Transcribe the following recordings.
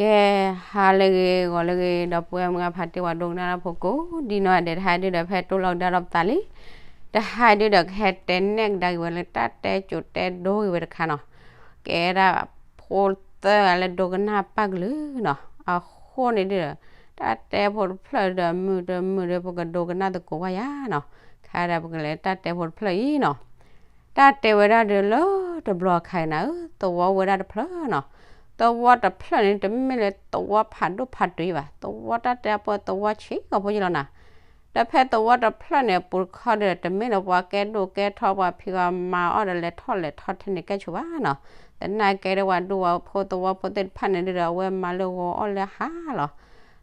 ကဲ, ဟါလၢအဂ့ၤ ဂီၤလၢအဂ့ၤ ဒီပုၢ်ဝဲၢ်မုၢ်ဂၢ်ဖါတံၢ် ပှၤဒိကနၣ်တၢ်ဖိကိးဒ်နီၢ်ဂၤဒဲး, တဟါဒုဒီး ဖဲတိၢ်လီၤကဒါဒီးပသးလံ. တဟါဒုဒီး ကဟဲတဲနဲၣ်ကဒါက့ၤဝဲလၢ တၢ်တဲကၠိတဲဒိဂ့ၤဝဲတခါနီၤ. ကဲဒၣ်ဖိသၢဂၤလၢဒိကနၣ်ပၢ်ကလုာ်နီၤ. အဃိန့ၣ်ဒုဒီး တၢ်တဲဖိတဖျၢၣ်ဒီး မုာ်တမုာ်ဒီး ပကဒိကနၣ်သကိးဝဲယၤနီၤ. ခါဒီး ပကလဲၤတၢ်တဲဖိတဖျၢၣ်အံၤနီၤ. တၢ်တဲဝဲဒၣ်ဒီး လၢတဘျီခါအံၤနၤဧၢ, သဝီအိၣ်ဝဲဒၣ်တဖျၢၣ်နီၤ. သဝီတဖျၢၣ်န့ၣ် တမ့ၢ်လၢသဝီဖးဒိၣ်ဖးတုၤဘၣ်, သဝီတၢ်တဲအပှဲၤ သဝီဆံးကီၢ်ဖိယလီၤနၤ. ဒီးဖဲသဝီတဖျၢၣ်န့ၣ် အပူၤတခီဒီး တမ့ၢ်လၢပှၤကဲဒိၣ်ကဲထီ ပှၤဖံးပှၤမၤအီၣ်ဒီး လဲၤထီၣ်လဲၤထီထဲန့ၣ် ကဲဆိးဘၣ်နီၤ. သနာ်က့ဒီး ပှၤဒူပှၤဖိသဝီဖိသ့ၣ်တဖၣ်န့ၣ်ဒုဒီး အဝဲမၤလၢဂီၤအီၣ်လၢဟါလီၤ.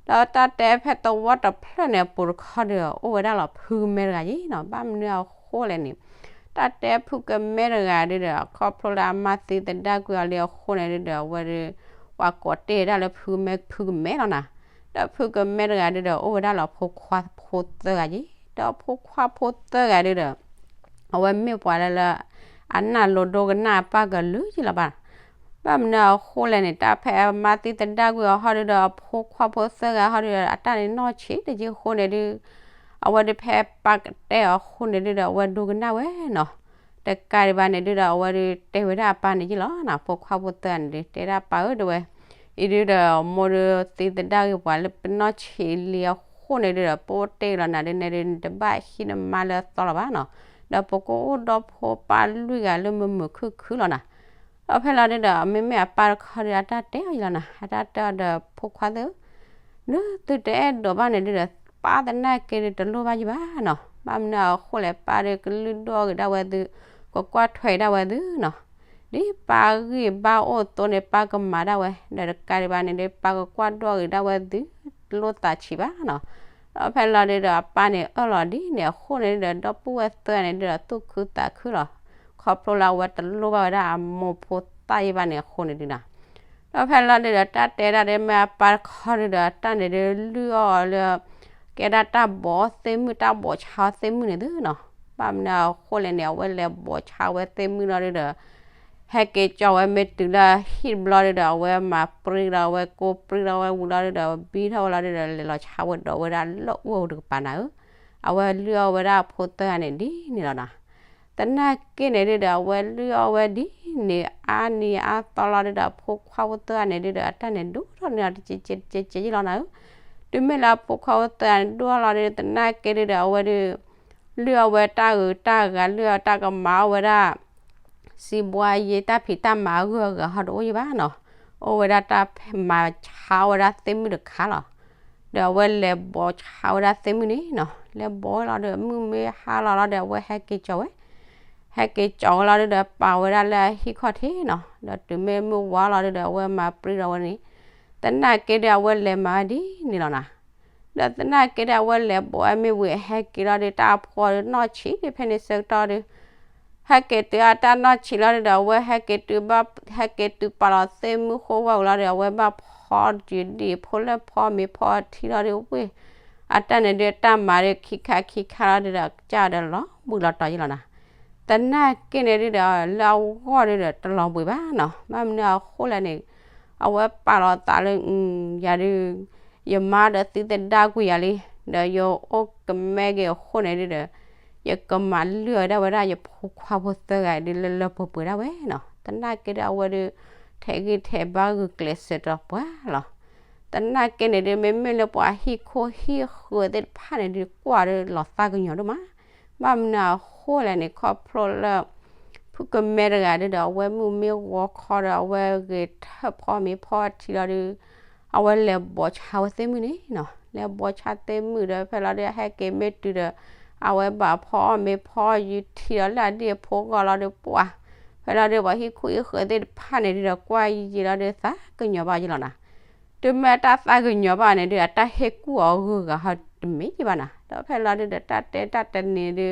ဒီးတၢ်တဲဖဲသဝီတဖျၢၣ်န့ၣ် အပူၤတခီဒီး အိၣ်ဝဲဒၣ်လီၤ ဖုကမဲတဂၤယံၤနီၤ. ဘၣ်မနုၤအဃိလဲၣ်န့ၣ်, တၢ်တဲဖုကမဲတဂၤဒုဒီး ခီဖျိလၢအမါသံသဒၣ်ကွံာ်အီၤလံအဃိန့ၣ်ဒုဒီး အဝဲဒု ပှၤကိးတ့ၢ်ဝဲဒၣ်လၢ ဖုကမဲ ဖုကမဲလီၤနၤ. ဒီးဖုကမဲတဂၤဒုဒီး အိၣ်ဝဲဒၣ်လီၤ ဖိခွါဖိသၢဂၤယံၤ, ဒီးဖိခွါဖိသၢဂၤဒုဒီး အဝဲမ့ၢ်ပှၤလၢလၢ အနၢ်လိၤဒိကနၣ်အပၢ်ကလုာ်ယံၤလီၤဘၣ်. ဘၣ်မနုၤအဃိလဲၣ်န့ၣ်, တၢ်ဖဲအမါသံသဒၣ်ကွံာ်အီၤဟီဒုဒီး အဖိခွါဖိသၢဂၤဟီဒုဒီး အတၢ်န့ၣ်နီၢ်ဆံးတယံၤအဃိန့ၣ်ဒု အဝဲဒု ဖဲပၢ်ကတဲအီၤအဃိန့ၣ်ဒုဒီး အဝဲဒိကနၣ်ဝဲနီၤ. တကးဒံးဘၣ်န့ၣ်ဒုဒီး အဝဲဒု တဲဝဲဒၣ်အပၢ်န့ၣ်ယံၤလီၤနၤ. ဖိခွါဖိသၢဂၤန့ၣ်ဒု တဲဒၣ်ပၢ်ဧၢ တဲဝဲ, အံၤဒုဒီး မိၢ်ဒုသံသဒၣ်ဂ့ၤပှၤလၢပနီၢ်ဆံးလံအဃိန့ၣ်ဒုဒီး ပအိၣ်တ့ၢ်လီၤနၤဒုန့ၣ်ဒု နတဘၣ်ဟံးနမါလၢအသီလီၤဘၣ်နီၤ. ဒီးပကအိၣ်ဒီဖိပၢ်လွံၢ်ဂၤလၢမုာ်မုာ်ခုၣ်ခုၣ်လီၤနၤ. ဒီးဖဲလီၤဒုဒီး မ့မ့ၢ်အပၢ်တခီဒု အတၢ်တဲအီၤယံၤလီၤနၤ. အတၢ်တဲအီၤဒီး ဖိခွါသၢ နသုတအဲၣ်ဒိးဘၣ်န့ၣ်ဒုဒီး ပၢ်သနာ်က့ဒု တလိၣ်ဘၣ်ယံၤဘၣ်နီၤ. ဘၣ်မနုၤအဃိလဲၣ်, ပၢ်ဒုကလုၢ်ဒိၣ်ဂ့ၤဒၣ်ဝဲသု, ကကွၢ်ထွဲဒၣ်ဝဲသုနီၤ. ဒ်ပၢ်ဂံၢ်ဘါအိၣ်သိးန့ၣ် ပၢ်ကမၤဒၣ်ဝဲ, ဒီးတကးဒံးဘၣ်န့ၣ်ဒု ပၢ်ကကွၢ်ဒိၣ်ဂ့ၤဒၣ်ဝဲသု, တလိၣ်သးဆံးဘၣ်နီၤ. ဒီးဖဲလီၤဒုဒီး အပၢ်န့ၣ်အၢၣ်လီၤဒ်န့ၣ်အဃိန့ၣ်ဒုဒီး ဒီပုၢ်ဝဲၢ်သၢဂၤန့ၣ်ဒုဒီး သူၣ်ခုသးခုလီၤ. ခီဖျိလၢအဝဲတလိၣ်ဘၣ်ဝဲဒၣ်အမိၢ်ဖိသၣ်ယံၤဘၣ်န့ၣ်အဃိန့ၣ်ဒုနီၤ. ဒီးဖဲလီၤဒုဒီး တၢ်တဲဒၣ်ဒ်မ့ၢ်အပၢ်တခီဒုဒီး တၢ်န့ၣ်ဒု လုၢ်အီၣ်အီၤလၢ ကဲဒၣ်တၢ်ဘိးသ့ၣ်မုၣ် တၢ်ဘိးဆါအီၤသ့ၣ်မုၣ်န့ၣ်သုနီၤ. ဘၣ်မနုၤအဃိလဲၣ်န့ၣ် အဝဲလဲၤဘိးဆါဝဲသ့ၣ်မုၣ်လီၤဒုဒီး ဟဲက့ၤကၠီဝဲမ့ၢ်တုၤလၢဟံၣ်တဘျီဒုဒီး အဝဲမၤပြံလီၤဝဲကိးပြံလီၤဝဲဝံၤလီၤဒုဒီး ဘံထီၣ်ဝဲလီၤဒုဒီး လဲၤလီၤဆါဝဲဒီးဝဲဒၣ်လၢအိၣ်တကပၤနၤဧၢ. အဝဲလုၢ်အီၣ်ဝဲဒၣ်အဖိသၢဂၤန့ၣ်ဒ်န့ၣ်လီၤနၤ. သနာ်က့န့ၣ်ဒုဒီး အဝဲလုၢ်အီၣ်ဝဲဒ်န့ၣ် အါနံၤအါသီလီၤဒုဒီး အဖိခွါဖိသၢဂၤန့ၣ်ဒုဒီး အတၢ်န့ၣ်ဒိၣ်ထီၣ်န့ၢ်အီၤတကဲးကဲးကဲးကဲးယံၤလီၤနၤဧၢ. တုၤမ့ၢ်လၢအဖိခွါဖိသၢဂၤန့ၣ်ဒိၣ်ထီၣ်လီၤဒု သနာ်က့ဒုဒီး အဝဲဒု လုၢ်အီၣ်ဝဲတၢ်ဂုၤတၢ်ဂၤ လုၢ်အီၣ်တၢ်ကမၤအီၣ်ဝဲဒၣ် စံးဘှါယ့ တၢ်ဖံးတၢ်မၤအဂုၤအဂၤဟီတအိၣ်ယံၤဘၣ်နီၤ. အိၣ်ဝဲဒၣ်တၢ်မၤဆါအီၣ်ဝဲဒၣ်သ့ၣ်မုၣ်တခါလီၤ. ဒီးအဝဲလဲၤဘိးဆါဝဲဒၣ်သ့ၣ်မုၣ်န့ၣ်နီၤ. လဲၤဘိးဝဲလီၤဒီး မုၢ်မ့ၢ်ဟါလီၤလီၤဒီး အဝဲဟဲက့ၤကၠီဝဲ ဟဲက့ၤကၠီဝဲလီၤဒုဒီး ပာ်ဝဲဒၣ်လၢအဟံၣ်ခီၣ်ထံးနီၤ. ဒီးတုၤမ့ၢ်မုၢ်ဝါလီၤဒုဒီး အဝဲမၤပြံလီၤဝဲန့ၣ်, သနာ်က့ဒီး အဝဲလဲၤမၤဝဲဒ်န့ၣ်လီၤနၤ. ဒီးသနာ်က့ဒီး အဝဲလဲၤဘိးဝဲမ့ၢ်ဝံၤ ဟဲက့ၤလီၤဒု တၢ်အဖိဒု နီၢ်ဆံးဒု ဖဲန့ၣ်ဆၢကတီၢ်ဒု ဟဲက့ၤတုၤအတၢ်နီၢ်ဆံးလီၤဒုဒီး အဝဲဟဲက့ၤတုၤဘၣ် ဟဲက့ၤတုၤပာ်လီၤသ့ၣ်မုၣ်ဃိဝဲဝံၤလီၤဒီး အဝဲဘၣ်ဖီယုၢ်ဒံၣ်ဖိလၢဖီမ့ၤဖီထံလီၤဒု ဝ့ၢ် အတၢ်န့ၣ်ဒု တၢ်မၤဒု ခံခါခံခါလီၤဒုဒီး ကစၢ်ဒီးလီၤဘှံးလီၤတီၤယံၤလီၤနၤ. သနာ်က့န့ၣ်ဒုဒီး လၢအဂီၢ်ဒုဒီး တလီၤဘှံးဘၣ်နီၤ. ဘၣ်မနုၤအဃိလဲၣ်န့ၣ် အဝဲပာ်လီၤသးလၢ ယၤဒု ယမါဒီးသံသဒၣ်ကွံာ်ယၤလံ, ဒီးယအိၣ်ကမဲက့ၤအဃိန့ၣ်ဒုဒီး ယကမၤလုၢ်အီၣ်ဒၣ်ဝဲဒၣ်ယဖိခွါဖိသၢဂၤဒု လၢလၢပှဲၤပှဲၤဒၣ်ဝဲနီၤ. သနာ်က့ဒီး အဝဲဒု ထဲးဂံၢ်ထဲးဘါဂုာ်ကျဲးစၢးဒီးပှၤလီၤ. သနာ်က့န့ၣ်ဒု မ့မ့ၢ်လၢပှၤဟံၣ်ခိၣ်ဟံၣ်ဃၢၤသ့ၣ်တဖၣ်န့ၣ်ဒု ကွၢ်ဒုလီၤသးကညီၤဒိၣ်မး. ဘၣ်မနုၤအဃိလဲၣ်န့ၣ် ခီဖျိလၢ ဖုကမဲတဂၤဒုဒီး အဝဲမုၢ်မ့ၢ်ဂီၤခီဒီး အဝဲဂဲၤထၢၣ်ဖီမ့ၤဖီထံလီၤဒု အဝဲလဲၤဘိးဆါဝဲသ့ၣ်မုၣ်န့ၣ်နီၤ. လဲၤဘိးဆါသ့ၣ်မုၣ်ဒီး ဖဲလီၤဒု ဟဲက့ၤမ့ၢ်တုၤဒီး အဝဲဘၣ်ဖီအီၣ်မ့ၤဖီယုၢ်ထံဒီးလၢအဒ့ၣ်အဖိဂီၢ်လီၤဒု ပှၤ ဖဲလီၤဒု ပှၤဟံၣ်ခိၣ်ဟံၣ်ဃၢၤသ့ၣ်တဖၣ်န့ၣ်ဒုဒီး ကွၢ်ယံာ်လီၤဒု သးကညီၤဘၣ်ယံၤလီၤနၤ. တုၤမ့ၢ်အတၢ်သးကညီၤဘၣ်န့ၣ်ဒု အတၢ်ဟ့ၣ်ကူၣ်အီၤဂုၤဂၤဟီတမ့ၢ်ယံၤဘၣ်နၤ. ဒီးဖဲလီၤဒုဒီး တၢ်တဲတၢ်တနံၤဒု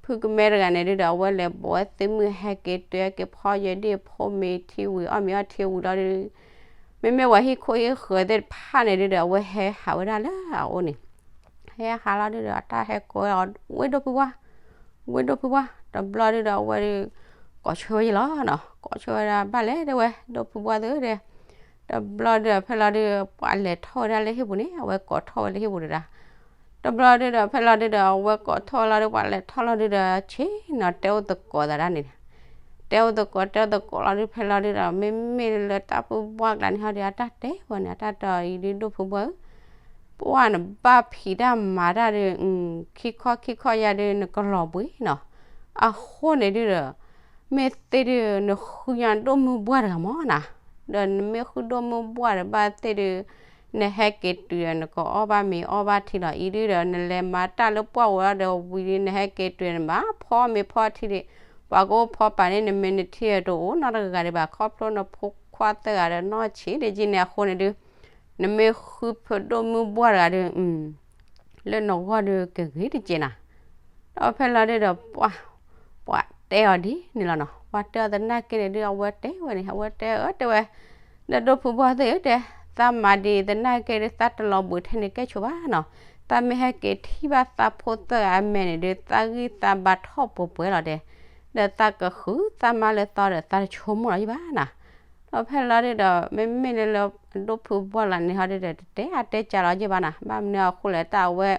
ဖုကမဲတဂၤန့ၣ်ဒုဒီး အဝဲလဲၤဘိးဝဲသ့ၣ်မုၣ် ဟဲက့ၤတုၤဟဲက့ၤဖီယဲဒ့ၣ်ဖိမ့ၤထံဝံၤ အီၣ်မ့ၤအီထံဝံၤလီၤဒု မ့မ့ၢ်ပှၤဟံၣ်ခိၣ်ဟံၣ်ဃၢၤသ့ၣ်တဖၣ်န့ၣ်ဒုဒီး အဝဲဟဲဟးဝဲဒၣ်လၢအအိၣ်န့ၣ် ဟဲဟးလီၤဒုဒီး အတၢ်ဟဲကိးဝဲအီၤ ဝ့ၢ်ဒိၣ်ဖုပှၢ်, ဝ့ၢ်ဒိၣ်ဖုပှၢ်, တဘျီဒုဒီး အဝဲဒု ကိးဆၢဝဲယံၤလီၤနီၤ. ကိးဆၢဝဲဒၣ် ဘၣ်လဲၣ်တဲဝဲ ဒိၣ်ဖုပှၢ်သုတဲ, တဘျီဒုဒီး ဖဲလီၤဒုဒီး ပှၤလဲၤထီၣ်ဝဲဒၣ်လၢဟံၣ်ပူၤန့ၣ် အဝဲကိးထီၣ်ဝဲလၢဟံၣ်ပူၤဒုဒီး တဘျီဒုဒီး ဖဲလီၤဒုဒီး အဝဲကိးထီၣ်ဝဲလီၤဒုဒီး ပှၤလဲၤထီၣ်လီၤဒုဒီး ဆ့ၣ်နီၤ တဲအိၣ်သကိးသးဒၣ်န့ၣ် တဲအိၣ်သကိး တဲအိၣ်သကိးလီၤဒု ဖဲလီၤဒုဒီး မ့မ့ၢ်လၢတၢ်ဖုဘှၢ်ကျါန့ၣ်ဟီဒု အတၢ်တဲဝဲန့ၣ် အတၢ်တဲအီၤအံၤဒု ဒိၣ်ဖုဘှၢ်ဧၢ, ပှၢ်နဘၣ်ဖံးတၢ်မၤတၢ်ဒု ခံခီခံခီယၤဒု နကလီၤဘှံးနီၤ, အဃိန့ၣ်ဒုဒီး မ့ၢ်သ့ၣ်ဒု နဃုညါဒိၣ်မုၢ်ဘှၢ်တဂၤမၢ်နီၤ, ဒီးနမ့ၢ်ဃုဒိၣ်မုၢ်ဘှၢ်ဒီးဘၣ်သ့ၣ်ဒု နဟဲက့ၤတုၤဒီး နကအီၣ်ဘၣ်မ့ၤအီဘၣ်ထံလီၤ. အံၤဒုဒီး နလဲၤမၤတၢ်လၢပှၢ်ဝဲဒီးဝံၤဒု နဟဲက့ၤတုၤန့ၣ် နဘၣ်ဖီမ့ၤဖီထံဒု, ပှၤကအိၣ်ဖီပာ်န့ၢ်နမ့ၤနထံဒီး တအိၣ်နီတဂၤဒံးဘၣ် ခီဖျိနဖိခွါသၢဂၤဒီးနီၢ်ဆံးဒ်က့န့ၣ် အဃိန့ၣ်ဒု နမ့ၢ်ဃုဖုဒိၣ်မုၢ်ဘှၢ်တဂၤဒု လၢနဂီၢ်ဒုကဂ့ၤတက့ၢ်နၤ. ဒီးဖဲလီၤဒုဒီး ပှၤတဲအီၤဒ်န့ၣ်လီၤနီၤ, ပှၤတဲအီၤသနာ်က့န့ၣ်ဒု အဝဲတဲဝဲန့ၣ် အဝဲတဲအၢတဲဝဲ, ဒီးဒိၣ်ဖုဘှၢ်သ့ၣ်ဧၢတဲ, သးမၤဒ်သနာ်က့ဒု သးတလီၤဘှံးထဲန့ၣ်ကဲဆိးဘၣ်နီၤ, သးမ့ၢ်ဟဲက့ၤထံၣ်ဘၣ်သးဖိသၢဂၤအမဲာ်န့ၣ်ဒု သးဂံၢ်သးဘါထီၣ်ပှဲၤပှဲၤလီၤတဲ, ဒီးသးကဃုသးမါလၢသီဒီး သးတဆိကမိၣ်လီၤယဘၣ်နၤ. ဒီးဖဲလီၤဒုဒီး မ့မ့ၢ်လၢလၢ ဒိၣ်ဖုဘှၢ်လၢန့ၣ်ဟီဒုဒီး တတဲအါတဲကၢလီၤယဘၣ်နၤ, ဘၣ်မနုၤအဃိလဲၣ်တၢ်အဝဲ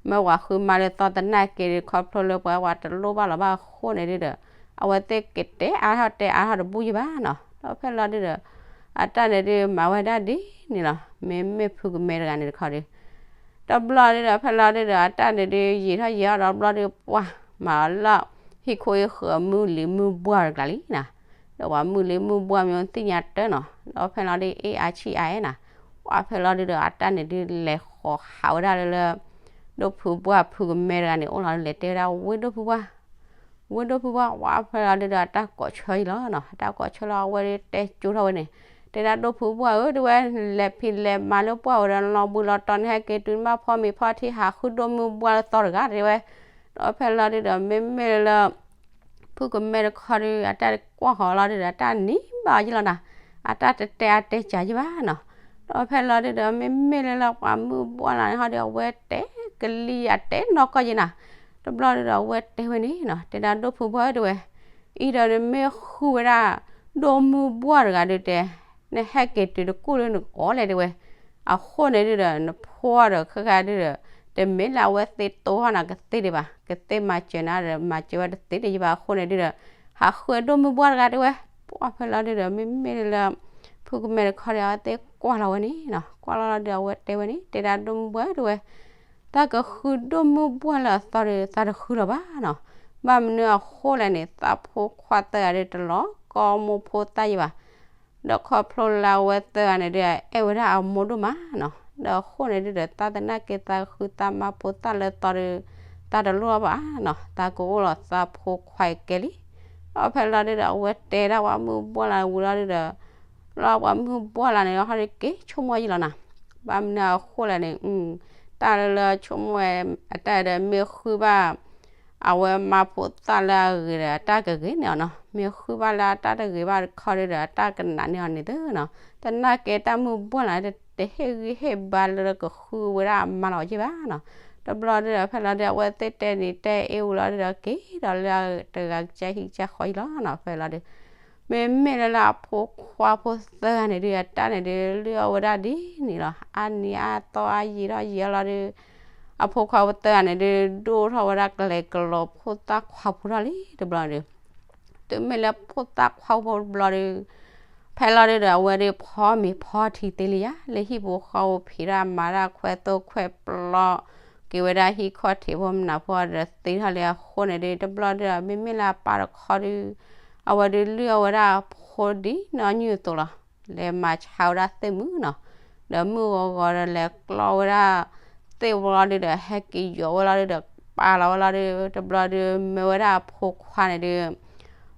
မၢဝၤဃုမါလၢသီသနာ်က့ဒု ခီဖျိလၢပှၤဝဲတလိၣ်ဘၣ်လီၤဘၣ်အဃိန့ၣ်ဒုဒီး အဝဲသ့ၣ်ကတဲအါထီၣ်တဲအါထီၣ်တဘူၣ်ယဘၣ်နီၤ. ဒီးဖဲလီၤဒုဒီး အတၢ်န့ၣ်ဒု မၤဝဲဒၣ်ဒ်န့ၣ်လီၤ, မ့မ့ၢ်ဖုကမဲတဂၤန့ၣ်တခီဒု တဘျီဒုဒီး ဖဲလီၤဒုဒီး အတၢ်န့ၣ်ဒု ယံာ်ထီၣ်ယံာ်ထီၣ်ဒီးဘျီဒု ပှၢ်မၤအီၤလၢ ဟံၣ်ခိၣ်ဟံၣ်ဃၢၤမုၢ်လံၤမုၢ်ဘှၢ်တကျါလံနၤ, ဒီးပှၤမုၢ်လံၤမုၢ်ဘှၢ်မ့ၢ်သ့ၣ်ညါတၢ်နီၤ, ဒီးဖဲလီၤဒု အ့ၣ်အါဆံၣ်အါအဲၣ်နၤ, ပှၢ်ဖဲလီၤဒုဒီး အတၢ်န့ၣ်ဒု လဲၤဃီၤဟးဝဲဒၣ်လၢလၢ ဒိၣ်ဖုဘှၢ်ဖုကမဲတဂၤန့ၣ် အိၣ်လီၤလဲၤတဲဝဲဒၣ် ဝ့ၢ်ဒိၣ်ဖုဘှၢ် ဝ့ၢ်ဒိၣ်ဖုဘှၢ် ပှၢ်ဖဲလီၤဒုဒီး အတၢ်ကိးဆၢအံၤလီၤနီၤ, အတၢ်ကိးဆၢလီၤ အဝဲဒုတဲကၠိထီၣ်ဝဲန့ၣ်, တဲဒၣ်ဒိၣ်ဖုဘှၢ်ဧၢ တဲဝဲ, လဲၤဖံးလဲၤမၤလၢပှၢ်ဝဲဒီး နလီၤဘှံးလီၤတီၤ နဟဲက့ၤတုၤနဘၣ်ဖီမ့ၤဖီထံ ဟးဃုဒိၣ်မုၢ်ဘှၢ်လၢသီတဂၤတဲဝဲ, ဒီးဖဲလီၤဒုဒီး မ့မ့ၢ်လၢ ဖုကမဲတခီဒု အတၢ်ကွၢ်ဃီၤလီၤဒုဒီး အတၢ်နံၤဘၣ်အီၤယံၤလီၤနၤ, အတၢ်တတဲအါတဲကၢယံၤဘၣ်နီၤ, ဒီးဖဲလီၤဒုဒီး မ့မ့ၢ်လၢလၢပှၤမုၢ်ဘှၢ်လၢန့ၣ်ဟီဒု အဝဲတဲကလံၤအတဲနီၢ်ကီၢ်ယံၤနၤ, တဘျီဒုဒီး အဝဲတဲဝဲန့ၣ်နီၤ, တဲဒၣ်ဒိၣ်ဖုဘှၢ်တဲဝဲ, အံၤဒီးနမ့ၢ်ဃုဝဲဒၣ် ဒိၣ်မုၢ်ဘှၢ်တဂၤဒုတဲ နဟဲက့ၤတုၤတကူၣ်လၢနကအီၣ်လဲၣ်တဲဝဲ, အဃိန့ၣ်ဒုဒီး နဖိဒီးခဲခါဒုဒီး တမ့ၢ်လၢအဝဲသ့ၣ်တိၢ်ဟီၣ်နၤကသ့ဒံးဘၣ်, ကသ့မၤစၢၤနၤဒီး မၤစၢၤဝဲတသ့ဒံးယဘၣ်အဃိန့ၣ်ဒုဒီး ဟးဃုဒိၣ်မုၢ်ဘှၢ်တဂၤတဲဝဲ, ပှၢ်ဖဲလီၤဒုဒီး မ့မ့ၢ်လၢ ဖုကမဲတခီဒီး အဝဲသ့ၣ်ကွၢ်လီၤဝဲန့ၣ်နီၤ, ကွၢ်လီၤလီၤဒုး အဝဲတဲဝဲန့ၣ် တဲဒၣ်ဒိၣ်မုၢ်ဘှၢ်တဲဝဲ, သးကဃုဒိၣ်မုၢ်ဘှၢ်လၢအသီဒီး သးတဃုလီၤဘၣ်နီၤ, ဘၣ်မနုၤအဃိလဲၣ်န့ၣ် သးဖိခွါသၢဂၤဒီးတလီၤကီမိၢ်ဖိသၣ်ယံၤဘၣ် ဒီးခီဖျိလၢအဝဲသၢဂၤန့ၣ်ဒုး အဲၣ်ဝဲဒၣ်အမိၢ်ဒိၣ်မးနီၤ, ဒီးအဃိန့ၣ်ဒုဒီး သးသနာ်က့သးဃုသးမါဖိသၣ်လၢသီဒီး သးတလိၣ်လီၤဘၣ်နီၤ, သးကအိၣ်လီၤသးဖိခွါအံၤကဲလံ, ဒီးဖဲလီၤဒုဒီး အဝဲတဲဒၣ်ပှၤမုၢ်ဘှၢ်လၢန့ၣ်ဝံၤလီၤဒုဒီး လီၤပှၤမုၢ်ဘှၢ်လၢန့ၣ်ဟီဒုးက့ၤဆိကမိၣ်ယံၤလီၤနၤ, ဘၣ်မနုၤအဃိလဲၣ်န့ၣ် တၢ်လၢလၢဆိကမိၣ်ဝဲ အတၢ်ဒီးမ့ၢ်ဃုဘၣ် အဝဲမါဖိသၣ်လၢအဂ့ၤဒီး အတၢ်ကဂ့ၤန့ၢ်အီၤနီၤ, မ့ၢ်ဃုဘၣ်လၢအတၢ်တဂ့ၤဘၣ်တခီဒုဒီး အတၢ်ကနာ်န့ၢ်အီၤန့ၣ်သ့နီၤ, သနာ်က့တၢ်မုၢ်ဘှၢ်လၢန့ၣ် တဟ့ၣ်ဂံၢ်ဟ့ၣ်ဘါလၢကဃုဝဲဒၣ်အမါလီၤယံၤဘၣ်နီၤ, တဘျီဒုဒီး ဖဲလီၤဒုး အဝဲသ့ၣ်တဲန့ၣ်တဲအ့ၣ်ဝံၤလီၤဒုဒီး က့ၤဒီးလၢတဂၤကစၢ်ဟံၣ်ကစၢ်ဃီယံၤလီၤနီၤ, ဖဲလီၤဒုး မ့မ့ၢ်လၢလၢအဖိခွါဖိသၢဂၤန့ၣ်ဒုး အတၢ်န့ၣ်ဒုး လုၢ်အီၣ်ဝဲဒၣ်ဒ်န့ၣ်လီၤ, အါနံၤအါသီအါယံာ်ထီၣ်ယံာ်လီၤဒုး အဖိခွါဖိသၢဂၤန့ၣ်ဒုး ဒိၣ်ထီၣ်ဝဲဒၣ်ကလဲၤကလီၤဖိသၣ်ခွါဖိထီၣ်လံတဘျီဒုး, တုၤမ့ၢ်လၢဖိသၣ်ခွါဖိတဘျီဒုး ဖဲလီၤဒုဒီး အဝဲဒုးဖီမ့ၤဖီထံသ့လံယါ, လၢဟံၣ်ပူၤဃီပူၤဖံးတၢ်မၤတၢ်ခွဲသိၣ်ခွဲပျီ က့ၤဝဲဒၣ်ဟံၣ်ခီၣ်ထံးဖိမနုၤဖိဒီးသ့ထီၣ်လံအဃိန့ၣ်ဒုး တဘျီဒုဒီးမ့မ့ၢ်လၢအပၢ်တခီဒု အဝဲဒုးလုၢ်အီၣ်ဝဲဒၣ်အဖိဒ်နီၢ်ညုၣ်အသိးလီၤ, လဲၤမၤဆါဝဲဒၣ်သ့ၣ်မုာ်နီၤ, ဒီးမုၢ်ဂီၤဂီၤဒီးလဲၤကျီဝဲဒၣ် သ့ၣ်ဝဲလီၤဒုဒီး ဟဲက့ၤယီၤဝဲလီၤဒုဒီး ပာ်လီၤဝဲလီၤဒု တဘျီဒု မ့ၢ်ဝဲဒၣ်အဖိခွါန့ၣ်ဒု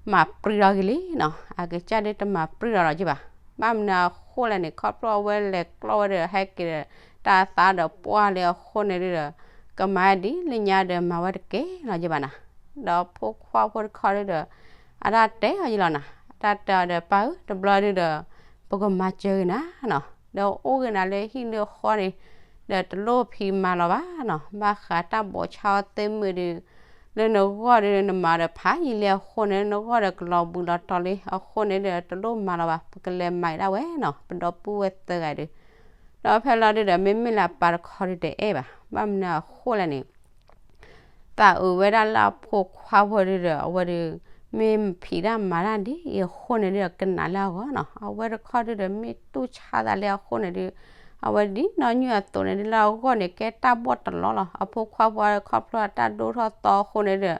မၤပြံလီၤက့ၤလံနီၤ, အကစၢ်ဒုတမၤပြံလီၤလီၤက့ၤဘၣ်, ဘၣ်မနုၤအဃိလဲၣ်န့ၣ် ခီဖျိအဝဲလဲၤကျီဝဲဒီး ဟဲက့ၤဒီး တၢ်သးဒီးပှၢ်လံအဃိန့ၣ်ဒုဒီး ကမၤဒ်လၢညါဒီးမၤဝဲတကဲလီၤက့ၤဘၣ်နၤ, ဒီးဖိခွါဖိတခီဒုဒီး အတၢ်တဲအီၤယံၤလီၤနၤ, အတၢ်တဲအီၤဒီး ပၢ်ဧၢ တဘျီဒုဒီး ပကမၤစၢၤဂ့ၤနၤနီၤ, ဒီးအိၣ်ဂ့ၤနၤလၢဟံၣ်လၢဃီန့ၣ် ဒီးတလိၣ်ဖံးမၤလီၤဘၣ်နီၤ, ဘၣ်ဃးတၢ်ဘိးဆါအီၤသ့ၣ်မုာ်ဒုး လၢနဂီၢ်ဒီးနမၤဒီးဖးယံာ်လံအဃိန့ၣ် နဂီၢ်ဒီးကလီၤဘှံးလီၤတီၤလံအဃိန့ၣ်ဒီး တလိၣ်မၤလီၤဘၣ်, ပကလဲၤမၤဒၣ်ဝဲနီၤ, ပဒီပုၢ်ဝဲၢ်သၢဂၤဒီး, ဒီးဖဲလီၤဒုဒီး မ့မ့ၢ်လၢအပၢ်တခီဒီးတအဲၣ်ဘၣ်, ဘၣ်မနုၤအဃိလဲၣ်န့ၣ် သးအုးဝဲဒၣ်လၢအဖိခွါဖိဒုဒီး အဝဲဒီး မ့ၢ်ဖံးတၢ်မၤတၢ်ဒ်အံၤအဃိန့ၣ်ဒီး ကနးလၢအဂီၢ်နီၤ, အဝဲတခီဒုဒီး မ့ၢ်တူၢ်ဆါသးလံအဃိန့ၣ်ဒီး အဝဲဒ်နီၢ်ညွၣ်အသိးန့ၣ်ဒုလၢအဂီၢ်န့ၣ် ကဲတၢ်ဘီၣ်တလီလီၤ, အဖိခွါဖိခီဖျိတၢ်ဒိၣ်ထီၣ်သီအဃိန့ၣ်ဒီး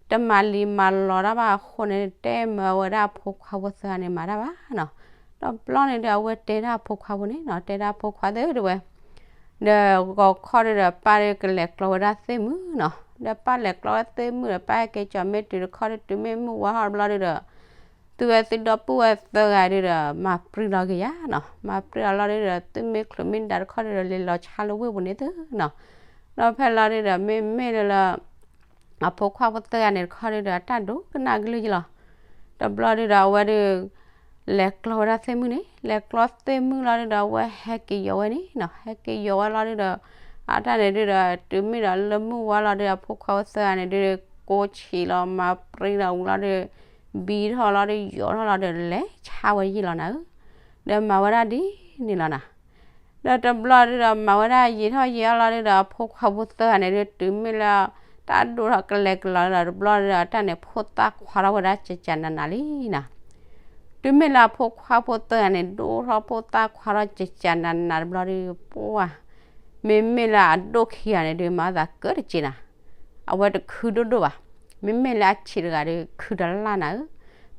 တမၤလံၤမၤလီၤတၢ်ဘၣ်အဃိန့ၣ် တဲမၢဝဲဒၣ်အဖိခွါဖိသၢဂၤန့ၣ်မၤတၢ်ဘၣ်နီၤ, ဒီးဘျီန့ၣ်ဒီး အဝဲတဲဒၣ်အဖိခွါဖိန့ၣ်နီၤ, တဲဒၣ်အဖိခွါသၢဂၤဒုဝဲ ဒီးဂီၤခီဒုဒီး ပၢ်ဒုကလဲၤကျီဝဲဒၣ်သ့ၣ်မုၣ်နီၤ, ဒီးပၢ်လဲၤကျီဝဲသ့ၣ်မုၣ်ဒီး ပၢ်ဟဲက့ၤကၠီၤမ့ၢ်တုၤတခီဒု တုၤမ့ၢ်မုၢ်ဝါထီၣ်တဘျီဒုဒီး သုဝဲသုဒီပုၢ်ဝဲၢ်သၢဂၤဒုဒီး မၤပြံလီၤက့ၤယၤနီၤ, မၤပြံလီၤလီၤဒုဒီး သုမ့ၢ်ချုးမ့ၢ်ဒါတခီဒုဒီး လဲၤလီၤဆါလၢဝ့ၢ်ပူၤန့ၣ်သုနီၤ, ဒီးဖဲလီၤဒုဒီး မ့မ့ၢ်လၢ အဖိခွါဖိသၢဂၤန့ၣ်တခီဒုဒီး အတၢ်ဒိကနၣ်ကလုၢ်ယလီၤ, တဘျီဒုဒီး အဝဲဒု လဲၤကျီဝဲဒၣ်သ့ၣ်မုၣ်န့ၣ်, လဲၤကျီသ့ၣ်မုၣ်လီၤဒုဒီး အဝဲဟဲက့ၤယီၤဝဲန့ၣ်နီၤ, ဟဲက့ၤယီၤဝဲလီၤဒုဒီး အတၢ်န့ၣ်ဒုဒီး တုၤမ့ၢ်ဒီးလၢမုၢ်ဝါလီၤဒု အဖိခွါဖိသၢဂၤန့ၣ်ဒု ကိးဆံးလီၤ မၤပြံလီၤဝံၤလီၤဒု ဘံထီၣ်လီၤဒု ယီၤထီၣ်လီၤဒု လဲၤဆါဝဲယံာ်လီၤနၤဧၢ, ဒီးမၤဝဲဒၣ်ဒ်န့ၣ်လီၤနၤ ဒီးတဘျီဒုဒီး မၤဝဲဒၣ်ယံာ်ထီၣ်ယံာ်ထီၣ်လီၤဒုဒီး အဖိခွါဖိသၢဂၤန့ၣ်ဒု တုၤမ့ၢ်လၢ တၢ်ဒိၣ်ထီၣ်ကလဲၤကလီၤဒီး တဘျီဒုဒီး အတၢ်န့ၣ်ဖိသၣ်ခွါထီၣ်ဝဲဒၣ်ကကနးနးလံနီၤ, တုၤမ့ၢ်လၢအဖိခွါဖိသၢဂၤန့ၣ် ဒိၣ်ထီၣ်ဖိသၣ်ခွါထီၣ်ကကနးနးတဘျီဒု ပှၢ် မ့မ့ၢ်လၢအဒိၣ်ခံဂၤန့ၣ်ဒု မၤသးကၢတက့ၢ်နၤ, အဝဲတခုဒိၣ်ဒိၣ်ဘၣ်, မ့မ့ၢ်လၢအဆံးတဂၤဒု ခုတလၢ်နၤဧၢ,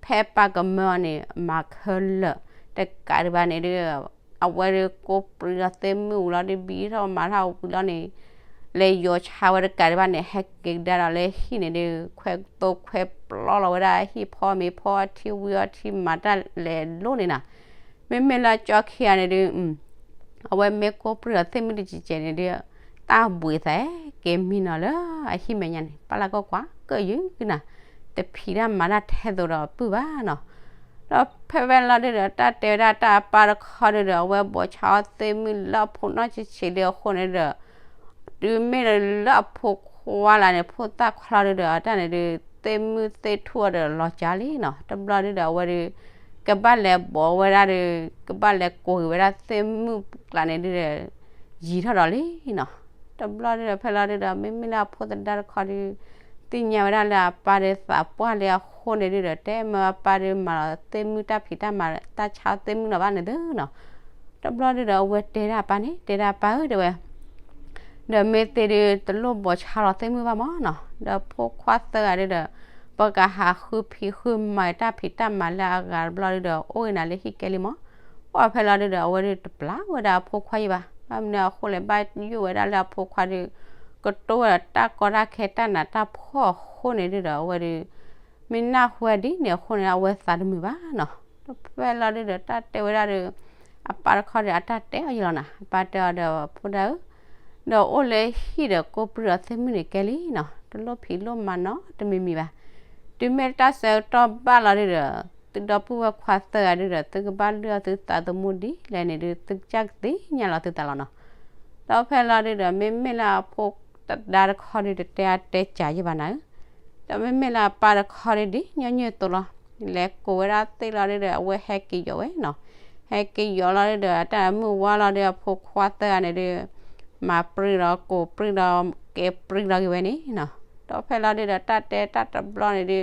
ဖဲပၢ်ကမၢအီၤန့ၣ် မၤခဲလၢာ် တကးဒံးဘၣ်န့ၣ်ဒု အဝဲဒုကိးပြံဒီးသ့ၣ်မုၣ်ဝံၤလီၤဒု ဘံထီၣ်မၤထီၣ်ဝံၤလီၤန့ၣ် လဲၤယီၤဆါဝဲတကးဒံးဘၣ်န့ၣ် ဟဲက့ၤကဒါဒီးလၢဟံၣ်န့ၣ်ဒု ခွဲးသိခွဲးပျီလီၤဝဲဒၣ်ဟံၣ်ဖီမ့ၤဖီအထံဝံၤအီထံမၤတၢ်လဲၤလိၣ်န့ၣ်နၤ, မ့မ့ၢ်လၢကၠီခံဂၤန့ၣ်ဒု အဝဲမ့ၢ်ကိးပြံဒီးသ့ၣ်မုၣ်တကဲးကဲးန့ၣ်ဒု တၢ်ဘှံးသးက့ၤမံနီၤလၢအဟံၣ်မဲာ်ညါန့ၣ် ပၢ်လၢ်ကွၢ်ကွၢ်ကၢၣ်ယုၢ်နၤ, တဖံးတၢ်မၤတၢ်ထဲသိးဒီးပုၢ်ဘၣ်နီၤ, ဒီးဖဲဝဲလီၤဒုဒီး တၢ်တဲဝဲဒၣ်တၢ်အပၢ်တခီဒုဒီး အဝဲဘိးဆါအီၤသ့ၣ်မုၣ်လၢအဖိနီၢ်ဆံးဆံးလံအဃိန့ၣ်ဒီး တုၤမ့ၢ်လၢအဖိခွါလၢန့ၣ် ဖိသၣ်ခွါလီၤဒုဒီး အတၢ်န့ၣ်ဒု သ့ၣ်မုၣ်သ့ၣ်ထူၣ်အီၤဒီးလီၤကၢ်လံနီၤ, တဘျီဒုဒီး အဝဲဒု ကဘၣ်လဲၤဘိးဝဲဒၣ်ဒု ကဘၣ်လဲၤကိးက့ၤဝဲဒၣ်သ့ၣ်မုၣ်ကျါန့ၣ်ဒုဒီး ယံာ်ထီၣ်ဒီးလံနီၤ, တဘျီဒုဒီး ဖဲလီၤဒုဒီး မ့မ့ၢ်လၢအဖိသဒါတခီဒု သ့ၣ်ညါဝဲဒၣ်လၢအပၢ်ဒုသးပှၢ်လံအဃိန့ၣ်ဒုဒီး တဲမၢအပၢ်ဒုမၤလီၤသ့ၣ်မုၣ်တၢ်ဖံးတၢ်မၤတၢ်ဆါသ့ၣ်မုၣ်လီၤဘၣ်န့ၣ်သုနီၤ, တဘျီဒုဒီး အဝဲတဲဒၣ်အပၢ်န့ၣ် တဲဒၣ်ပၢ်ဧၢ တဲဝဲ ဒီးမ့ၢ်သ့ဒု တလိၣ်ဘိးဆါလီၤသ့ၣ်မုၣ်ဘၣ်မးနီၤ, ဒီးဖိခွါသၢဂၤဒုဒီး ပကဟးဃုဖံးဃုမၤတၢ်ဖံးတၢ်မၤလၢအဂၤတဘျီဒုဒီး အိၣ်ဂ့ၤနၤလၢဟံၣ်ကဲလံမး, ပှၢ်ဖဲလီၤဒုဒီး အဝဲဒုတပျၢ်ဝဲဒၣ်အဖိခွါယံၤဘၣ်, ဘၣ်မနုၤအဃိလဲၣ် ဘၣ်ယိၣ်ဝဲဒၣ်လၢအဖိခွါဒု ကတိၤဝဲဒီးတၢ်ကီတၢ်ခဲတၢ်နးတၢ်ဖှီၣ်အဃိန့ၣ်ဒုဒီး အဝဲဒု မ့ၢ်နၢ်ဟူဝဲဒ်န့ၣ်အဃိန့ၣ် အဝဲသးတမုာ်ဘၣ်နီၤ, ဒီးဖဲလီၤဒုဒီး တၢ်တဲဝဲဒၣ်ဒီး အပၢ်တခီဒီး အတၢ်တဲအီၤယံၤလီၤနၤ, အပၢ်တဲအီၤဒီး ဖိဒၣ်ဧၢ ဒီးအိၣ်လၢဟံၣ်ဒီးကိးပြံဒီးသ့ၣ်မုၣ်န့ၣ်ကဲလံနီၤ, တလိၣ်ဖံးလိၣ်မၤနီတမံၤမံၤဘၣ်, တုၤမ့ၢ်တၢ်ဆၢကတီၢ်ဘၣ်လီၤဒုဒီး သုဒီပုၢ်ဝဲၢ်ခွါသၢဂၤဒုဒီး သုကဘၣ်လုၢ်အီၣ်သုသးသမူဒ်လဲၣ်န့ၣ်ဒု သုကစၢ်ကသ့ၣ်ညါလီၤသုသးလီၤနီၤ, ဒီးဖဲလီၤဒုဒီး မ့မ့ၢ်လၢအဖိသဒါတခီဒု တတဲအါတဲစှၤယံၤဘၣ်နၤဧၢ ဒီးမ့မ့ၢ်လၢအပၢ်တခီဒု ဒ်ညီနုၢ်အသိးလီၤ, လဲၤကိးဝဲဒၣ်သ့ၣ်လီၤဒုဒီး အဝဲဟဲက့ၤယီၤဝဲနီၤ, ဟဲက့ၤယီၤလီၤဒုဒီး အတၢ်မုၢ်ဝါလီၤဒုဒီး အဖိခွါသၢဂၤန့ၣ်ဒု မၤပြံလီၤကိးပြံလီၤ ကဲပြံလီၤက့ၤဝဲန့ၣ်နီၤ, ဒီးဖဲလီၤဒုဒီး တၢ်တဲတၢ်တဘျီန့ၣ်ဒု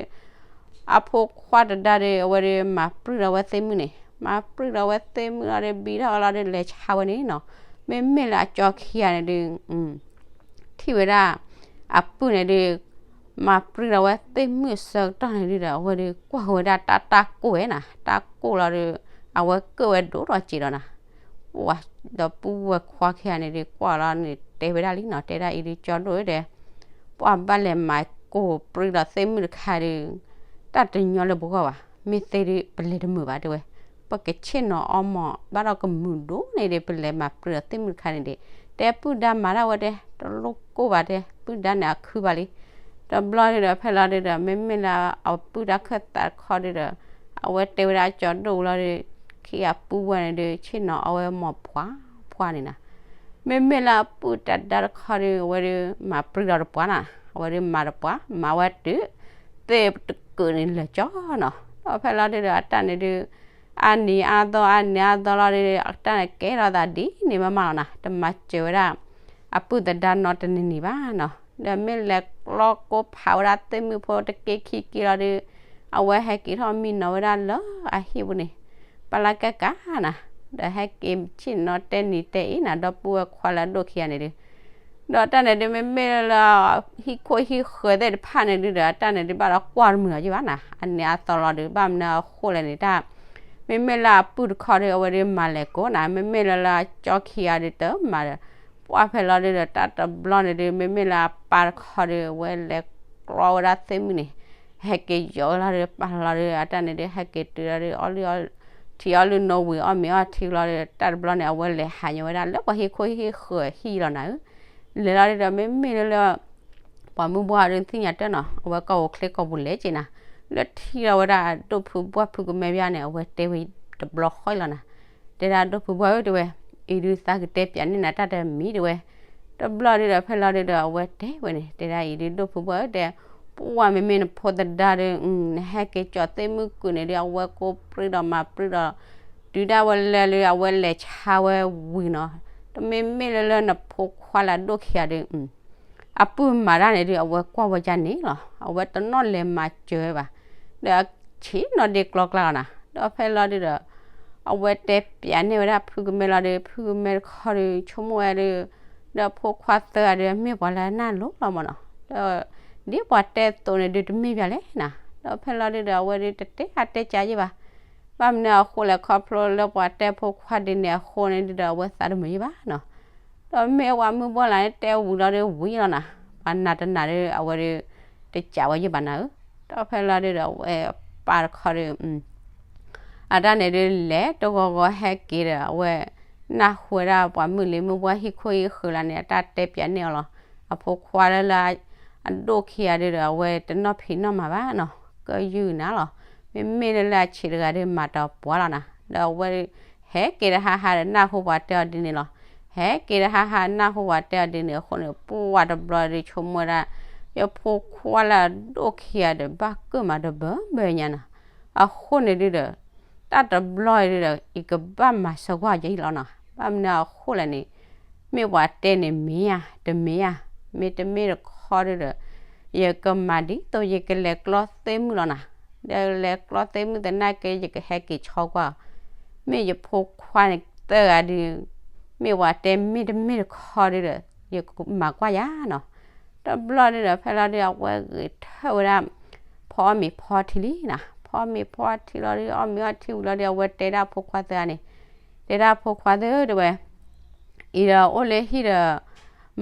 အဖိခွါတဒါဒု အဝဲဒု မၤပြံလီၤဝဲသ့ၣ်မုၣ်န့ၣ်, မၤပြံလီၤဝဲသ့ၣ်မုၣ်လီၤဒု ဘံထီၣ်လီၤဒု လဲၤဆါဝဲန့ၣ်နီၤ, မ့မ့ၢ်လၢအကၠီခံဂၤန့ၣ်ဒု ထံၣ်ဝဲဒၣ် အပုၢ်န့ၣ်ဒု မၤပြံလီၤဝဲသ့ၣ်မုၣ်အဆၢကတီၢ်န့ၣ်ဒုဒီး အဝဲဒု ကွၢ်ဃီၤဝဲဒၣ်တၢ်တၢ်ကိၢ်ဝဲနီၤ, တၢ်ကိၢ်လီၤဒု အဝဲကၢၣ်ဝဲဒိၣ်ထီၣ်စဲးဒီးနီၤ, ပှၢ်ဒီပုၢ်ဝဲၢ်ခွါခံဂၤန့ၣ်ဒု ကွၢ်လီၤန့ၣ် တဲဝဲဒၣ်လံနီၤ, တဲဒၣ်အံၤဒု ကၠီဒိၣ်ဒီး ပှၢ်ဘၣ်လဲၤမၤကိးပြံလီၤသ့ၣ်မုၣ်တခါဒု တၢ်တညီလၢပဂီၢ်ဘၣ်, မ့ၢ်သ့ဒု ပလဲၤတမုာ်ဘၣ်တဲဝဲ, ပကဆ့ၣ်နီၤအီၤမး ဘၣ်ဒီးကမုာ်ဒိၣ်န့ၣ်ဒု ပလဲၤမၤပြံလီၤသ့ၣ်မုၣ်တခါန့ၣ်ဒု, တဲပုၢ်ဒါမၤတၢ်ဝဲတဲ တလိၣ်ကိၢ်ဘၣ်တဲ ပုၢ်ဒါန့ၣ်အခုဘၣ်လံ, တဘျီဒုဒီး ဖဲလီၤဒုဒီး မ့မ့ၢ်လၢအပုၢ်တၢ်ခၢၣ်သးတခီဒုဒီး အဝဲတဲဝဲဒၣ်ကၠီဒိၣ်ဝံၤလီၤဒု ခံဂၤပုၢ်ဝဲၢ်န့ၣ်ဒု ဆ့ၣ်နီၤအီၤဝဲမးဖှါဖှါန့ၣ်နီၤ, မ့မ့ၢ်လၢအပုၢ်တဒါတခီဒု အဝဲဒု မၤပြံလီၤတပှၢ်နီၤ, အဝဲဒုးမၤတပှၢ် မၤဝဲတုၤ သ့ၣ်တကုာ်န့ၣ်လၢာ်ကၠီနီၤ. ဒီးဖဲလီၤဒုးဒီးအတၢ်န့ၣ်ဒုး အါနံၤအါသီ အါနံၤအါသီလီၤဒုး အတၢ်န့ၣ်ကဲထီၣ်သးဒ်န့ၣ်မးမးလီၤနီၤ. တမၤစၢၤဝဲဒၣ် အပုၢ်သဒါနီတနံၤနံၤဘၣ်နီၤ. ဒီးမ့ၢ်လဲၤကျီကိးဖးဝဲဒၣ်သ့ၣ်မုၣ်ဖိတက့ခံက့လီၤဒုး အဝဲဟဲက့ၤထီၣ်မံနီၤဝဲဒၣ်လၢအဟံၣ်ပူၤန့ၣ် ပလၢ်ကဲကးနၤ, ဒီးဟဲက့ၤဆ့ၣ်နီၤတဲနံၤတဲအ့နၤ ဒီပုၢ်ဝဲၢ်ခွါလၢအဒိၣ်ခံဂၤန့ၣ်ဒုး, ဒီးတၢ်န့ၣ်ဒုး မ့မ့ၢ်လၢ ဟံၣ်ခိၣ်ဟံၣ်ဃၢၤသ့ၣ်တဖၣ်န့ၣ်ဒုးဒီး တၢ်န့ၣ်ဒုးဘၣ်ဒီးကွၢ်တမုာ်လီၤယံၣ်ဘၣ်နၤ, အနံၤအသီလီၤဒုး ဘၣ်မနုၤအဃိလဲၣ်န့ၣ် တၢ် မ့မ့ၢ်လၢအပုၢ်တခီဒုး အဝဲဒုးမၤလဲၤကိးနၤ, မ့မ့ၢ်လၢလၢကၠီခံဂၤဒုးတမၤဒီး ပှၢ်ဖဲလီၤဒုးဒီး တၢ်တဘျီန့ၣ်ဒုး မ့မ့ၢ်လၢအပၢ်တခီဒုး အဝဲလဲၤကျီဝဲဒၣ်သ့ၣ်မုၣ်န့ၣ် ဟဲက့ၤယီၤဝဲလီၤဒုး ပာ်လီၤဒုး အတၢ်န့ၣ်ဒုး ဟဲက့ၤတုၤလီၤဒုး အီၣ်လုၢ်အီထံ အီလုၢ်နိဝံၤ အီၣ်မ့ၤအီထံလီၤဒုး တၢ်တဘျီန့ၣ် အဝဲလဲၤဟးညီဝဲဒၣ်လၢပှၤဟံၣ်ခိၣ်ဟံၣ်ဃၢၤဟံၣ်လီၤနၤဧၢ, လဲၤလီၤဒုးဒီး မ့မ့ၢ်လၢလၢ ပှၤမုၢ်ဘှၢ်ဒုးသ့ၣ်ညါတၢ်နီၤ အဝဲကီၢ်ဧိၤချ့ကီၢ်ပူၤလဲၤက့ၤနၤ, လၢထံၣ်လီၤဝဲဒၣ်အဒိၣ်ဖုဘှၢ်ဖုကမဲဘၣ်န့ၣ် အဝဲတဲဝဲတဘျီဃီလီၤနၤ, တဲဒၣ်ဒိၣ်ဖုဘှၢ်ဧၢ တဲဝဲ, အံၤဒုးသးကတဲပၠးန့ၢ်နၤတၢ်တမံၤတဲဝဲ, တဘျီဒုးဒီးဖဲလီၤဒုးဒီး အဝဲတဲဝဲန့ၣ် တဲဒၣ်အံၤဒုးဒိၣ်ဖုဘှၢ်ဧၢ တဲ, ပှၢ်မ့မ့ၢ်နဖိသဒါဒုး နဟဲက့ၤကၠီၤသ့ၣ်မုၣ်ကုာ်န့ၣ်ဒုး အဝဲကိးပြံဒီးမၤပြံဒီး တုၤဒၣ်ဝဲလဲၤလၢအဝဲလဲၤဆါဝဲဝံၤနီၤ, တမ့မ့ၢ်လၢလၢနဖိခွါလၢအဒိၣ်ခံဂၤဒုး အပုၢ်မၤတၢ်န့ၣ်ဒုး အဝဲကွၢ်ဝဲဒ်န့ၣ်လီၤ, အဝဲတနီၣ်လဲၤမၤစၢၤဝဲဘၣ်, ဒီးဆ့ၣ်နီၤဒ့ကျီကျါလီၤနၤ, ဒီးဖဲလီၤဒုးဒီး အဝဲတဲပၠးန့ၢ်ဝဲဒၣ်ဖုကမဲလီၤဒုး ဖုကမဲတခီဒုး ဆိကမိၣ်ဝဲဒုး ဒီးဖိခွါသၢဂၤဒုး မ့ၢ်ပှၤလၢအနၢ်လိၤလီၤမးနီၤ, ဒီး ဒ်ပှၤတဲသိးန့ၣ်ဒုးတမ့ၢ်ဘၣ်လဲၣ်နၤ, ဒီးဖဲလီၤဒုးဒီး အဝဲဒုးတတဲအါတဲကးယံၣ်ဘၣ်, ဘၣ်မနုၤအဃိလဲၣ် ခီဖျိလၢပှၤတဲဖိခွါဒ်န့ၣ်အဃိန့ၣ်ဒုးဒီး အဝဲသးတမုာ်ယံၣ်ဘၣ်နီၤ, ဒီးမ့ၢ်ပှၤမုၢ်ဘှၢ်လၢ်န့ၣ်တဲဝံၤလီၤဒုးဝံၤလီၤနၤ, ပှၤနာ်တနာ်ဒုး အဝဲဒုး တကးဝဲယံၣ်ဘၣ်နၤဧၢ, ဒီးဖဲလီၤဒုးဒီး အဝဲပၢ်တခီဒုး အတၢ်န့ၣ်ဒုးလဲၤတဂီၤဂီၤဟဲက့ၤဒီး အဝဲနၢ်ဟူဝဲဒၣ်ပှၤမုၢ်လံၤမုၢ်ဘှၢ်ဟံၣ်ခိၣ်ဟံၣ်ဃၢၤလၢန့ၣ် အတၢ်တဲပၠးန့ၢ်အီၤလီၤ, အဖိခွါလၢလၢ အဒိၣ်ခံဂၤဒုးဒီး အဝဲတနီၣ်ဖံးနီၣ်မၤဘၣ်နီၤ, ကယုၢ်နၤလီၤ, မ့မ့ၢ်လၢလၢအဆံးတဂၤဒုးမၤတပှၢ်လီၤနၤ, ဒီးအဝဲ ဟဲက့ၤတဟါဟါဒီးနၢ်ဟူပှၤတဲအီၤဒ်န့ၣ်လီၤ, ဟဲက့ၤတဟါဟါနၢ်ဟူပှၤတဲအီၤဒ်န့ၣ်အဃိန့ၣ် ပှၢ်တဘျီဒုးဆိကမိၣ်ဝဲဒၣ် ယဖိခွါလၢအဒိၣ်ခံဂၤဒီး ဘၣ်ကၢၣ်မးတဘၢဘၢညါနီၤ, အဃိန့ၣ်ဒုးဒီး တၢ်တဘျီဒုးဒီး ယကဘၣ်မၤစၢၤကွၢ်ယံၣ်လီၤနီၤ, ဘၣ်မနုၤအဃိလဲၣ်န့ၣ် မ့ၢ်ပှၤတဲန့ၣ်မ့ၢ်ဧါ တမ့ၢ်ဧါ, မ့တမ့ၢ်တခီဒုးဒီး ယကမၤဒ်သိးယကလဲၤကျီသ့ၣ်မုၣ်လီၤနၤ, ဒီးလဲၤကျီသ့ၣ်မုၣ်သနာ်က့ ယကဟဲက့ၤဆီကွၢ်အီၤ, မ့ၢ်ယဖိခွါန့ၣ်သၢဂၤဒုး မ့ၢ်ပှၤတဲမ့တမ့ၢ်တခီဒုးဒီး ယကမၤကွၢ်ယၤနီၤ, တဘျီဒုးဒီးဖဲလီၤဒုး အဝဲဂဲၤထၢၣ်ဝဲဒၣ် ဖီအီၣ်မ့ၤဖီထံလံနီၤ, ဖီအီၣ်မ့ၤဖီထံလီၤဒုး အီၣ်မ့ၤအီထံဝံၤလီၤဒုး အဝဲတဲဒၣ်ဖိခွါသၢဂၤန့ၣ်, တဲဒၣ်ဖိခွါသၢဂၤတဲဝဲ အံၤဒီးအိၣ်လၢဟံၣ်ဒီး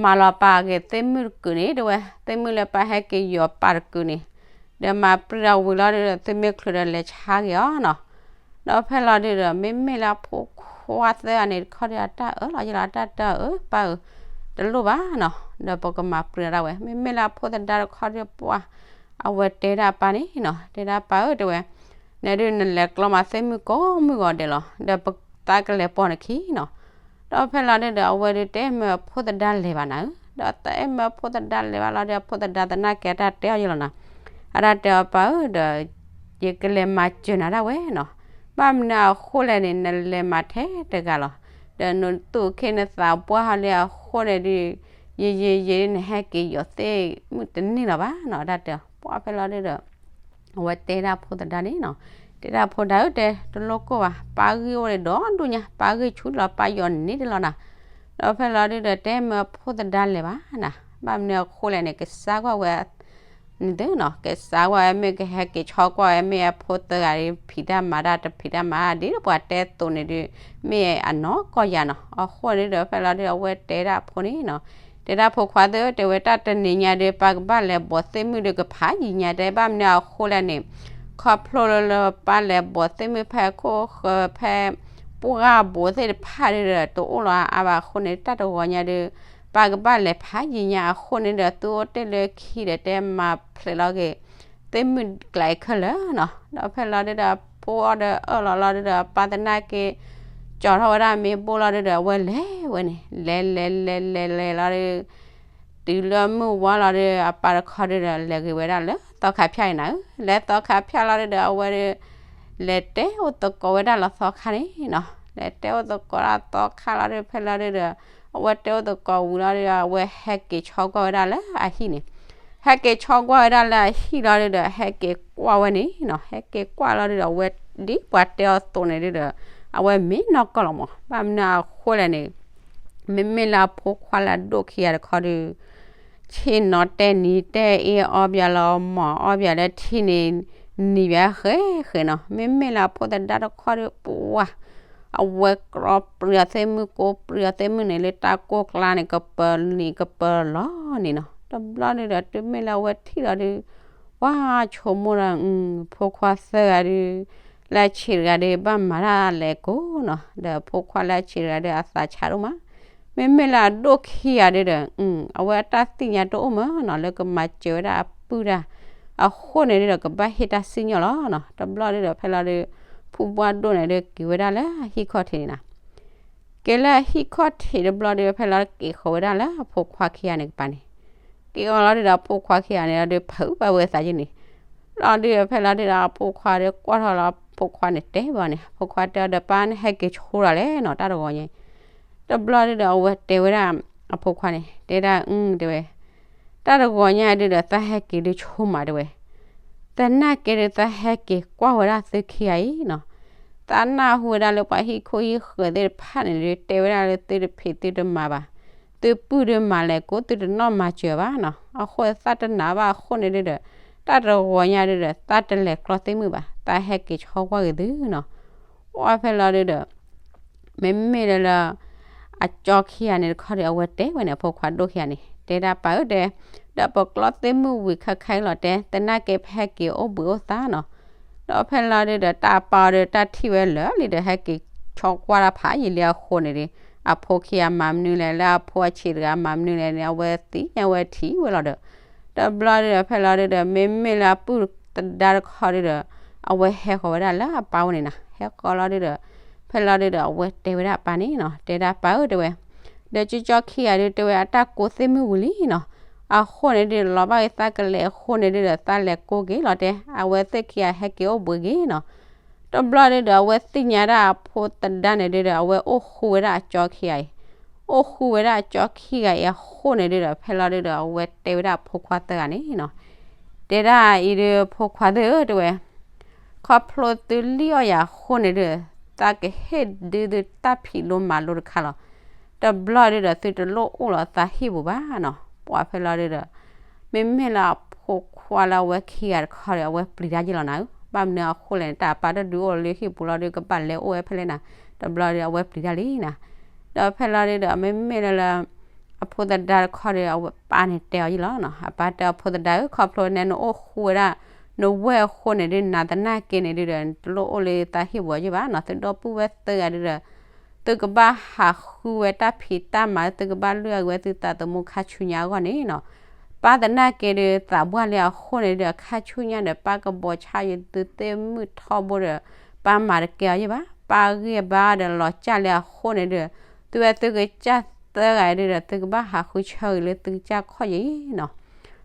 မၤလီၤပာ်က့ၤသ့ၣ်မုၣ်တကုာ်န့ၣ် တဲဝဲ သ့ၣ်မုၣ်လၢပၢ်ဟဲက့ၤယီၤပာ်တကုာ်န့ၣ်, ဒီးမၤပြံဒီးဝံၤလီၤဒုးဒီး သုမ့ၢ်ချုးဒီးလဲၤဆါက့ၤအီၤနီၤ, ဒီးဖဲလီၤဒုးဒီး မ့မ့ၢ်လၢအဖိခွါသၢဂၤန့ၣ်တခီဒုး အတၢ်အၢၣ်လီၤယလီၤ အတၢ်တဲအၢ ပၢ်ဧၢ, တလိၣ်ဘၣ်နီၤ, ဒီးပကမၤပြံဒီးဒၣ်ဝဲ မ့မ့ၢ်လၢအဖိသဒါတခီဒုးပှၢ်, အဝဲတဲဒၣ်ပၢ်န့ၣ်နီၤ, တဲဒၣ်ပၢ်ဧၢ တဲဝဲ နဒုးနလဲၤကျီမးသ့ၣ်မုၣ်ကိးမုၢ်ဂီၤဒဲးလီၤ, ဒီးပသးကလဲၤပိာ်နခံနီၤ, ဒီးဖဲလီၤဒုးဒီး အဝဲဒုးတအဲၣ်မၢအဖိသဒါလဲၤဘၣ်နၤဧၢ, ဒီးတအဲၣ်မၢအဖိသဒါလဲၤဘၣ်လီၤဒီး အဖိသဒါသနာ်က့ အတၢ်တဲအီၤယလီၤနီၤ, အတၢ်တဲအီၤပၢ်ဧၢ ဒီး ယကလဲၤမၤစၢၤနၤဒၣ်ဝဲနီၤ, ဘၣ်မနုၤအဃိလဲၣ်န့ၣ် နလဲၤမၤထဲတဂၤလီၤ, ဒီးနသူၣ်က့နသးပှၢ်ဟီလံအဃိန့ၣ်ဒုး ယယယယ နဟဲက့ၤယီၤသ့ၣ်မုၣ်တန့ၢ်လၢၤဘၣ်နီၤ, အတၢ်တဲအီၤ ပှၢ်ဖဲလီၤဒုးဒီး အဝဲတဲဒၣ်ဖိသဒါန့ၣ်နီၤ, တဲဒၣ်ဖိဒါဧၢ တဲတလိၣ်ကိၢ်ဘၣ်, ပၢ်ဂံၢ်အိၣ်ဒံးဒီဒူၣ်ညါ, ပၢ်ဂံၢ်ဆူလီၤ ပၢ်ယီၤန့ၢ်တလီၤနၤ, ဒီးဖဲလီၤဒုးဒီး တအဲၣ်မၢအဖိသဒါလဲၤဘၣ်နၤ, ဘၣ်မနုၤအဃိလဲၣ်န့ၣ် ကစၢ်ကွၢ်ဝဲ န့ၣ်သုနီၤ, ကစၢ်ကွၢ်ဝဲ မ့ၢ်ကဟဲက့ၤဆီကွၢ်ဝဲ မ့ၢ်အဖိသၢဂၤဒုး ဖံးတၢ်မၤတၢ် တဖံးတၢ်မၤ ဒ်ပှၤတဲသိးန့ၣ်ဒုး မ့ၢ်အနီၢ်ကီၢ်ယၤနီၤ, အဃိန့ၣ်ဒီး ဖဲလီၤဒုး အဝဲတဲဒၣ်အဖိန့ၣ်နီၤ, တဲဒၣ်ဖိခွါသၢ တဲဝဲ တၢ်တနံၤညါဒုး ပၢ်ကဘၣ်လဲၤဘိးသ့ၣ်မုၣ်ဒုး ကဖးယံာ်ညါ တဲဘၣ်မနုၤအဃိလဲၣ်န့ၣ်, ခီဖျိလၢလၢပၢ်လဲၤဘိးသ့ၣ်မုၣ်ဖဲခိၣ်ဃၢၤဖဲ ပှၢ်ဘိးသ့ၣ်တဖၣ်ဒုးဒီး တအိၣ်လီၤအါဘၣ်အဃိန့ၣ် တၢ်တဂီၤညါဒုး ပၢ်ကဘၣ်လဲၤဖးယံာ်ညါအဃိန့ၣ်ဒီး သုအိၣ်တ့ၢ်လၢခံဒီး တဲမၤဖျဲးလီၤက့ၤ သ့ၣ်မုၣ်ကျဲခဲလၢာ်နီၤ, ဒီးဖဲလီၤဒုးဒီး ဖိအီၤဒီးအၢၣ်လီၤလီၤဒုးဒီး ပၢ်သနာ်က့ ကၠီၤထီၣ်ဝဲဒၣ်မ့ၢ်ဘိၣ်လီၤဒုးဒီး အဝဲလဲၤဝဲန့ၣ် လဲၤလဲၤလဲၤလဲၤလဲၤလီၤဒုး တုၤလၢမုၢ်ဝါလီၤဒီး အပၢ်တခီဒုဒီး လဲၤဂ့ၤဝဲဒၣ်လၢသီခါဖၠၣ်အံၤနၤဧၢ, လဲၤသီခါဖၠၣ်လီၤဒုဒီး အဝဲဒု လဲၤတဲအိၣ်သကိးဝဲဒၣ်လီၤသီခါန့ၣ်နီၤ, လဲၤတဲအိၣ်သကိးဒၣ်သီခါလီၤဒု ဖဲလီၤဒုဒီး အဝဲတဲအိၣ်သကိးဝံၤလီၤဒုဒီး အဝဲဟဲက့ၤဆီကွၢ်ဝဲဒၣ်လၢအဟံၣ်န့ၣ်, ဟဲက့ၤဆီကွၢ်ဝဲဒၣ်လၢအဟံၣ်လီၤဒုဒီး ဟဲက့ၤကွၢ်ဝဲန့ၣ်နီၤ, ဟဲက့ၤကွၢ်လီၤဒုဒီး အဝဲဒ်ပှၤတဲအီၤသိးန့ၣ်ဒုဒီး အဝဲမ့ၢ်နီၢ်ကီၢ်လီၤမး, ဘၣ်မနုၤအဃိလဲၣ်န့ၣ် မ့မ့ၢ်လၢအဖိခွါလၢအဒိၣ်ခံဂၤတခီဒု ဆ့ၣ်နီၤတဲနံၤတဲအ့အီၣ်ဘၣ်လီၤ မၤအီၣ်ဘၣ်လၢထံန့ၣ် နံၤဘၣ်ဃဲဃဲနီၤ, မ့မ့ၢ်လၢအဖိသဒါတခီဒု ပှၤ အဝဲကြီပြံအီၤသ့ၣ်မုၣ် ကိးပြံအီၤသ့ၣ်မုၣ်န့ၣ် လၢတၢ်ကိၢ်ကျါန့ၣ် ကပၢၤနံၤကပၢၤလီၤန့ၣ်နီၤ, တဘျီဒုဒီး တုၤမ့ၢ်လၢအဝဲထံၣ်လီၤဒု ပှၤဆိကမိၣ်ဒီး ဖိခွါသၢဂၤဒု လၢအဆံးတဂၤဒု ဘၣ်မၤတၢ်လဲၤကိးနီၤ, ဒီးဖိခွါလၢအဆံးတဂၤဒု အသးဆးဒိၣ်မး, မ့မ့ၢ်လၢအဒိၣ်ခံဂၤဒုဒီး အဝဲအတၢ်သ့ၣ်ညါတအိၣ်မးနီၤ လၢကမၤစၢၤဝဲဒၣ်အပုၢ်တၢ်, အဃိန့ၣ်ဒုဒီး ကဘၣ်ဟ့ၣ်တၢ်စံၣ်ညီၣ်လီၤနီၤ, တဘျီဒုဒီး ဖဲလီၤဒု ဖုဘှၢ်ဒိၣ်န့ၣ်ဒု က့ၤဝဲဒၣ်လၢအဟံၣ်ခီၣ်ထံးန့ၣ်နီၤ, က့ၤလၢအဟံၣ်ခီၣ်ထံးတဘျီဒု ဖဲလီၤက့ၤဃီၤဝဲဒၣ်လၢအဖိခွါခံဂၤန့ၣ်ကပၤန့ၣ်, က့ၤဃီၤလီၤဒုဒီး အဖိခွါခံဂၤန့ၣ်လီၤဒု ဖုးဘၣ်ဝဲသးယုၢ်န့ၣ်, လီၤဒုဒီး ဖဲလီၤဒုဒီး အဖိခွါဒု ကွၢ်ထီၣ်လီၤ အဖိခွါန့ၣ်တဲဘၣ်န့ၣ်, အဖိခွါတဲအီၤဒီး ပၢ်နဟဲက့ၤဆိလီၤလဲၣ်နီၤ တၢ်တဂီၤညါ, တဘျီဒုဒီး အဝဲတဲဝဲဒၣ် အဖိခွါန့ၣ် တဲဒၣ်အုၣ် တဲဝဲ တၢ်တဂီၤညါဒုဒီး သးဟဲက့ၤဒုဆိမးတဲဝဲ, သနာ်က့ဒု သးဟဲက့ၤကွၢ်ဝဲဒၣ်သုခံဂၤအံၤနီၤ, သးနၢ်ဟူဝဲဒၣ်လၢပှၤဟံၣ်ခိၣ်ဟံၣ်ဃၢၤသ့ၣ်တဖၣ်န့ၣ်ဒု တဲဝဲဒၣ်လၢသုတဖံးသုတမၤဘၣ်, သုပုၢ်ဒုမၤလဲၤကိး သုတနီၣ်မၤစၢၤဘၣ်နီၤ, အဃိသးတနာ်ဘၣ်အဃိန့ၣ်ဒုဒီး တၢ်တဂီၤညါဒုဒီး သးတလဲၤကြီသ့ၣ်မုၣ်ဘၣ်, သးဟဲက့ၤဆီကွၢ်က့ၤသုနီၤ, ပှၤဖဲလီၤဒုဒီး မ့မ့ၢ်လၢလၢ အကၠီခံဂၤန့ၣ်တခီဒီး အဝဲတဲဝဲန့ၣ် အဖိခွါဒိၣ်ခံဂၤန့ၣ် တဲဒၣ်ပၢ်ဧၢတဲ, ဒီးပကြီသ့ၣ်မုၣ်ဝံၤခါခဲအံၤလီၤတဲ, သနာ်က့ပဟဲက့ၤအိၣ်ဘှံးအိၣ်သါနီၤ, ဒီးဖဲလီၤဒုဒီး တၢ်အပၢ်အီၤဒီး တၢ်ထံၣ်ဝဲလၢာ်လံဒီး ဟဲက့ၤဆီကွၢ်တၢ်ဖးယံာ်လံအဃိန့ၣ်ဒီး အဖိခံဂၤမၤမနုၤလဲၣ် လၢအဖိအဆံးတဂၤမၤမနုၤလဲၣ်န့ၣ် အဝဲသ့ၣ်ညါဝဲထံၣ်ဝဲလီၤဒီး တဘျီဒုဒီး ဖဲလီၤဒုဒီး မ့မ့ၢ်လၢအပုၢ်သဒါတခီဒုဒီး အဝဲဟဲဃီၤဝဲဒၣ်လၢအပၢ်အိၣ်န့ၣ်နီၤ, ဟဲဃီၤလီၤဒုဒီး ဖဲလီၤဒုဒီး အဝဲတဲဝဲဒၣ်အပၢ်န့ၣ်နီၤ, တဲဒၣ်ပၢ်ဧၢတဲဝဲ, ဒီးကၠီကၠီခံဂၤဒုတဲဝဲ အတၢ်ကိးသ့ၣ်မုၣ်ဝံၤလံနီၤ, အဃိန့ၣ်ဒုဒီး လီၤဘၣ်ဂ့ၤသးကလဲၤအဃိန့ၣ်ဒုဒီး သးလဲၤကိးက့ၤလီၤတဲ, အဝဲသ့ၣ်ခံဂၤဟဲက့ၤအိၣ်ဘှံးက့ၤနီၤ, တဘျီဒုဒီး အဝဲသ့ၣ်ညါဒၣ်အဖိသဒါန့ၣ်ဒုဒီး အဝဲအိၣ်ဃူဝဲဒၣ်အကၠီခံဂၤအံၤ, အိၣ်ဃူဝဲဒၣ်အကၠီခံဂၤအံၤအဃိန့ၣ်ဒုဒီး ဖဲလီၤဒုဒီး အဝဲတဲဝဲဒၣ်အဖိခွါသၢဂၤန့ၣ်နီၤ, တဲဒၣ်အံၤဒု ဖိခွါသၢဧၢတဲဝဲ ခီဖျိသုလံၣ်အီၣ်ယၤအဃိန့ၣ်ဒု သးကဟ့ၣ်ဒုသုတၢ်ဖံးလိမၤလိတခါလီၤ. တဘျီဒုဒီးသုတလိၣ်အိၣ်လီၤသးဟံၣ်ပူၤဘၣ်နီၤ. ပှၤဖဲလီၤဒုဒီး မ့မ့ၢ်လၢအဖိခွါလၢအဝဲခံဂၤတခီဒီး အဝဲပျံၤတၢ်ယ့ၢ်လီၤနၤဧၢ, ဘၣ်မနုၤအဃိလဲၣ်န့ၣ် တၢ်အပၢ်တဒုးအိၣ်လၢဟံၣ်ပူၤလီၤဒု ကဘၣ်လဲၤအိၣ်ဝဲဖဲလဲၣ်နၤ, တဘျီဒုအဝဲပျံၤတၢ်လံနၤ. ဒီးဖဲလီၤဒုဒီး မ့မ့ၢ်လၢလၢ အဖိသဒါတခီဒီး အဝဲပၢ်န့ၣ်တဲအီၤယ့ၢ်လီၤနီၤ. အပၢ်တဲအီၤဖိသဒါဧၢ, ခီဖျိနဲနအိၣ်ဃူဝဲဒၣ် နဝဲၢ်အဃိန့ၣ်ဒု နၤသနာ်က့န့ၣ်ဒုဒီး နတလိၣ်အိၣ်လၢသးဟံၣ်ပူၤအီၤယ့ၢ်ဘၣ်နီၤ. သုဒီပုၢ်ဝဲၢ်သၢဂၤဒုဒီး သုကဘၣ်ဟးဃုဝဲတၢ်ဖံးတၢ်မၤ, သုကဘၣ်လုၢ်အဂ့ၤသုသးသမူခါဆူညါအဂီၢ်န့ၣ်နီၤ. ပၢ်သနာ်က့ဒု သးပှၢ်လံအဃိန့ၣ်ဒု အခါဆူညါဒီး ပၢ်ကဘီးဆါယသုသ့ၣ်မုၣ်ထီဘိဒီး ပၢ်မၤတကဲအီၤယ့ၢ်ဘၣ်. ပၢ်ဂံၢ်ဘါဒီးလီၤစၢ်လံအဃိန့ၣ်ဒု သုဝဲသုကစၢ်သၢဂၤဒုဒီး သုကဘၣ်ဟးဃုဆၢဂ့ၤလၢသုကစၢ်ခီၣ်ယံၤနီၤ.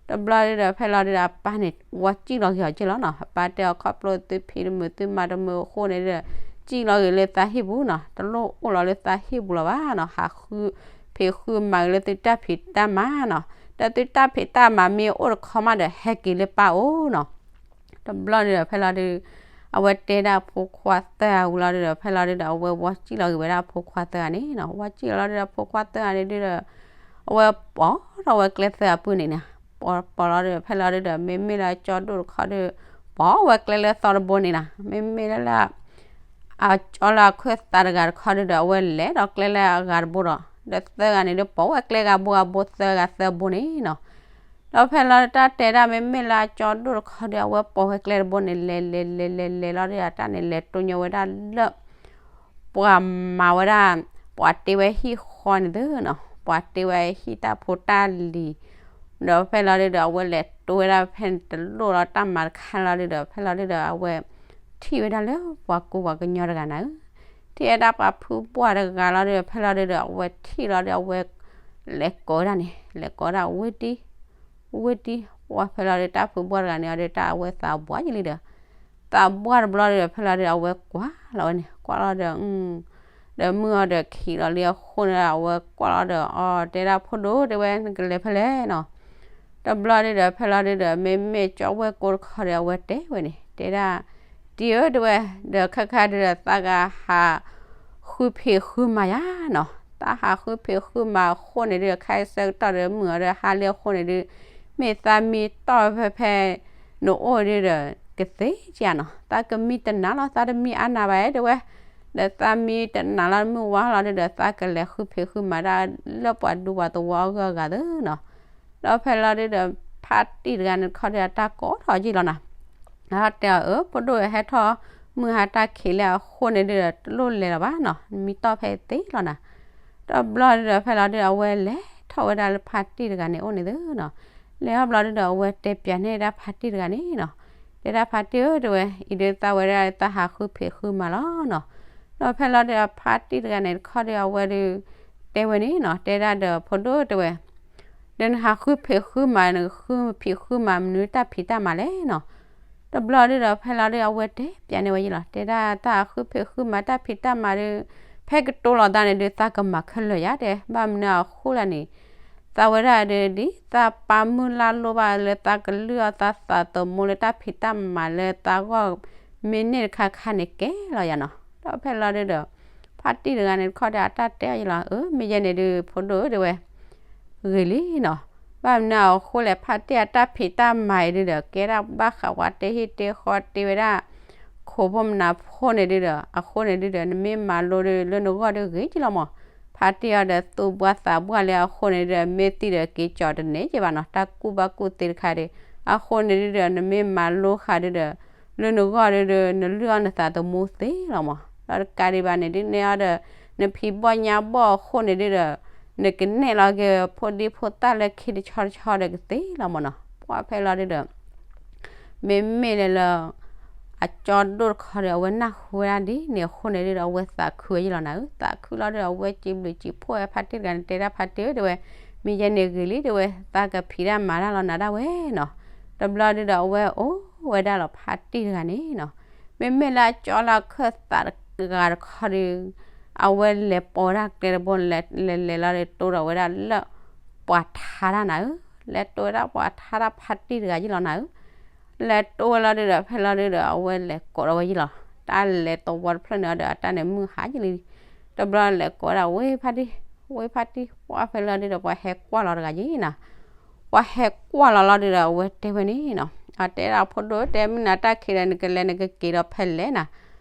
တဘျီဒုဒီး ဖဲလီၤဒုဒီး အပၢ်န့ၣ် ဝီစံၣ်လီၤဂ့ၤအီၤက့ၢ်လီၤနီၤ. အပၢ်တဲအီၤ ခီဖျိသုဖံးတမုာ်သုမၤတမုာ်အဃိန့ၣ်ဒုဒီး စံၣ်လီၤဂ့ၤလၢသးဟံၣ်ပူၤနီၤ. တလိၣ်အိၣ်လီၤလၢသးဟံၣ်ပူၤလီၤဘၣ်နီၤ. ဟးဃု ဖံးဃုမၤဂ့ၤလၢသုတၢ်ဖံးတၢ်မၤနီၤ. ဒီးသုတၢ်ဖံးတၢ်မၤမ့ၢ်အိၣ်တခီမးဒီး ဟဲက့ၤလၢပၢ်အိၣ်နီၤ. တဘျီဒုဒီး ဖဲလီၤဒု အဝဲတဲဒၣ်အဖိခွါသၢဂၤဝံၤလီၤဒုဒီး ဖဲလီၤဒုဒီး အဝဲဝီစံၣ်လီၤဂ့ၤဝဲဒၣ်အဖိခွါသၢဂၤန့ၣ်နီၤ. ဝီစံၣ်လီၤဒုဒီး အဖိခွါသၢဂၤန့ၣ်ဒုဒီး အဝဲပိာ်ထီၣ်ဝဲကျဲသၢဂၤပုၢ်န့ၣ်နီၤ. ပိာ်ပိာ်လီၤဒုဒီး ဖဲလီၤဒုဒီး မ့မ့ၢ်လၢအကၠီဒိၣ်တခီဒု ပိာ်ဝဲကျဲလၢသီတဘိန့ၣ်နီၤ. မ့မ့ၢ်လၢလၢ အကၠီလၢအခၢၣ်သးတဂၤတခီဒုဒီး အဝဲလဲၤဒီးကျဲလၢအဂၤတဘိဒီး ဒီးသၢဂၤန့ၣ်ဒု ပိာ်ဝဲကျဲဂၤဘိဂၤဘိသၢဂၤသၢဘိန့ၣ်နီၤ. ဒီးဖဲလီၤဒုတၢ်တဲဒၣ် မ့မ့ၢ်လၢအကၠီဒိၣ်တခီဒု အဝဲပိာ်ဝဲကျဲတဘိန့ၣ် လဲၤလဲၤလဲၤလဲၤလဲၤလီၤဒု အတၢ်န့ၣ်လဲၤတိညိဝဲဒၣ်လၢ ပှၤမၤဝဲဒၣ် ပှၤတ့ဝဲဟံၣ်ဃီန့ၣ်သုနီၤ, ပှၤတ့ဝဲဟံၣ်တၢ်ဖိတၢ်လံၤ, ဒီးဖဲလီၤဒုဒီး အဝဲလဲၤတိဝဲဒၣ်ဖဲန့ၣ်တလိၣ်လီၤတၢ်မၤတခါလီၤဒုဒီး ဖဲလီၤဒုဒီး အဝဲထံၣ်ဝဲဒၣ်လၢပှၤကူပှၤကညီတဂၤနၤဧၢ, ထံၣ်ဝဲဒၣ်ပှၤဖုပှၢ်တဂၤလီၤဒုဒီး ဖဲလီၤဒုဒီး အဝဲထံၣ်လီၤဒု အဝဲ လဲၤကိးဝဲဒၣ်န့ၣ် လဲၤကိးဝဲဒၣ်ဝ့ၢ်တံၢ် ဝ့ၢ်တံၢ် ပှၢ်ဖဲလီၤဒီး တၢ်ဖုဘှၢ်တဂၤန့ၣ်အီၤဒီး တၢ်အဝဲသးဘှၢ်ယလံဒီး သးဘှၢ်တဘျီဒီး ဖဲလီၤဒီး အဝဲကွၢ်လီၤဝဲန့ၣ် ကွၢ်လီၤဒီး ဒီးမုၢ်အီၤဒီးခံးလီၤလံအဃိန့ၣ်ဒီး အဝဲကွၢ်လီၤဒီး အီ တဲဒၣ်ဖိဒိၣ်တဲဝဲ နကလဲၤဖဲလဲၣ်နီၤ. တဘျီဒီး ဖဲလီၤဒီး မ့မ့ၢ်ကၠီဝဲၢ်ကိတခီဒီး အဝဲတဲဝဲန့ၣ် တဲဒၣ် တံၢ်ဧၢ တဲဝဲ ဒီးခဲခါဒီး သးကဟးဃုဖံးဃုမၤယၤနီၤ. သးဟးဃုဖံးဃုမၤအဃိန့ၣ်ဒီး ခဲအံၤဆၢကတီၢ်ဒီး မုၢ်အီၤဒီးဟါလံအဃိန့ၣ်ဒီး မ့ၢ်သးမံတီၢ်ဖဲဖဲ နအိၣ်ဒီး ကသ့ဧါနီၤ. သးကမံတနၤလီၤ သးတမံအါနၤဘၣ် တဲဝဲ, ဒီးသးမံတနၤလီၤ မုၢ်ဝါလီၤဒီး သးကလဲၤဃုဖံးဃုမၤတၢ်လၢပှၤဒူပှၤသဝီအဂုၤအဂၤသ့နီၤ. ဒီးဖဲလီၤဒီး ဖါတံၢ်တဂၤန့ၣ်တခီဒီး အတၢ်ကိးထီၣ်က့ၤလီၤနၤ. ဒီးတဲအီၤ အၢ ဖိဒိၣ်ဟဲထီၣ် မုၢ်ဟါတၢ်ခံးလံအဃိန့ၣ်ဒီး တလိၣ်လဲၤလီၤဘၣ်နီၤ နမံတီၢ်ဖဲသ့လီၤနၤ. တဘျီဒီး ဖဲလီၤဒီး အဝဲလဲၤထီၣ်ဝဲဒၣ်လၢဖါတံၢ်တဂၤန့ၣ်အိၣ်န့ၣ်သ့နီၤ. လဲၤထီၣ်ဘျီဒီး အဝဲတဲပၠးန့ၢ်ဒၣ်ဖါတံၢ်တဂၤန့ၣ်နီၤ. တဲဒၣ်ဖါတံၢ်ဧၢ တဲဝဲ, အံၤဒီးသးဝဲဒၣ် သးဟးဃုဖံးဃုမၤလီၤနီၤ. ဒီးဖဲလီၤဒီး ဖါတံၢ်တဂၤန့ၣ်တခီဒီး အဝဲဒီး တဲဝဲန့ၣ်နီၤ, တဲဒၣ်ဒီးဖိဒိၣ်တဲဝဲ, ဒီးနဟးဃုဖံးဃုမၤ နဃုဖံးဃုမၤမနုၤတၢ်ဖံးတၢ်မၤလဲၣ်နီၤ. တဘျီဒီး ဖဲလီၤဒီး အဝဲတဲပၠးန့ၢ်ဝဲယလီၤ, တဲဒၣ်တၢ်ဟးဃုဖံးဃုမၤတၢ်ဖံးတၢ်မၤဒီး ဖဲကတိၤလီၤသးန့ၣ်ဒီး သးကမၤခဲလၢာ်ယါတဲ, ဘၣ်မနုၤအဃိလဲၣ်န့ၣ် သးဝဲဒၣ်ဒီး ဒ်သးပာ်မုၢ်လၢ်လိၣ်ဘၣ်လၢသးကလုၢ်အီၣ်သးသးသမူလၢတၢ်ဖံးတၢ်မၤလၢသးဂီၢ် မ့ၢ်န့ၢ်တခါခါန့ၣ်ကဲလီၤယါနီၤ. ဒီးဖဲလီၤဒုဒီး ဖါတံၢ်တဂၤန့ၣ်တခီဒီး အတၢ်တဲအီၤယလီၤ, အၢ မ့ၢ်ယဲန့ၣ်ဒုး ဖိဒိၣ်ဧၢ တဲဝဲ ဂ့ၤလံနီၤ. ဘၣ်မနုၤအဃိလဲၣ် ဖါတံၢ်အတၢ်ဖံးတၢ်မၤအံၤဒုဒီး ကဲဒၣ်ဘၣ်ဃးဝဲတဟံၣ်တဃီတ့ဝဲဒၣ် ခိၣ်ဖိမနၤဖိန့ၣ်ဒုဒီး အဃိန့ၣ်ဒုဒီး နမ့ၢ်မၤလိဒုး လၢနဂီၢ်ဒုဂ့ၤကလီၤမး. ဖါတံၢ်အီၤဒီးသူၣ်ဘှါသးဘှါလံအဃိန့ၣ်ဒုဒီး မ့ၢ်သံဒီးက့ၤကၠီတန့ၢ်က့ၤဘၣ်နီၤ, တၢ်ကူၣ်ဘၣ်ကူၣ်သ့တခါဒီး အဃိန့ၣ်ဒုဒီး နမ့ၢ်မၤလိဃာ်ဒုဒီး လၢနဂီၢ်ဒုဒီး နလုၢ်အီၣ်နသးသမူသ့လီၤမး. ဒီးတကးဒံးဘၣ်န့ၣ်ဒု နဲအီၤဒီး နဖံးဘီၣ်ညါဘီၣ်အဃိန့ၣ်ဒုဒီး နကနဲၣ်လီၤက့ၤဖိဒံဖိသၣ်လၢခံတဆီတဆီဒီးကသ့လီၤမးနီၤ. ပှၢ်ဖဲလီၤဒုဒီး မ့မ့ၢ်လၢလၢ အကၠီဒိၣ်တခီဒီး အဝဲနၢ်ဟူဝဲဒၣ်ဒ်န့ၣ်အဃိန့ၣ်ဒုဒီး အဝဲသးခုဝဲယလီၤနၤဧၢ, သးခုလီၤဒုဒီး အဝဲစံးဘျုးစံးဖှိၣ်ဝဲဖါတံၢ်တဂၤန့ၣ် တဲဒၣ်ဖါတံၢ်ဧၢ တဲဝဲ, မ့ၢ်ယဲန့ၣ်ဂ့ၤလံ တဲဝဲ, သးကဖံးတၢ်မၤတၢ်လီၤနၤဒၣ်ဝဲနီၤ. တဘျီဒုဒီး အဝဲအိၣ်ဝဲဒၣ်လီၤဖါတံၢ်တဂၤန့ၣ်နီၤ. မ့မ့ၢ်လၢအကၠီလၢအခၢၣ်သးတဂၤတခီဒီး အဝဲလဲၤပိာ်ဝဲဒၣ်ကျဲတဘိန့ၣ် လဲၤလဲၤလဲၤလီၤဒီး တိဒီးဝဲဒၣ်လၢ ပှၤထါတၢ်နၤဧၢ, လဲၤတိဝဲဒၣ်ပှၤထါတၢ်ဖါတံၢ်တဂၤယလီၤနၤဧၢ. လဲၤတိဝဲလီၤဒုဒီး ဖဲလီၤဒုဒီး အဝဲလဲၤကိးဒီးဝဲယလီၤ, တၢ်လဲၤသဝီတဖျၢၣ်န့ၣ်အီၤဒီး အတၢ်န့ၣ်မုၢ်ဟါယလံ. တဘျီလဲၤကိးဝဲဒၣ်ဝ့ၢ်ဖါတံၢ်, ဝ့ၢ်ဖါတံၢ်, ပှၢ်ဖဲလီၤဒုဒီး ပှၤဟဲကွၢ်လီၤတဂၤယံၤနၤ. ပှၤဟဲကွၢ်လီၤလီၤဒုဒီး အဝဲတဲဝဲန့ၣ်နီၤ, အတဲဒၣ်ဖိဒိၣ် တဲမုၢ်နၤတၢ်ခံးဒီး နကလဲၤနကက့ၤဒီးဖဲလဲၣ်နၤ.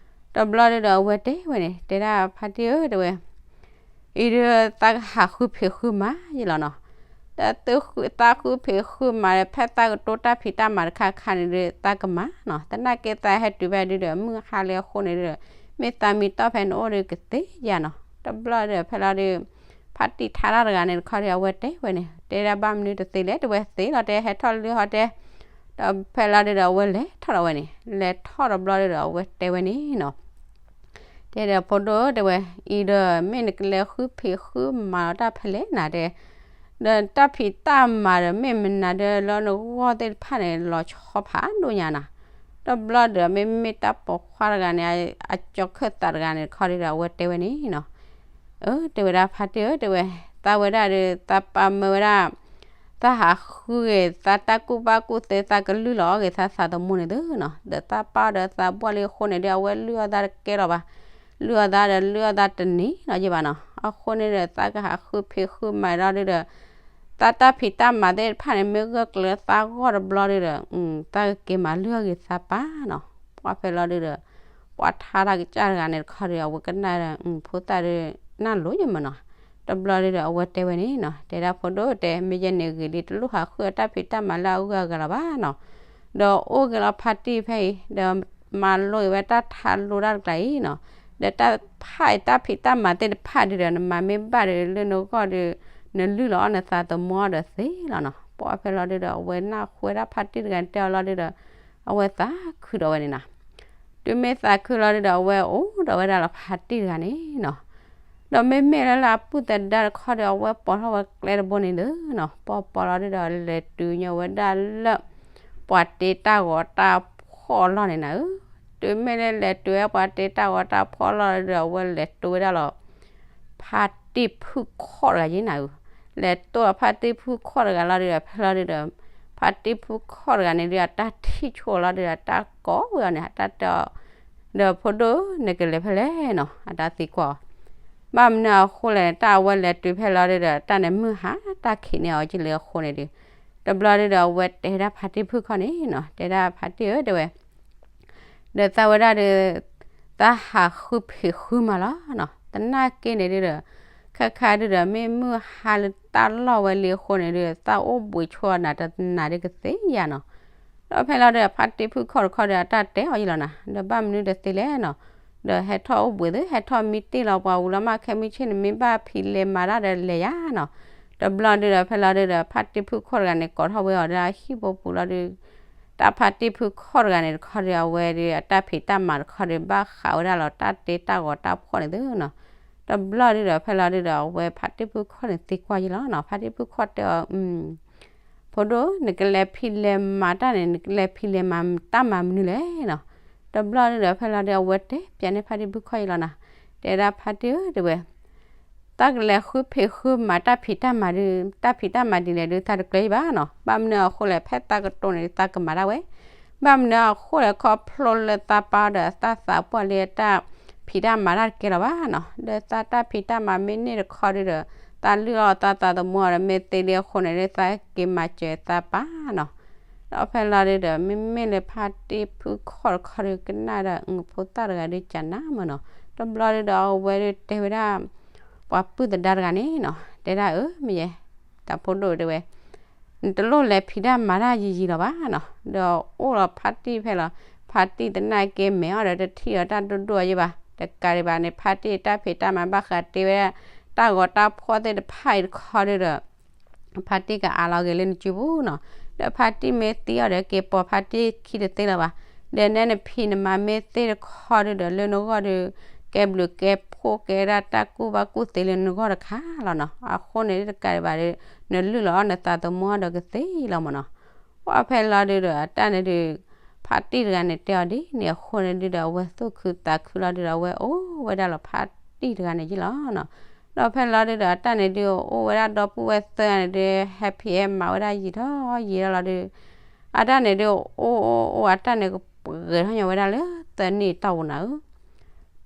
တဘျီဒုဒီး အဝဲတဲဝဲန့ၣ် တဲဒၣ်ဖါတံၢ်ဧၢ တဲဝဲ အံၤဒုး သးကဟးဃုဖံးဃုမၤယလီၤနီၤ. ဒီးသးဃုဖံးဃုမၤဒီး ဖဲသးကတိၤတၢ်ဖံးတၢ်မၤတခါခါန့ၣ်ဒုး သးကမၤနီၤ. သနာ်က့သးဟဲတုၤဖဲဒုဒီး မုၢ်ဟါလံအဃိန့ၣ်ဒုဒီး မ့ၢ်သးမံတီၢ်ဖဲနအိၣ်ဒုးကသ့ယါနီၤ. တဘျီဒီး ဖဲလီၤဒုး ဖါတံၢ်ထါတၢ်တဂၤန့ၣ်တခီဒီး အဝဲတဲဝဲန့ၣ် တဲဒၣ်ဘၣ်မနုၤတသ့လဲၣ် တဲဝဲသ့လီၤ တဲဟဲထီၣ်လၢဟီတဲ. ဒီးဖဲလီၤဒုဒီး အဝဲလဲၤထီၣ်ဒီးဝဲန့ၣ် လဲၤထီၣ်တဘျီဒုဒီး အဝဲတဲဝဲန့ၣ်နီၤ တဲဒီးဖိဒိၣ်ဧၢ တဲဝဲ အံၤဒီး မ့ၢ်နကလဲၤဃုဖံးဃုမၤလီၤတၢ်ဖဲလဲၣ်နၤတဲ, ဒီးတၢ်ဖံးတၢ်မၤဒီး မ့ၢ်မနုၤဒီးလၢနဂီၢ်သ့ၣ်တဖၣ်န့ၣ် လီၤဆီဖးဒိၣ်ညါနၤ. တဘျီဒီး မ့မ့ၢ်တၢ်ပိာ်ခွါတဂၤန့ၣ် အကၠီခၢၣ်သးတဂၤန့ၣ်တခီဒီး အဝဲတဲဝဲန့ၣ်နီၤ အၢ တဲဝဲဒၣ်ဖါတံၢ်ဧၢ တဲဝဲ သးဝဲဒၣ်ဒီး သးပာ်မၢဝဲဒၣ် သးဟးဃုဂ့ၤ သးတၢ်ကူၣ်ဘၣ်ကူၣ်သ့ သးကလုၢ်လီၤအီၣ်ဂ့ၤသးသးသမူန့ၣ်သ့နီၤ. ဒီးသးပာ်အီၤဒီးသးဘှီၣ်လံအဃိန့ၣ်ဒီး အဝဲလုၢ်အီၣ်သးတကဲလီၤဘၣ်, လုၢ်အီၣ်သးဒီးလုၢ်အီၣ်သးတန့ၢ်လီၤယဘၣ်နီၤ. အဃိန့ၣ်ဒီး သးကဟးဃုဖံးဃုမၤဒီးဒုဒီး သးတၢ်ဖံးတၢ်မၤသ့ၣ်တဖၣ်န့ၣ် မ့ၢ်ဂၢၢ်ကျၢၤသးဂီၢ်တဘျီဒုဒီး သးကက့ၤမၤလုၢ်အီၣ်ဂ့ၤသးပၢ်နီၤ. ပှၢ်ဖဲလီၤဒုဒီး ပှၤထါတၢ်ကစၢ်တဂၤန့ၣ်တခီဒီး အဝဲကနၣ်ဒီး ဖိသၣ်ဒီး နၢ်လိၤယမၢ်နီၤ. တဘျီဒုဒီး အဝဲတဲဝဲန့ၣ်နီၤ, တဲဒၣ်ဖိဒိၣ်ဧၢ တဲ မ့ၢ်ယဲန့ၣ်ဂ့ၤလံ တလိၣ်ဟးဃုအတၢ်ဖံးတၢ်မၤလၢအဂုၤအဂၤလီၤဘၣ်နီၤ. ဒီးအိၣ်က့ၤလီၤဖါတံၢ်ဖဲအံၤ ဒီးမၤလိအံၤဝဲတၢ်ထါလိတၢ်တကျါအံၤနီၤ. ဒီးတၢ်ဖးအံၤတၢ်ဖံးတၢ်မၤသ့ၣ်တဖၣ်ဒုဒီး နမၤမ့ၢ်ဘၣ်ဒီး လၢနဂီၢ်ဒီး နလုၢ်လီၤအီၣ်နသးသမူအီၤဒီးသ့လီၤနီၤ. ပှၢ်ဖဲလီၤဒုဒီး အဝဲနၢ်ဟူဝဲဒၣ်ဖါတံၢ်တဂၤန့ၣ် တဲအီၤလီၤဒုဒီး အဝဲသးခုဒီးဝဲန့ၣ်နီၤ. တုၤမ့ၢ်သးခုလီၤဒုဒီး အဝဲအိၣ်ဒီးဝဲဒၣ်လီၤဖါတံၢ်တဂၤန့ၣ်နီၤ. ဒီးမ့မ့ၢ်လၢလၢအပုၢ်သဒါတခီဒီး အဝဲပိာ်ထီၣ်ဝဲကျဲတဘိန့ၣ်ဒီးနီၤ, ပိာ်ပိာ်လီၤဒုဒီး လဲၤတုၤညီဝဲဒၣ်လၢ ပှၤတ့တၢ်ဂီၤတၢ်ဖီၣ်အလီၢ်န့ၣ်နၤဧၢ. တုၤမ့ၢ်လၢလဲၤတုၤဝဲပှၤတ့တၢ်ဂီၤတၢ်ဖီၣ်အလီၢ်ဒီး အဝဲလဲၤတိဝဲဒၣ်လီၤ ဖါတံၢ်ဖုခီၣ်တဂၤယဲနၤဧၢ. လဲၤတိလီၤဖါတံၢ်ဖုခီၣ်တဂၤလီၤဒုဒီး ဖဲလီၤဒုဒီး ဖါတံၢ်ဖုခီၣ်တဂၤန့ၣ်ဒု အတၢ်ထံၣ်ဆိလီၤဒုဒီး အတၢ်ကိးဝဲအီၤန့ၣ် အတၢ်တဲအီၤ ဒီးဖိဒိၣ် နကလဲၤဖဲလဲၣ်နီၤ, အတၢ်သံကွၢ်အီၤ, ဘၣ်မနုၤအဃိလဲၣ်န့ၣ် တၢ်အဝဲလဲၤတုၤဖဲလီၤဒုဒီး တၢ်န့ၣ်မုၢ်ဟါတၢ်ခံးန့ၢ်အီၤကလၢအဃိန့ၣ်ဒု, တဘျီဒုဒီး အဝဲတဲဒၣ်ဖါတံၢ်ဖုခီၣ်န့ၣ်နီၤ, တဲဒၣ်ဖါတံၢ်ဧၢ တဲဝဲ ဒီးသးဝဲဒၣ်ဒီး သးဟးဃုဖံးဃုမၤလီၤနီၤ, သနာ်က့န့ၣ်ဒုဒီး ခဲခါဒုဒီး မ့ၢ်မုၢ်ဟါလၢတၢ်လီၢ်ဝဲလံအဃိန့ၣ်ဒု သးအိၣ်ဘှံးဆိနၤတနၤဒုကသ့ယၤနီၤ. ဒီးဖဲလီၤဒုဒီး ဖါတံၢ်ဖုခီၣ်တခီဒီး အတၢ်တဲအီၤယံလီၤနၤ, ဒီးဘၣ်မနုၤတသ့လဲၣ်နီၤ, ဒီးဟဲထီၣ်အိၣ်ဘှံးသု ဟဲထီၣ်မံတ့ၢ်လီၤပှၤဝံၤလီၤမး ခဲမုၢ်ဆ့ၣ်န့ၣ် မ့ၢ်ဘၣ်ဖံးလဲၤမၤတၢ်ဒီးလဲၤယၤနီၤ. တဘျီဒုဒီး ဖဲလီၤဒုဒီး ဖါတံၢ်ဖုခီၣ်တဂၤန့ၣ် ကိးထီၣ်ဝဲအီၤဒီးဟံၣ်ဖိပူၤလီၤဒု တၢ်ဖါတံၢ်ဖုခီၣ်တဂၤန့ၣ်တခီဒီး အဝဲဒီးအတၢ်ဖံးတၢ်မၤတခီဒီး ဘၣ်ဃးဝဲဒၣ်လီၤတၢ်တ့တၢ်ဂီၤတၢ်ဖီၣ်န့ၣ်သုနီၤ. တဘျီဒုဒီး ဖဲလီၤဒုဒီး အဝဲဖါတံၢ်ဖုခီၣ်န့ၣ်သံကွၢ်ယံလီၤနီၤ, ဖါတံၢ်ဖုခီၣ်တဲအီၤ ဖိဒိၣ် နကလဲၤဖံးလဲၤမၤတၢ်န့ၣ် နကလဲၤဖံးလဲၤမၤတၢ်မၤမနုၤလဲၣ်နီၤ. တဘျီဒုဒီး ဖဲလီၤဒု အဝဲတဲပျးန့ၢ်ဖါတံၢ်ဖုခီၣ်ယံလီၤနၤ, တဲဒၣ်ဖါတံၢ်ဧၢ တဲဝဲ သးကလဲၤဃုဖံးဃုမၤတၢ်ဖံးတၢ်မၤဒု တၢ်ဖံးတၢ်မၤဒ်လဲၣ်ဒု သးတကျၢၤဘၣ်နီၤ, ဘၣ်မနုၤအဃိလဲၣ် ဖဲသးကတိၤန့ၣ် သးကမၤဒၣ်ဝဲ, ဘၣ်မနုၤအဃိလဲၣ် ခီဖျိလၢသးပၢ်ဒီးသးသးပှၢ်လၢတၢ်ဖံးတၢ်မၤတၢ်တကဲလီၤဘၣ်နီၤ, ဒီးသးတၢ်ဖံးတၢ်မၤမ့ၢ်န့ၢ်တခီဒုဒီး သးလုၢ်အီၣ်သးသးသမူအီၤဒီး မ့ၢ်သ့လံအဃိန့ၣ်ဒု သးက့ၤမၤစၢၤသးပၢ်နီၤ. ဒီးဖဲလီၤဒုဒီး မ့မ့ၢ်လၢဖါတံၢ်ဖုခီၣ်တခီဒု ကနၣ်ဒီး ဖိသၣ်တဂၤဒု ကနၣ်မးနီၤ, တဘျီဒုဒီး အဝဲဒုတဲဝဲဒၣ် ပှၤပုၢ်သဒါတဂၤန့ၣ်နီၤ, တဲဒၣ်အၢ မ့ၢ်ယဲ တၢ်ဖိဒိၣ်တဲဝဲ နတလိၣ်လဲၤဖံးတၢ်မၤတၢ်ယံာ်ယံာ်လီၤဘၣ်နီၤ, ဒီးအိၣ်လီၤဖါတံၢ်ဖဲလီၤ, ဖါတံၢ်သနာ်က့မဲာ်အီၤဒီးတထံၣ်ဒီးတၢ်ဒိၣ်ဒိၣ်အယံာ်ဘၣ်, တကးဒံးဘၣ်န့ၣ် ဖါတံၢ်တၢ်ဖံးတၢ်မၤဘၣ်ဃးတ့ဝဲဒၣ် တၢ်ဂီၤတၢ်ဖီၣ်သ့ၣ်တဖၣ်အံၤတခီဒုဒီး ဖါတံၢ်ကအးလီၤက့ၤလၢနစုပူၤနီၤ, ဒီးဖါတံၢ်မ့ၢ်သံအီၤဒီးက့ၤပိာ်ဖါတံၢ်ခံတသ့လၢၤဘၣ်, ဒီးနဲနဖံးနမၤမ့ၢ်သ့ၣ်တခီဒုဒီး လၢနဂီၢ်ဒု ကဲဘျုးကဲဖှိၣ်ကဲဒၣ်တၢ်ကူၣ်ဘၣ်ကူၣ်သ့လၢနဂီၢ်တခါလီၤနီၤ, အဃိန့ၣ်တကးဒံးဘၣ်ဒီး နလုၢ်လီၤအီၣ်နသးသမူအီၤဒီးကသ့လီၤမးနီၤ. ပှၢ်ဖဲလီၤဒုဒီး အတၢ်န့ၣ်ဒု ဖါတံၢ်တဂၤန့ၣ်တဲအီၤဒ်န့ၣ်အဃိန့ၣ်ဒုဒီး အဝဲသူၣ်ခုသးခုလီၤဒုဒီး အဝဲအိၣ်ဝဲဒၣ်လီၤဖါတံၢ်တဂၤန့ၣ်ယံလီၤနီၤ. ဒီးဖဲလီၤဒုဒီး အတၢ်န့ၣ်ဒု အိၣ်ဝဲဒၣ်ဒီပုၢ်ဝဲၢ်သၢဂၤန့ၣ်ဒု ဟဲဖံးဟဲမၤဝဲဒၣ်ယံာ်ထီၣ်ယံာ်ထီၣ်လီၤဒု အတၢ်န့ၣ်ဒု အိၣ်အိၣ်အိၣ်အတၢ်န့ၣ်ကပှဲၤထီၣ်ညီဝဲဒၣ်လၢသၢနံၣ်အတီၢ်ပူၤနၤဧၢ.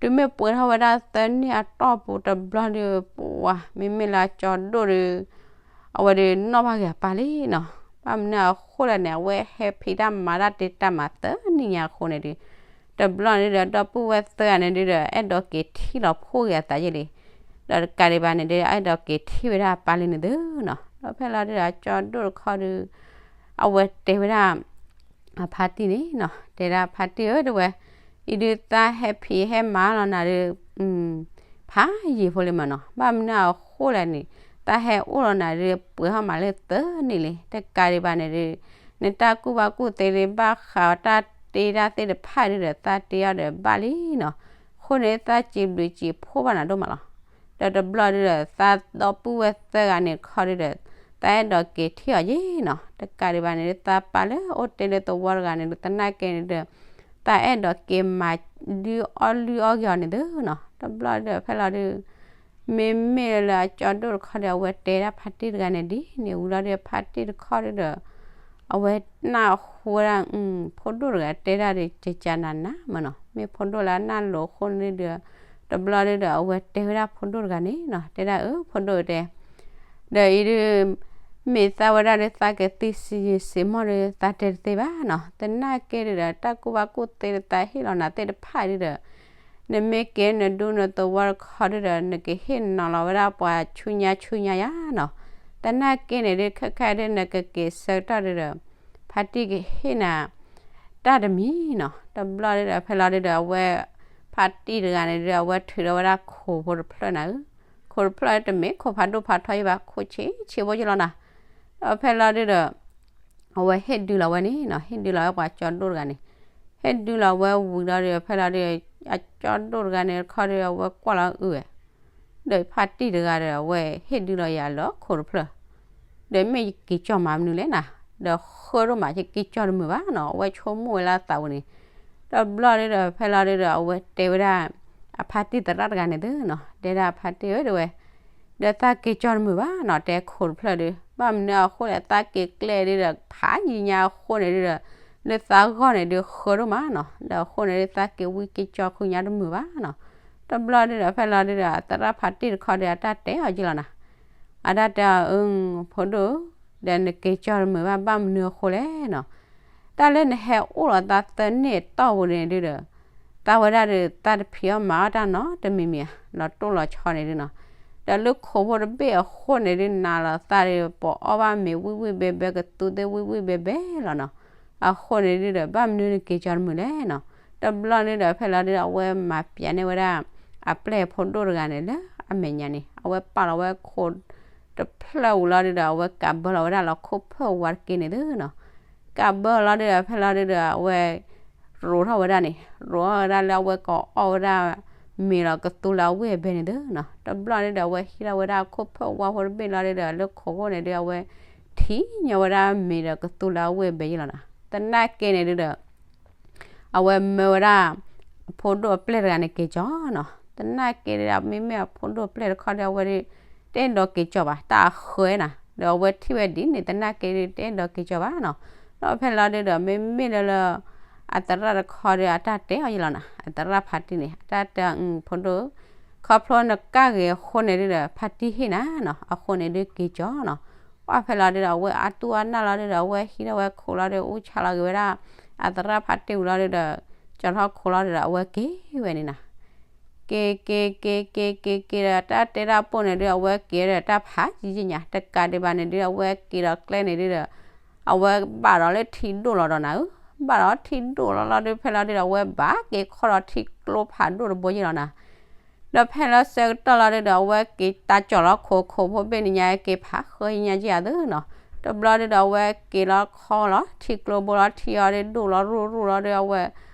တုၤမ့ၢ်ပှဲၤထီၣ်ဝဲဒၣ်သၢနံၣ်အတီၢ်ပူၤတဘျီဒု ပှၤမ့မ့ၢ်လၢအကၠီဒိၣ်ဒု အဝဲဒုနီၣ်ဘၣ်ဂ့ၤအပၢ်လံနီၤ. ဘၣ်မနုၤအဃိလဲၣ်န့ၣ် အဝဲဟဲဖံးတၢ်မၤတၢ်တ့တၢ်မၤသၢနံၣ်ညါအဃိန့ၣ်ဒု တဘျီန့ၣ်ဒုဒီး ဒီပုၢ်ဝဲၢ်သၢဂၤန့ၣ်ဒုဒီး အဲၣ်ဒိးက့ၤထံၣ်လီၤဖှိၣ်ဂ့ၤအသးယဲၢ်လံ. ဒီးတကးဒံးဘၣ်န့ၣ်ဒု အဲၣ်ဒိးက့ၤထံၣ်ဝဲဒၣ်အပၢ်လံန့ၣ်သုနီၤ. ဒီးဖဲလီၤဒုဒီး အကၠီဒိၣ်တခီဒု အဝဲတဲဝဲဒၣ် အဖါတံၢ်န့ၣ်နီၤ, တဲဒၣ်ဖါတံၢ်ဧၢ တဲဝဲ, အံၤဒုးသးဟဲဖံးဟဲမၤလီၤနၤဒုး ဖးယံာ်ဖိလံမးနီၤ. ဘၣ်မနုၤအဃိလဲၣ်န့ၣ် သးဟဲအိၣ်လီၤနၤဒုး ပှဲၤထီၣ်မးလၢသၢနံၣ်လံ. တကးဒံးဘၣ်န့ၣ်ဒုး နတၢ်ကူၣ်ဘၣ်ကူၣ်သ့ဒုး ဘၣ်ဃးအီၤတၢ်တ့တၢ်သ့ၣ်တဖၣ်ဒုးဒီး သးတ့အီၤဒီးဘၣ်လံနီၤ. အဃိန့ၣ် သးစံးဘျုးစံးဖှိၣ်ဘၣ်နၤဒိၣ်မးလီၤ. ဒီးတဘျီဒုးဒီး သးဒီပုၢ်ဝဲၢ်သၢဂၤန့ၣ်တခီဒုးဒီး သးအဲၣ်ဒိးက့ၤထံၣ်အီၤယဲၢ်နီၤ. တကးဒံးဘၣ်န့ၣ်ဒုး သးပၢ်လၢအိၣ်တ့ၢ်လၢသဝီတဂၤန့ၣ်ဒုး သနာ်က့န့ၣ်ဒုး သးအဲၣ်ဒိးက့ၤမၤဒုးအီၣ်လုၢ်အီၣ်ဂ့ၤအီၤန့ၣ်သုနီၤ. တဘျီဒုးဒီးဖဲလီၤဒုး မ့မ့ၢ်လၢအကၠီဒိၣ်တခီဒီး အဝဲတဲဒၣ်ဖါတံၢ်တဂၤန့ၣ်ဒ်န့ၣ်ဝံၤလီၤဒုး ဖါတံၢ်တခီဒုးဒီး အဝဲနၢ်ဟူဝဲဒၣ် ဖိဒိၣ်တဂၤတဲဒၣ်ဒုးကကနးနးမးနီၤ. မ့ၢ်ဖိဒိၣ်လၢအနၢ်လိၤအဃိန့ၣ်ဒုး တဘျီဒုးဒီး အဝဲတဲဝဲဒၣ်ဖိဒိၣ်တဂၤန့ၣ်နီၤ တဲဒၣ်အၢ ဖိဒိၣ်တဲ ဒီးအံၤဒုး မ့ၢ်သးဝဲဒၣ်ဒုး သးကသံစံယံာ်စံမီၢ်ဒုး သးတဲတသ့ဘၣ်နီၤ. သနာ်က့ဒုးဒီး တၢ်ကူၣ်ဘၣ်ကူၣ်သ့ဒုး သးဟ့ၣ်လီၤနၤသ့ၣ်တဖၣ်ဒုးဒီး နမ့ၢ်က့ၤနဒူနသဝီတခီဒုးဒီး နကဟ့ၣ်နီၤလီၤဝဲဒၣ်ပှၤဆူညါဆူညါယါနီၤ. သနာ်က့န့ၣ်ဒုး ခဲခါဒုး နကက့ၤဆၢကတီၢ်ဒုးဒီး ဖါတံၢ်ကဟ့ၣ်နၤ တၢ်တမံၤနီၤ. တဘျီဒုးဒီး ဖဲလီၤဒုးဒီး အဝဲ ဖါတံၢ်တဂၤန့ၣ်ဒုး အဝဲထုးထီၣ်ဝဲဒၣ်ခိၣ်ဖိတဖျၢၣ်နၤဧၢ. ခိၣ်တဖျၢၣ်တမ့ၢ်ခိၣ်ဖးဒိၣ်ဖးထီယံၤဘၣ် ခိၣ်ဆံးဆံးဖိယံၤလီၤနၤ. ဒီးဖဲလီၤဒုးဒီး အဝဲဟ့ၣ်ဒုးလီၤဝဲန့ၣ်နီၤ ဟ့ၣ်ဒုးလီၤဝဲပှၤကၠီဒိၣ်တဂၤန့ၣ် ဟ့ၣ်ဒုးလီၤဝဲဝံၤလီၤဒုး ဖဲလီၤဒုး အကၠီဒိၣ်တဂၤန့ၣ်တခီဒုး အဝဲကွၢ်လီၤအုးဝဲ ဒီးဖါတံၢ်တဂၤဒီး အဝဲဟ့ၣ်ဒုးလီၤယၤလၢခိၣ်တဖျၢၣ်, ဒီးမ့ၢ်ယက့ၤကၠီၣ်မၤမနုၤလဲၣ်နၤ, ဒီးဃၢဒိၣ်မး ယက့ၤကၠီၣ်တမုာ်ဘၣ်နီၤ, အဝဲဆိကမိၣ်ဝဲလၢအသးပူၤန့ၣ်, တဘျီဒုဒီး ဖဲလီၤဒုဒီး အဝဲတဲဝဲဒၣ် အဖါတံၢ်သရၣ်တဂၤန့ၣ်သုနီၤ, တဲဒၣ်ဖါတံၢ်ဧၢ တဲဝဲ, ဒီးသးက့ၤကၠီၣ်တမုာ်ဘၣ်နီၤ, တဲခိၣ်တဖျၢၣ်ဒီး ဘၣ်မနုၤအဃိလဲၣ် သးက့ၤကျဲဒုဒီး ဖးယံၤညါအဃိန့ၣ်ဒုဒီး လၢသးဂီၢ်န့ၣ်ဒုဃၢဒိၣ်မးနီၤ, ဒီးအဃိန့ၣ်ဒု သးက့ၤဝံက့ၤကၠီၣ်ဃုာ်ညါတမုာ်ဘၣ်နီၤ. တဘျီဒုဒီး ဖဲလီၤဒုဒီး အသရၣ်ဖါတံၢ်တခီဒီး အတၢ်တဲအီၤက့လီၤနၤ, အတၢ်တဲအီၤ အၢ ဖိဒိၣ်, ဒီးနက့ၤကၠီၣ်တမုာ်ဘၣ် ဘၣ်မနုၤအဃိလဲၣ်နီၤ, တၢ်လၢနဟဲအိၣ်လီၤသးသၢနံၣ်အတီၢ်ပူၤန့ၣ်ဒုဒီး သးဝဲဒၣ်ဒီး သးတဖံးအီၣ်မၤအီၣ်တၢ်နီတမံၤမံၤဧါ, လီၤတိၢ်လီၤဆီန့ၣ်ဒုနီၤ, ဒီးလၢခိၣ်ဖိတဘ့ၣ်အဃိန့ၣ်ဒု နၤလီၤသးဒီး ပအီၣ်ဘၣ်မ့ၤဝံၣ်ဝံၣ်ဘဲဘဲ ကသူသ့ၣ်ဝံၣ်ဝံၣ်ဘဲဘဲလီၤနီၤ. အဃိန့ၣ်ဒုဒီး ဘၣ်မနုၤနက့ၤကၠီၣ်တမုာ်လဲၣ်နီၤ. တဘျီန့ၣ်ဒီး ဖဲလီၤဒုဒီး အဝဲမၤပျးန့ၢ်ဝဲဒၣ် အပျဲၢ်ဖိဒိၣ်တဂၤန့ၣ်လၢအမဲာ်ညါန့ၣ် အဝဲပာ်လီၤဝဲခိၣ်တဖျၢၣ်ဝံၤလီၤဒုဒီး အဝဲကးဘၢလီၤဝဲဒၣ်လီၤခိၣ်ဖၢၣ်ဝါတက့ၢ်န့ၣ်သုနီၤ. ကးဘၢလီၤဒုဒီး ဖဲလီၤဒုဒီး အဝဲ ရိးထီၣ်ဝဲဒၣ်န့ၣ် ရိးထီၣ်ဝဲဒၣ်လၢအဝဲကအီၣ်ဝဲဒၣ် မ့ၤလီၤကသူလၢအဝံၣ်အဘဲန့ၣ်သုနီၤ. တဘျီန့ၣ်ဒီး အဝဲဟံးထီၣ်ဝဲဒၣ်ခိၣ်ဖၢၣ်ဝါဖိတဘ့ၣ်လီၤဒုဒီး လၢခိၣ်ခိၣ်န့ၣ်ဒု အဝဲထံၣ်ညီဝဲဒၣ်မ့ၤဒီးကသူလၢအဝံၣ်အဘဲယ့လီၤနီၤ. သနာ်က့န့ၣ်ဒုဒီး အဝဲမၢဝဲဒၣ် အဖိဒိၣ်အပျဲၢ်တဂၤန့ၣ်က့ၤကၠီနီၤ. သနာ်က့ဒီး မ့မ့ၢ်အဖိဒိၣ်အပျဲၢ်တခီဒီး အဝဲဒု တအဲၣ်ဒိးက့ၤကၠီဘၣ်, တၢ်အဃၢနီၤ, ဒီးအဝဲထံၣ်ဝဲဒ်န့ၣ် သနာ်က့ဒု တအဲၣ်ဒိးက့ၤကၠီဘၣ်နီၤ. ဒီးဖဲလီၤဒုဒီး မ့မ့ၢ်လၢလၢ အသရၣ်တခီဒီး အတၢ်တဲအီၤယ့လီၤနီၤ, အသရၣ်ဖါတံၢ်န့ၣ် အတၢ်တဲအီၤ ဖိဒိၣ်, ခီဖျိနကၣ်ဂ့ၤအဃိန့ၣ်ဒုဒီး ဖါတံၢ်ဟ့ၣ်နၤနီၤ, အဃိန့ၣ်ဒုက့ၤကၠီနီၤ. ပှၢ်ဖဲလီၤဒုဒီး အဝဲအါတူၢ်အနၢ်လီၤဒုဒီး အဝဲဟံးထီၣ်ဝဲခိၣ်လီၤဒု အူဆါလီၤက့ၤဝဲဒၣ် အသရၣ်ဖါတံၢ်ဝံၤလီၤဒုဒီး ကၠီထီၣ်ခိၣ်လီၤဒုဒီး အဝဲက့ၤဝဲန့ၣ်နီၤ. က့ၤ က့ၤ က့ၤ က့ၤ က့ၤ က့ၤဒီး တၢ်တဲတၢ်ပိၢ်န့ၣ်ဒု အဝဲက့ၤဒီးတၢ်ဖးယံာ်ယံာ်ညါ, တကးဒံးဘၣ်န့ၣ်ဒု အဝဲက့ၤဒီးကျဲန့ၣ်ဒုဒီး အဝဲဘၣ်ဒီးလၢထံဒိၣ်လီၤဒီးနၤဧၢ, ဘၣ်ဒီးထံဒိၣ်လီၤလီၤဒု ဖဲလီၤဒုဒီး အဝဲဘၣ်က့ၤခီဒီးထံကျိဖးဒိၣ်တဘိယ့လီၤနၤ. ဒီးဖဲလီၤဆၢကတီၢ်လီၤဒုဒီး အဝဲက့ၤတၢ်ကၠီၣ်လီၤခိၣ် ခိၣ်ဖိဘ့ၣ်နံၤညါ က့ၤဖးဃၢယံာ်ညါက့ၤအသးနီၤ. တဘျီဒုဒီး အဝဲက့ၤလီၤခီလီၤထံကျိဘိလီၤ ထံအီၤဒုဒိၣ်လီၤရူၢ်ရူၢ်လီၤဒု အဝဲ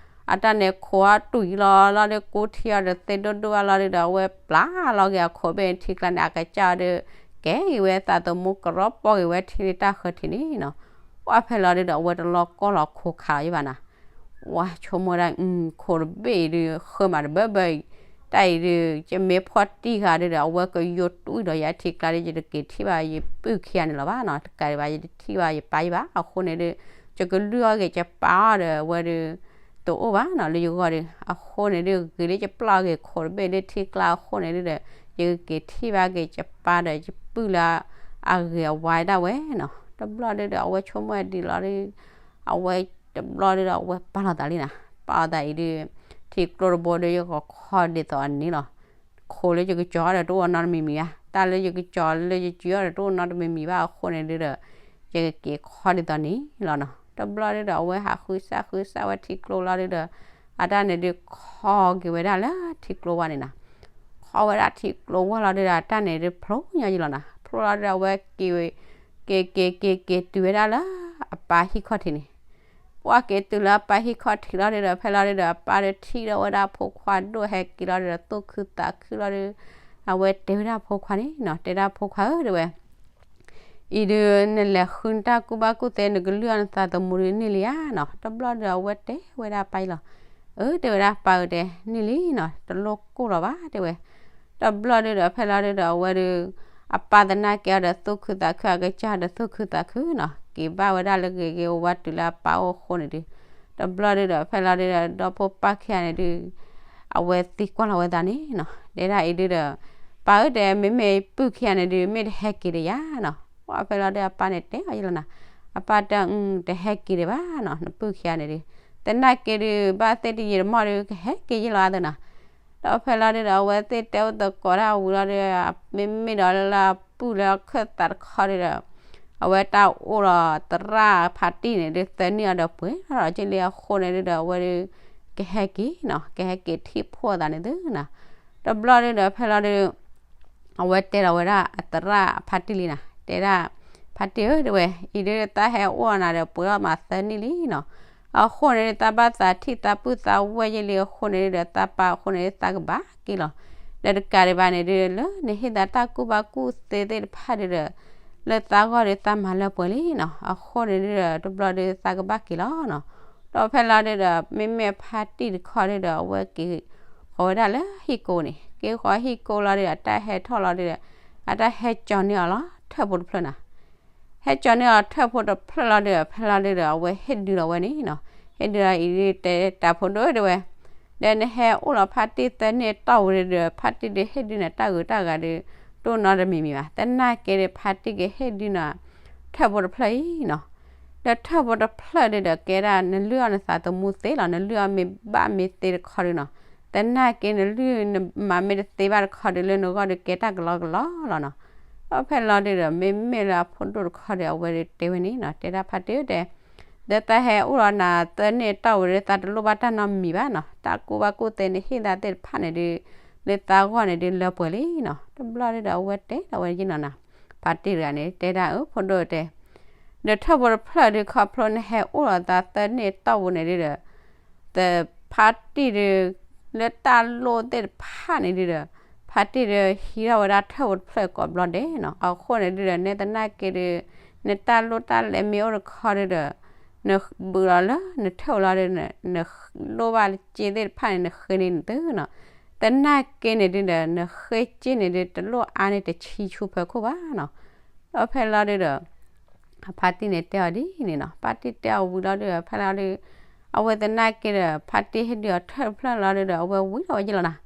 အတၢ်န့ၣ်ခိၣ်အီၤတူာ်ယံၤလီၤလီၤဒု ကူထံအီၤဒီးသ့ၣ်ဒိၣ်ဒိၣ်ဘၣ်လီၤဒုဒီး အဝဲပျၢ်လီၤက့ၤအခိၣ်ဘ့ၣ်ထံကျါန့ၣ် အကစၢ်အီၤဒု ကဲက့ၤဝဲသးသမူကရီပီၢ်က့ၤဝဲထံလၢတၢ်ဃၢၤထံးန့ၣ်နီၤ. ပှၢ်ဖဲလီၤဒုဒီး အဝဲတလီၤကီၢ်လီၤခိၣ်ခးလီၤယဘၣ်နၤ. ဝါဆိကမိၣ်ဒၣ် ခိၣ်တဘ့ၣ်အံၤဒု ဃၢမးတဘၢဘၢအံၤ, တၢ်အံၤဒု ယမ့ၢ်ဖီၣ်တံၢ်ဃာ်ဒုဒီး အဝဲကယိၤတွံၢ်ဒီးယၤထံကျါဒု ယတက့ၤထံၣ်ဘၣ်ယပုၢ်ခံဂၤန့ၣ်လီၤဘၣ်နီၤ, တကးဒံးဘၣ်ယတထံၣ်ဘၣ်ယပၢ်ယဘၣ်, အဃိန့ၣ်ဒု ယကလုၢ်အီၣ်က့ၤယပၢ်အီၤဒီး အဝဲဒု တအိၣ်ဘၣ်နီၤ လၢယဂီၢ်ဒု, အဃိန့ၣ်ဒု ဂ့ၤလၢယပျၢ်အီၤက့ၤခိၣ်တဘ့ၣ်လၢထံကျါအဃိန့ၣ်ဒုဒီး ယကက့ၤထံၣ်ဘၣ်က့ၤယပၢ်ဒီးယပုၢ်လၢအဂ့ၤအဝါဒၣ်ဝဲနီၤ. တဘျီဒုဒီး အဝဲဆိကမိၣ်ဒ်လီၤဒု အဝဲတဘျီဒုဒီး အဝဲပာ်လီၤသးလံနၤ, ပာ်လီၤသးအံၤဒု ထံကျိတဘိဒု ယကခီဒ်သိးအန့ၣ်လီၤ. ခိၣ်လၢယကကၠီၤဒီးတအိၣ်နီတမံၤမံၤဘၣ်, တၢ်လၢယကကၠီၤလၢယစုအီၤဒီးတအိၣ်နီတမံၤမံၤဘၣ်အဃိန့ၣ်ဒုဒီး ယကက့ၤခီဒ်သိးန့ၣ်လီၤနီၤ. တဘျီဒုဒီး အဝဲဟးဃုစၢ်ဃုစၢ်ဝဲထံကျိလီၤဒုဒီး အတၢ်န့ၣ်ဒုခီက့ၤဝဲဒၣ်လၢထံကျိဝါန့ၣ်နၤ, ခီဝဲဒၣ်ထံကျိဝါလီၤဒုဒီး အတၢ်န့ၣ်ဒုဖျိညါယလီၤနၤ, ဖျိလီၤဒုဒီး အဝဲက့ၤ က့ၤက့ၤက့ၤက့ၤတုၤဝဲဒၣ်လၢအပၢ်ဟံၣ်ခီၣ်ထံးန့ၣ် ပှၢ်က့ၤတုၤလၢအပၢ်ဟံၣ်ခီၣ်ထံးလီၤဒုဒီး ဖဲလီၤဒုဒီး အပၢ်ဒုထံၣ်ဒီးဝဲဒၣ်ဖိခွါဒိၣ်ဟဲက့ၤလီၤဒုဒီး သူၣ်ခုသးခုလီၤဒု, အဝဲတဲဝဲဒၣ်ဖိခွါန့ၣ်နီၤ, တဲဒၣ်ဖိခွါဧၢ တဲဝဲ, အံၤဒု နလဲၤဃုနတၢ်ကူၣ်ဘၣ်ကူၣ်သ့ နကလုၢ်အီၣ်နသးသမူဒုန့ၢ်လံဧါနီၤ. တဘျီဒုဒီး အဝဲတဲဝဲဒၣ်ပၢ်အံၤလီၤ, အၢ တဲဝဲဒၣ်ပၢ်ဧၢ တဲန့ၢ်လံနီၤ, တလိၣ်ကိၢ်လီၤဘၣ် တဲဝဲ. တဘျီဒုဒီး ဖဲလီၤဒုဒီး အဝဲဒု အပၢ်သနာ်က့အီၤဒီးသူၣ်ခုသးခု အကစၢ်ဒီးသူၣ်ခုသးခုနီၤ, က့ၤဘၣ်ဝဲဒၣ်လၢဂ့ၤဂ့ၤဝါဝါတုၤလၢအပၢ်အိၣ်အဃိန့ၣ်ဒု, တဘျီဒုဒီး ဖဲလီၤဒုဒီး ဒီဖိပၢ်ခံဂၤန့ၣ်ဒု အဝဲသံကွၢ်လီၤဝဲသးန့ၣ်နီၤ, တဲဒၣ်အံၤဒုဒီး ပၢ်ဧၢ တဲ မ့မ့ၢ်ပုၢ်ခံဂၤန့ၣ်ဒု မ့ၢ်တဟဲက့ၤဒီးယၤနီၤ. ပှၢ်ဖဲလီၤဒု အပၢ်န့ၣ်တဲအီၤယလီၤနၤ, အပၢ်တဲ တဟဲက့ၤဒံးဘၣ်နီၤ နပုၢ်ခံဂၤန့ၣ်ဒု, သနာ်က့ဒု ဘၣ်သ့ၣ်တယံာ်တမီၢ်ဒု ကဟဲက့ၤယလီၤအါသုနီၤ. ဒီးဖဲလီၤဒုဒီး အဝဲသ့ၣ်တဲအိၣ်သကိးတၢ်ဝံၤလီၤဒု မ့မ့ၢ်ဒီးလၢအပုၢ်လၢအခၢၣ်သးတခီဒုဒီး အဝဲတၢ်အိၣ်ဒီးသရၣ်ဖါတံၢ်န့ၣ်ဒု သၢနံၣ်အီၤဒီးပှဲၤထီၣ်ဒီးက့လံအဃိန့ၣ်ဒုဒီး အဝဲဒု ကဟဲက့ၤနီၤ ကဟဲက့ၤထံၣ်ဖိအသးန့ၣ်သုနီၤ. တဘျီဒုဒီး ဖဲလီၤဒု အဝဲတဲလီၤဝဲဒၣ်အသရၣ်ဖါတံၢ်လံနီၤ, တဲဒၣ် ဖါတံၢ်ဧၢ တဲဝဲ, အံၤဒုသးဟဲအိၣ်အီၤနၤဒီးပှဲၤထီၣ်မးသၢနံၣ်လံနီၤ. အဃိန့ၣ်ဒု သးဘၣ်သးထံၣ်သးပုၢ်သးဝဲၢ်ယဲလံအဃိန့ၣ်ဒုဒီး သးပၢ်အဃိန့ၣ်ဒု သးကဘၣ်က့ၤလီၤ. ဒီးတကးဒံးဘၣ်န့ၣ်ဒုး လၢနဟ့ၣ်သးတၢ်ကူၣ်ဘၣ်ကူၣ်သ့သ့ၣ်တဖၣ်ဒုးဒီး လၢသးဂီၢ်ဒုးသးမၤလၢပှဲၤလံနီၤ. အဃိန့ၣ်ဒုးဒီး တဘျီဒုးသးကဘၣ်က့ၤလီၤနီၤ. ဒီးဖဲလီၤဒုးဒီး မ့မ့ၢ်ဖါတံၢ်တခီဒုးဒီး အဝဲက့ၤဃီၤဝဲဒၣ်လၢဟံၣ်ကိန့ၣ်, က့ၤဃီၤဟံၣ်ကိလီၤဒုးဒီး အတၢ်ဟဲထီၣ်လီၤဒုးဒီး အတၢ်ဟဲကၠီၤန့ၢ်အီၤလီၤ ထၢၣ်ဖိတဖျၢၣ်နီၤ. ဟဲကၠီၤန့ၢ်အီၤထၢၣ်ဖိတဖျၢၣ်လီၤဒုးဒီး ဖဲလီၤဒုးဒီး အဝဲဟ့ၣ်ဒုးလီၤဝဲန့ၣ်နီၤ. ဟ့ၣ်ဒုးလီၤအံၤဒုး တဲတၢ်ဖိဒိၣ်တဲဝဲ, ဒီးနဟဲအိၣ်လီၤဖါတံၢ်သၢနံၣ်တီၢ်ဝံၤဒုးဒီး ဖါတံၢ်ဒုးဟ့ၣ်ဒုးနၤတၢ်ဂုၤတၢ်ဂၤဒုး တအိၣ်နီတမံၤမံၤဘၣ်. သနာ်က့ဒီး ဖါတံၢ်ကဟ့ၣ်ဒုးနၤ ထၢၣ်ဖိတဖျၢၣ်အံၤနီၤ. ဒီးထၢၣ်ဖိတဖျၢၣ်ဒုးဒီး ကဲဒၣ်နလုၢ်အီၣ်နသးသမူသ့လီၤ. နလုၢ်အီၣ်မ့ၢ်ဘၣ်မ့ၢ်သ့တခီဒုးနီၤ. သနာ်က့နလုၢ်နမၤမ့ၢ်တသ့ဘၣ်တခီဒုး လၢနဂီၢ်ဒုးကဲတၢ်ကလီကလီလီၤနီၤ. ဒီးဖဲလီၤဒုးဒီး မ့မ့ၢ်လၢအဖိဒိၣ်တခီဒီး အဝဲဒုးတဲဝဲန့ၣ်နီၤ, တဲဒၣ်ဖါတံၢ်ဧၢတဲ ဒီးသးဟဲအိၣ်လီၤနၤသၢနံၣ်တီၢ်ဝံၤဒီး သးတလိၣ်ဘၣ်တၢ်နီတမံၤဘၣ်နီၤ. တၢ်ကူၣ်ဘၣ်ကူၣ်သ့နဟ့ၣ်သးသ့ၣ်တဖၣ်န့ၣ်ဒုး လၢသးဂီၢ်န့ၣ်ဒုးလၢပှဲၤလံနီၤ. တဘျီဒုးဒီး အဝဲတဲဒီးဝဲယနီၤနၤ, ဖါတံၢ်တဂၤန့ၣ် တဲဒၣ်အၢ ဖိဒိၣ်တဲ ဒီးထၢၣ်ဖိတဖျၢၣ်ဒုး ခီဖျိနဟဲအိၣ်လီၤသးသၢနံၣ်တီၢ်ဝံၤန့ၣ်ဒုးဒီး သဖါတံၢ်ဒုး လၢတၢ်လိၣ်သ့ၣ်တဖၣ်န့ၣ်ဒုးဒီး ဖါတံၢ်ဒုးဟံးထီၣ်ဝဲဒၣ်ထၢၣ်ဖိတဖျၢၣ်ကိးဘျီဒဲးနီၤ. အဃိန့ၣ်ဒုးဒီး နဲသနာ်က့ဒုး နတၢ်လိၣ်တၢ်လဲၤမ့ၢ်အိၣ်တခီဒုးဒီး နဘုးလီၤလၢနထၢၣ်လီၤဒုး နလိၣ်ဘၣ်စ့သ့ၣ်တဖၣ်န့ၣ် နဃ့န့ၢ်နသုနီၤ. သနာ်က့န့ၣ်ဒုးဒီး နဃ့စ့န့ၣ်ဒုး တလိၣ်အါန့ၢ်တဆံဆူဖၢခိၣ်ဘၣ်နီၤ. ဒီးဖဲလီၤဒုးဒီး အဖါတံၢ်န့ၣ်တဲအီၤဒ်န့ၣ်နီၤ. ဖါတံၢ်တဲအီၤဝံၤလီၤဒုးဒီး ဖဲလီၤဒုး အဝဲသနာ်က့ဒီး ဖါတံၢ်ဟ့ၣ်ဒုးအီၤထၢၣ်တဖျၢၣ်လီၤဒုးဒီး အဝဲဝံၤလီၤဝဲယလီၤနၤ.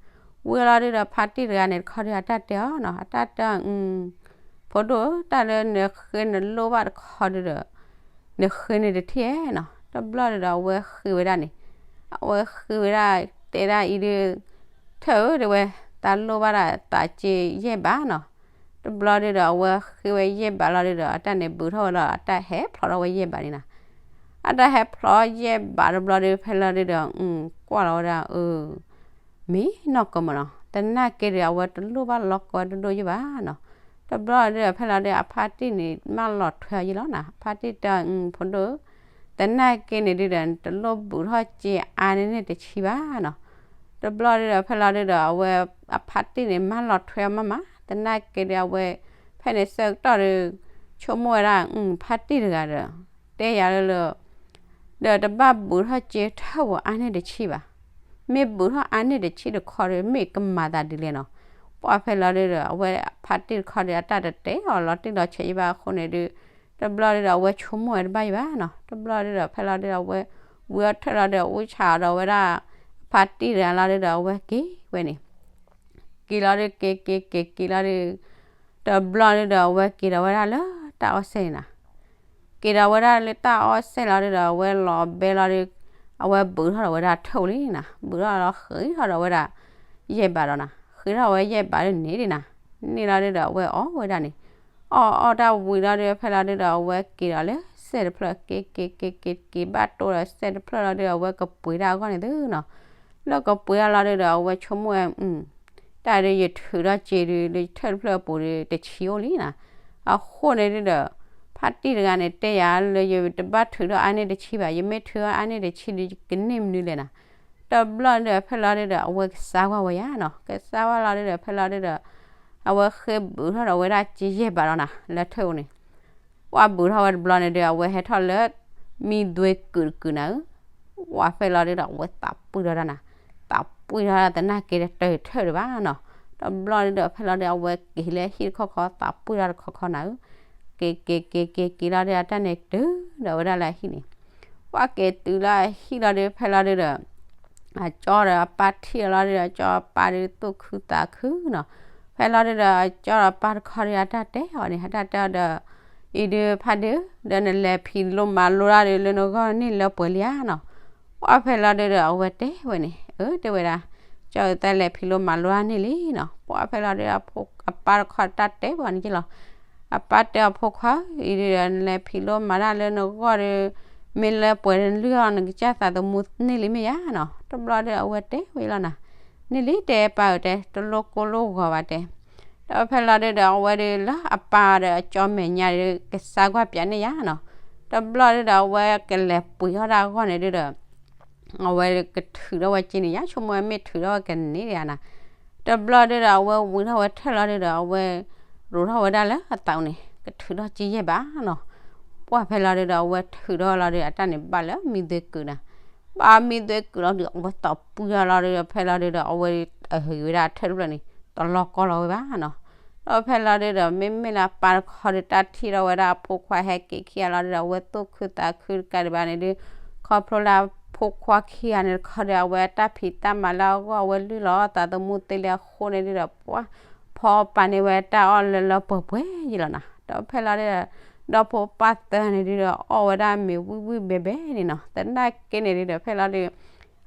ဝံၤလီၤဒုးဒီး ဖါတံၢ်တဂၤန့ၣ်တခီဒုး အတၢ်တဲအီၤနီၤ, အတၢ်တဲအီၤ ဖိဒိၣ်ဧၢ, တၢ်လၢနဃ့နလိၣ်ဘၣ်တခီဒုးဒီး နဃ့န့ၢ်တထံၣ်ဧဲနီၤ. တဘျီဒုးဒီး အဝဲဃ့ဝဲဒၣ်န့ၣ်, အဝဲဃ့ဝဲဒၣ် တဲဒၣ်အံၤဒုး ထၢၣ်ဧၢ တဲဝဲ, သးလိၣ်ဘၣ်ဒၣ်သးစ့ယဲၢ်ဘးနီၤ. တဘျီဒုးဒီး အဝဲဃ့ဝဲယဲၢ်ဘးလီၤဒုးဒီး အတၢ်န့ၣ်ဘုးထီၣ်ဝဲလီၤ အတၢ်ဟဲဖျိးထီၣ်ဝဲယဲၢ်ဘးန့ၣ်နီၤ. အတၢ်ဟဲဖျိးယဲၢ်ဘးတဘျီဒုး ဖဲလီၤဒုးဒီး ကွၢ်လီၤဝဲဒၣ် အၢ မ့ၢ်နီၢ်ကီၢ်မးနီၤ, သနာ်က့ဒီး အဝဲတလိၣ်ဘၣ်လီၤကီဒိၣ်ဒိၣ်ယဲၢ်ဘးနီၤ. တဘျီဒုးဒီး ဖဲလီၤဒုး အဖါတံၢ်န့ၣ် မၢလီၤထွဲအီၤယဲၢ်လီၤနီၤ. အဖါတံၢ်တဲအီၤ ဖိဒိၣ်ဧၢ, သနာ်က့န့ၣ်ဒုးဒီး နတလိၣ်ဘုးထီၣ်စ့အါန့ၢ်န့ၣ်တဆံဘၣ်နီၤ. တဘျီဒုးဒီး ဖဲလီၤဒုးဒီး အဝဲ အဖါတံၢ်န့ၣ် မၢလီၤထွဲအီၤမးမး, သနာ်က့ဒီး အဝဲ ဖဲန့ၣ်ဆၢကတီၢ်ဒီး ဆိကမိၣ်ဝဲဒၣ် ဖါတံၢ်တဂၤဒီး တဲယၤလၢလၢ ဒီးတဘၣ်ဘုးထီၣ်စ့ထၢၣ်ဝဲအါန့ၢ်တဆံဘၣ်. မ့ၢ်ဘုးထီၣ်အါန့ၢ်တဆံတခီဒီး မ့ၢ်ကမၤသးဒ်လဲၣ်နီၤ. ပှၢ်ဖဲလီၤဒုးဒီး အဝဲဖါတံၢ်တခီဒီး အတၢ်တတဲအီၤလီၤတံၢ်လီၤဆဲးယဲၢ်ဘၣ်အဃိန့ၣ်ဒုး တဘျီဒုးဒီး အဝဲဆိကမိၣ်ဝဲတဘၣ်ယဲၢ်ဘၣ်နီၤ. တဘျီဒုးဒီး ဖဲလီၤဒုးဒီး အဝဲ ဝံၤအီၣ်ထၢၣ်လီၤဒီး အူဆးအီၤဒီးဝဲဒၣ် အဖါတံၢ်တဂၤလီၤဒုးဒီး အဝဲက့ၤဝဲန့ၣ် က့ၤလီၤဒုး က့ၤက့ၤက့ၤက့ၤလီၤဒုး တဘျီဒုးဒီး အဝဲက့ၤဒီးဝဲဒၣ်လၢတၢ်အီၣ်စဲၣ်န့ၣ်နီၤ. က့ၤဒီးဝဲဒၣ်လၢတၢ်အီၣ်စဲၣ်လီၤဒုးဒီး အဝဲလီၤဘဲလီၤဒုး အဝဲဘုးထီၣ်ဒီးဝဲဒၣ်ထၢၣ်လံနီၤ. ဘုးထီၣ်လီၤဃ့ထီၣ်ဒီးဝဲဒၣ် ယဲၢ်ဘးဒီးနီၤ. ဃ့ထီၣ်ဝဲယဲၢ်ဘးဒုးန့ၣ်ဒံးနီၤ. န့ၢ်လီၤဒုးဒီး အဝဲအီၣ်ဝဲဒၣ်န့ၣ် အီၣ်အီၣ်တၢ်ဝံၤလီၤဒုး ဖဲလီၤဒုးဒီး အဝဲက့ၤဒီးလၢစဲၣ်တဖျၢၣ် က့ၤက့ၤက့ၤက့ၤက့ၤဘၣ်တိဒီးစဲၣ်တဖျၢၣ်လီၤဒုး အဝဲကပှ့ၤတၢ်အဂီၢ်န့ၣ်သုနီၤ. လၢကပှ့ၤတၢ်လီၤဒုးဒီး အဝဲဆိကမိၣ်ဝဲ တၢ်ဒုးယထုးထီၣ်စ့ဒုး လၢထၢၣ်တဖျၢၣ်အပူၤဒုး တဆံအိၣ်လံနီၤ. အဃိန့ၣ်ဒုးဒီး ဖါတံၢ်တဂၤန့ၣ် တဲယၤလၢယတဘၣ်ထုးထီၣ်အါန့ၢ်တဆံဘၣ်, ယမ့ၢ်ထုးထီၣ်အါန့ၢ်တဆံဒုး ယကန့ၢ်မနုၤလဲၣ်နီၤ. တဘျီဒုးဒီး ဖဲလီၤဒုးဒီး အဝဲကစၢ်ကွၢ်ဝဲယၤနီၤ. ကစၢ်ကွၢ်လီၤဒုးဒီး ဖဲလီၤဒုးဒီး အဝဲဃ့ဘုးထီၣ်ဒီးဝဲဒၣ်စ့ယဲၢ်ဘးလီၤနီၤ လၢထၢၣ်အူန့ၣ် ပှၢ်ဘုးထီၣ်ဝဲတဘျီန့ၣ်ဒုး အဝဲဟဲထီၣ်လၢ မံဒွဲကုာ်တကုာ်နၤဧၢ, ပှၢ်ဖဲလီၤဒုးဒီး အဝဲသးပှံၢ်ထီၣ်ဒၣ်နၤ, သးပှံၢ်ထီၣ်ဒၣ်သနာ်က့ဒီးတၢ်ထၢၣ်ဒံးဘၣ်နီၤ. တဘျီဒုးဒီး ဖဲလီၤဒုး အဝဲက့ၤလၢဟံၣ်တခီခီ သးပှံၢ်ထီၣ်တခီခီနၤဧၢ, က့ၤက့ၤက့ၤက့ၤက့ၤလီၤဒုး အတၢ်န့ၣ်တုၤဒီးဝဲဒၣ်လၢအဟံၣ်န့ၣ် ပှၢ်က့ၤတုၤလၢအဟံၣ်လီၤဒုး ဖဲလီၤဒုးဒီး အကၠီဒီးအပၢ်ထံၣ်အီၤလီၤဒုးဒီး အကၠီအပၢ်ဒုးသူၣ်ခုသးခုနီၤ. ဖဲလီၤဒုးဒီး အကၠီဒီးအပၢ်တခီဒုး အတၢ်တဲအီၤန့ၣ် အတၢ်တဲအီၤဒီး အံၤဒုးဖါဒုး ဒီးနလဲၤဖံးလိမၤလိတၢ်ဒုး လၢနဂီၢ်န့ၣ်လၢပှဲၤလံဧါနီၤ. ပှၢ်ဖဲလီၤဒုးဒီး အဝဲတဲဝဲန့ၣ် အၢ တဲဝဲဒၣ် ကၠီအသးလဲၤဖံးလိမၤလိတၢ်န့ၣ်လံနီၤ. ပှၢ်ဖဲလီၤဒုးဒီး အပၢ်တခီတၢ်တဲပှၤန့ၣ်က့လီၤ. အပၢ်တဲအီၤ ဖိခွါဧၢ, အံၤဒုးဒီး နလဲၤဖံးလိမၤတၢ်လၢနဂီၢ်ဒီး မ့ၢ်လၢပှဲၤနလုၢ်အီၣ် နကစၢ်သးသမူန့ၢ်လံမ့ၢ်ဧါနီၤ. တဘျီဒုးဒီး အဝဲတဲဝဲလီၤနၤ, န့ၢ်လံတဲပၢ်ဧၢတဲ, တလိၣ်ကိၢ်လိၣ်ဂီၤဘၣ်တဲ. ဒီးဖဲလီၤဒုးဒီး အဝဲဒုးလၢအပၢ်ဒီးအကၠီမဲာ်ညါဒုး ကစၢ်ကွၢ်ပၠးန့ၢ်ယၤနီၤ. တဘျီဒုးဒီး အဝဲကလဲၤပှ့ၤထီၣ်တၢ်အဂီၢ်န့ၣ်ဒုးဒီး အဝဲကထုးထီၣ်ဝဲက့န့ၣ် ယဆိကမိၣ်ဝဲမ့ၢ်ထုးထီၣ်ဝဲကန့ၢ်ဒံးဧါနီၤ. တဘျီဒုဒီး အဝဲဝံၤထီၣ်ဝဲထဲလီၤဒုဒီး အဝဲရိးထီၣ်ဝဲဒၣ်လၢအသးန့ၣ် ကထုးထီၣ်ကယဲၢ်ဘၣ်နီၤ. ပှၢ်ဖဲလီၤဒုဒီး အဝဲထုးထီၣ်လီၤဒု အတၢ်န့ၣ်ဘၣ်လၢမံသွဲကုာ်နၤ, ဘၣ်မံသွဲကုာ်လီၤဒု အဝဲသီၣ်ပူၤယါလီၤဒုဒီး ဖဲလီၤဒုဒီး အဝဲအဟ့ၣ်ဝဲဒၣ်အထၢၣ်တဖျၢၣ်န့ၣ် တလီၤကီလီၤဝဲဘၣ်နီၤ. ဒီးဖဲလီၤဒုဒီး မ့မ့ၢ်လၢအပၢ်တခီဒု တၢ်ထံၣ်ထီၣ်ဝဲဒၣ်အဖိခွါဟဲက့ၤခံဂၤလီၤဒုဒီး အဝဲသူၣ်ခုသးခုတကးဒံးဘၣ်န့ၣ်ဒု ခီဖျိလၢအဖိခွါခံဂၤန့ၣ်တခီဒု အဝဲအတၢ်ဖံးတၢ်မၤလၢအဂီၢ် အဝဲလုၢ်လီၤအသးသမူသ့လၢအဃိန့ၣ်ဒုဒီး ပှၢ်ဖီပာ်န့ၢ်ဝဲတၢ်အီၣ်လၢလၢပှဲၤပှဲၤယံၤလီၤနီၤ. ဒီးဖဲလီၤဒုဒီး ဒီဖိပၢ်သၢန့ၣ်ဒုဒီး အီၣ်ဝဲဒၣ်မ့ၤဝံၣ်ဝံၣ်ဘဲဘဲန့ၣ်နီၤ. သနာ်က့န့ၣ်ဒုဒီး ဖဲလီၤဒု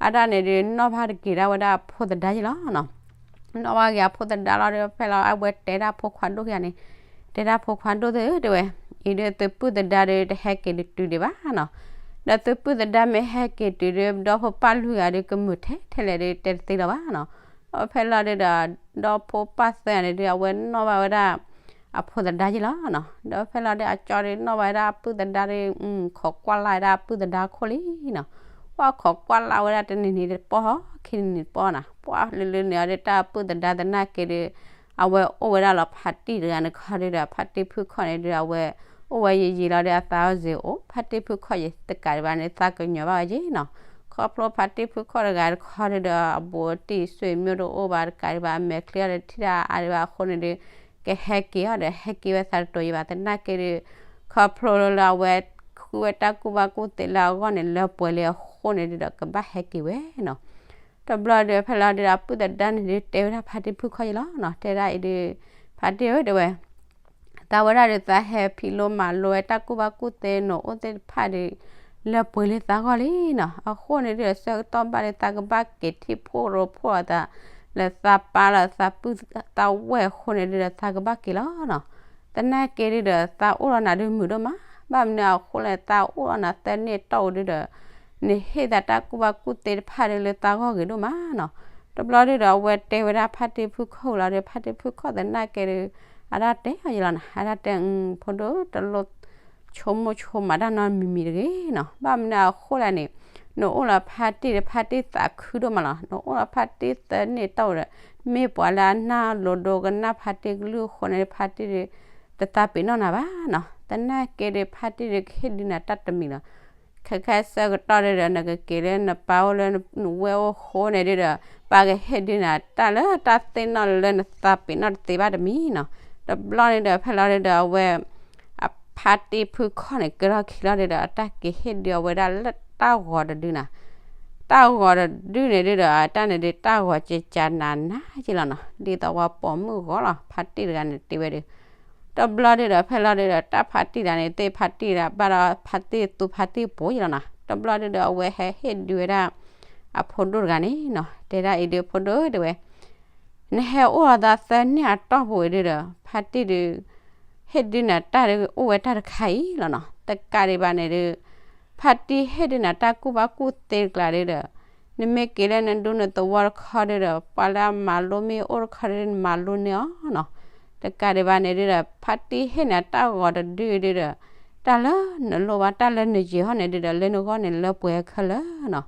အတၢ်န့ၣ်ဒု နီၣ်ဘၣ်တက့ၤဒၣ်ဝဲဒၣ်အဖိသဒါယံၤလီၤနီၤ. နီၣ်ဘၣ်က့ၤအဖိသဒါလီၤဒု ဖဲလီၤအဝဲတဲဒၣ်ဖိခွါဒိၣ်ခံဂၤန့ၣ်, တဲဒၣ်ဖိခွါဒိၣ်သ့ၣ်ဧၢ တဲဝဲ, အံၤဒုသုပုၢ်သဒါဒု တဟဲက့ၤတတုၤဒံးဘၣ်နီၤ. ဒီးသုပုၢ်သဒါမ့ၢ်ဟဲက့ၤတုၤဒု ဒီဖိပၢ်လွံၢ်ဂၤဒု ကမုာ်ထဲထဲလဲၣ်ဒု တဲတသ့လၢၤဘၣ်နီၤ. ဒီးဖဲလီၤဒုဒီး ဒီဖိပၢ်သၢဂၤန့ၣ်ဒု အဝဲနီၣ်ဘၣ်ဝဲဒၣ် အဖိသဒါယံၤလီၤနီၤ. ဒီးဖဲလီၤဒုအကၠီဒု နီၣ်ဘၣ်ဝဲဒၣ်အပုၢ်သဒါဒု ခိးကွၢ်လၢ်ဝဲဒၣ်အပုၢ်သဒါခိၣ်လံနီၤ. ပှၢ်ခိးကွၢ်လၢ်ဝဲဒၣ်တနံၤနံၤတပီၢ်ဟီ ခံနံၤနံၤတပီၢ်နီၤ. ပှၢ်လၢလၢန့ၣ်အီၤဒု တၢ်အပုၢ်သဒါသနာ်က့ဒု အဝဲအိၣ်ဝဲဒၣ်လီၤဖါတံၢ်တဂၤန့ၣ်တခီဒုဒီး ဖါတံၢ်ဖုခီၣ်န့ၣ်ဒု အဝဲအိၣ်ဝဲယံာ်ယံာ်လီၤဒု အသးအီၣ်စ့အိၣ် ဖါတံၢ်ဖုခီၣ်ယံာ်တကးဒံးဘၣ်န့ၣ် သးကညီၤဘၣ်ဝဲယံၤနီၤ. ခီဖျိဖါတံၢ်ဖုခီၣ်တဂၤတခီဒုဒီး အဘူးအတံၢ်ဆွေမျိုးတအိၣ်ဘၣ် တကးဒံးဘၣ် အမဲာ်ချံအီၤဒီးထံၣ်တၢ်အါဒံးဘၣ်အဃိန့ၣ်ဒု ကဟဲက့ၤအီၤဒီး ဟဲက့ၤဝဲသးတတိၤယံၤဘၣ် သနာ်က့ဒု ခီဖျိလၢအဝဲဃုဝဲတၢ်ကူၣ်ဘၣ်ကူၣ်သ့လၢအဂီၢ်န့ၣ် လၢပှဲၤလံအဃိန့ၣ်ဒုဒီး ကဘၣ်ဟဲက့ၤဝဲနီၤ. တဘျီဒုး ဖဲလီၤဒုးဒီး အပုၢ်သဒါန့ၣ်ဒုး တဲဝဲဒၣ်ဖါတံၢ်ဖုခီၣ်ယံၤလီၤနီၤ, တဲဒၣ်အံၤဒုး ဖါတံၢ်ဧၢ တဲဝဲ, သးဝဲဒၣ်ဒုး သးဟဲဖံးလိမၤလိဝဲတၢ်ကူၣ်ဘၣ်ကူၣ်သ့နအိၣ်သ့ၣ်တဖၣ်ဒုး လၢပှဲၤလံသးဂီၢ်လံနီၤ. အဃိန့ၣ်ဒုးဒီး ဆၢကတီၢ်ဘၣ်ဒုး သးကဘၣ်က့ၤထံၣ်ဖှိၣ်ရိဖှိၣ်အသး လၢသးပၢ်လၢသးပုၢ်သးဝဲၢ်အဃိန့ၣ်ဒုးဒီး သးကဘၣ်က့ၤလီၤနီၤ. သနာ်က့ဒုးဒီး သးအိၣ်ဒီးနၤဒုးမုာ်ဒိၣ်မး, ဘၣ်မနုၤအဃိလဲၣ် သးအိၣ်ဒီးနၤသၢနံၣ်အတီၢ်ပူၤဒုးဒီး နဟ့ၣ်သးတၢ်ကူၣ်ဘၣ်ကူၣ်သ့တဖၣ်ဒုးလၢသးဂီၢ်ဂ့ၤဒိၣ်မးနီၤ. တဘျီဒုးဒီး အဝဲတဲဝဲဒၣ်ဖါတံၢ်ဖုခီၣ်လီၤဒီး ဖါတံၢ်ဖုခီၣ်သနာ်က့ဒုး အတၢ်တဲအီၤယံၤလီၤနီၤ, အတၢ်တဲ ဖိဒိၣ် တလိၣ်ဆိကမိၣ်ဆိကမးတၢ်နီတမံၤမံၤတဂ့ၤနီၤ. ဘၣ်မနုၤအဃိလဲၣ်န့ၣ် နအိၣ်လၢဖါတံၢ်ဒီး ဖါတံၢ်သးခုဒိၣ်မးလီၤ. နအိၣ်လၢဖါတံၢ်သၢနံၣ်အတီၢ်ပူၤဒီး မ့ၢ်ပှၤလၢအနၢ်လိၤဒိကနၣ်ဖါတံၢ်ကလုၢ်အဃိန့ၣ် ဖါတံၢ်ဒုး တသးပ့ၤနီၣ်နၤဘၣ်နီၤ. သနာ်က့ဒုး ဖါတံၢ်ဒုးကဟ့ၣ်ဒုးနၤတၢ်တမံၤလီၤ. ခဲခဲဆၢကတီၢ်ဒုးဒီး နကက့ၤလၢနပၢ်အိၣ်လၢနဝဲၢ်အိၣ်အဃိန့ၣ်ဒုးဒီး ပၢ်ကဟ့ၣ်ဒုးနၤတၢ်လၢတၢ်သ့ၣ်နီၣ်လၢနသးပ့ၤနီၣ်တသ့ဘၣ်တမံၤနီၤ. တဘျီန့ၣ်ဒီး ဖဲလီၤဒုးဒီး အဝဲ အဖါတံၢ်ဖုခီၣ်န့ၣ် ကဲထီၣ်ခံလီၤဒုးဒီး အတၢ်က့ၤဟ့ၣ်ဒုးအဝဲဒၣ်လၢတၢ်ဂီၤတဒုနၤ. တၢ်ဂီၤတဒုန့ၣ်ဒုးဒီး အတၢ်န့ၣ်ဒုး တၢ်ဂီၤကကနၤနၤက့လီၤနီၤ, ဒ်သိးပှၤပိာ်မုၣ်ဂီၤလီၤ ဖါတံၢ်တဂၤန့ၣ်တဲဝဲဒုး. တဘျီဒုးဒီး ဖဲလီၤဒုးဒီး တၢ်ဖါတံၢ်တဂၤန့ၣ် သ့ၣ်ဖါတံၢ်တဂၤဘၣ်ဒီး ဖါတံၢ်သူဖါတံၢ်ပိာ်ယံၤလီၤနီၤ. တဘျီဒုးဒီး အဝဲဟဲဟ့ၣ်ဒုးဝဲဒၣ် အဖိဒိၣ်တဂၤန့ၣ်နီၤ, တဲဒၣ်အံၤဒုး ဖိဒိၣ်ဧၢ တဲဝဲ နဟဲအိၣ်လီၤသးသၢနံၣ်အတီၢ်ပူၤအံၤဒုးဒီး ဖါတံၢ်ဒုး ဟ့ၣ်ဒုးနၤတၢ်ဒုးအိၣ်ဝဲတၢ်တခါအံၤလီၤနီၤ. တကးဒံးဘၣ်န့ၣ်ဒုး ဖါတံၢ်ဟ့ၣ်ဒုးနၤတၢ်ကူၣ်ဘၣ်ကူၣ်သ့တကျါဒုးဒီး နမ့ၢ်က့ၤလၢနဒူနသဝီတခီဒုးဒီး ပှၤလၢအမၤလိမ့ၢ်အိၣ်တခီဒုး နမၤလိန့ၢ်အီၤနီၤ. တကးဒံးဘၣ်န့ၣ်ဒုးဒီး ဖါတံၢ်ဟ့ၣ်နၤတၢ်ဂီၤတဒုဒုးဒီး တၢ်လၢနလိၣ်ဘၣ် တၢ်လၢနယံာ်ဟီၣ်န့ၣ်ဒုးဒီး လၢနဂီၢ်န့ၣ်လၢပှဲၤခဲလၢာ်နီၤ.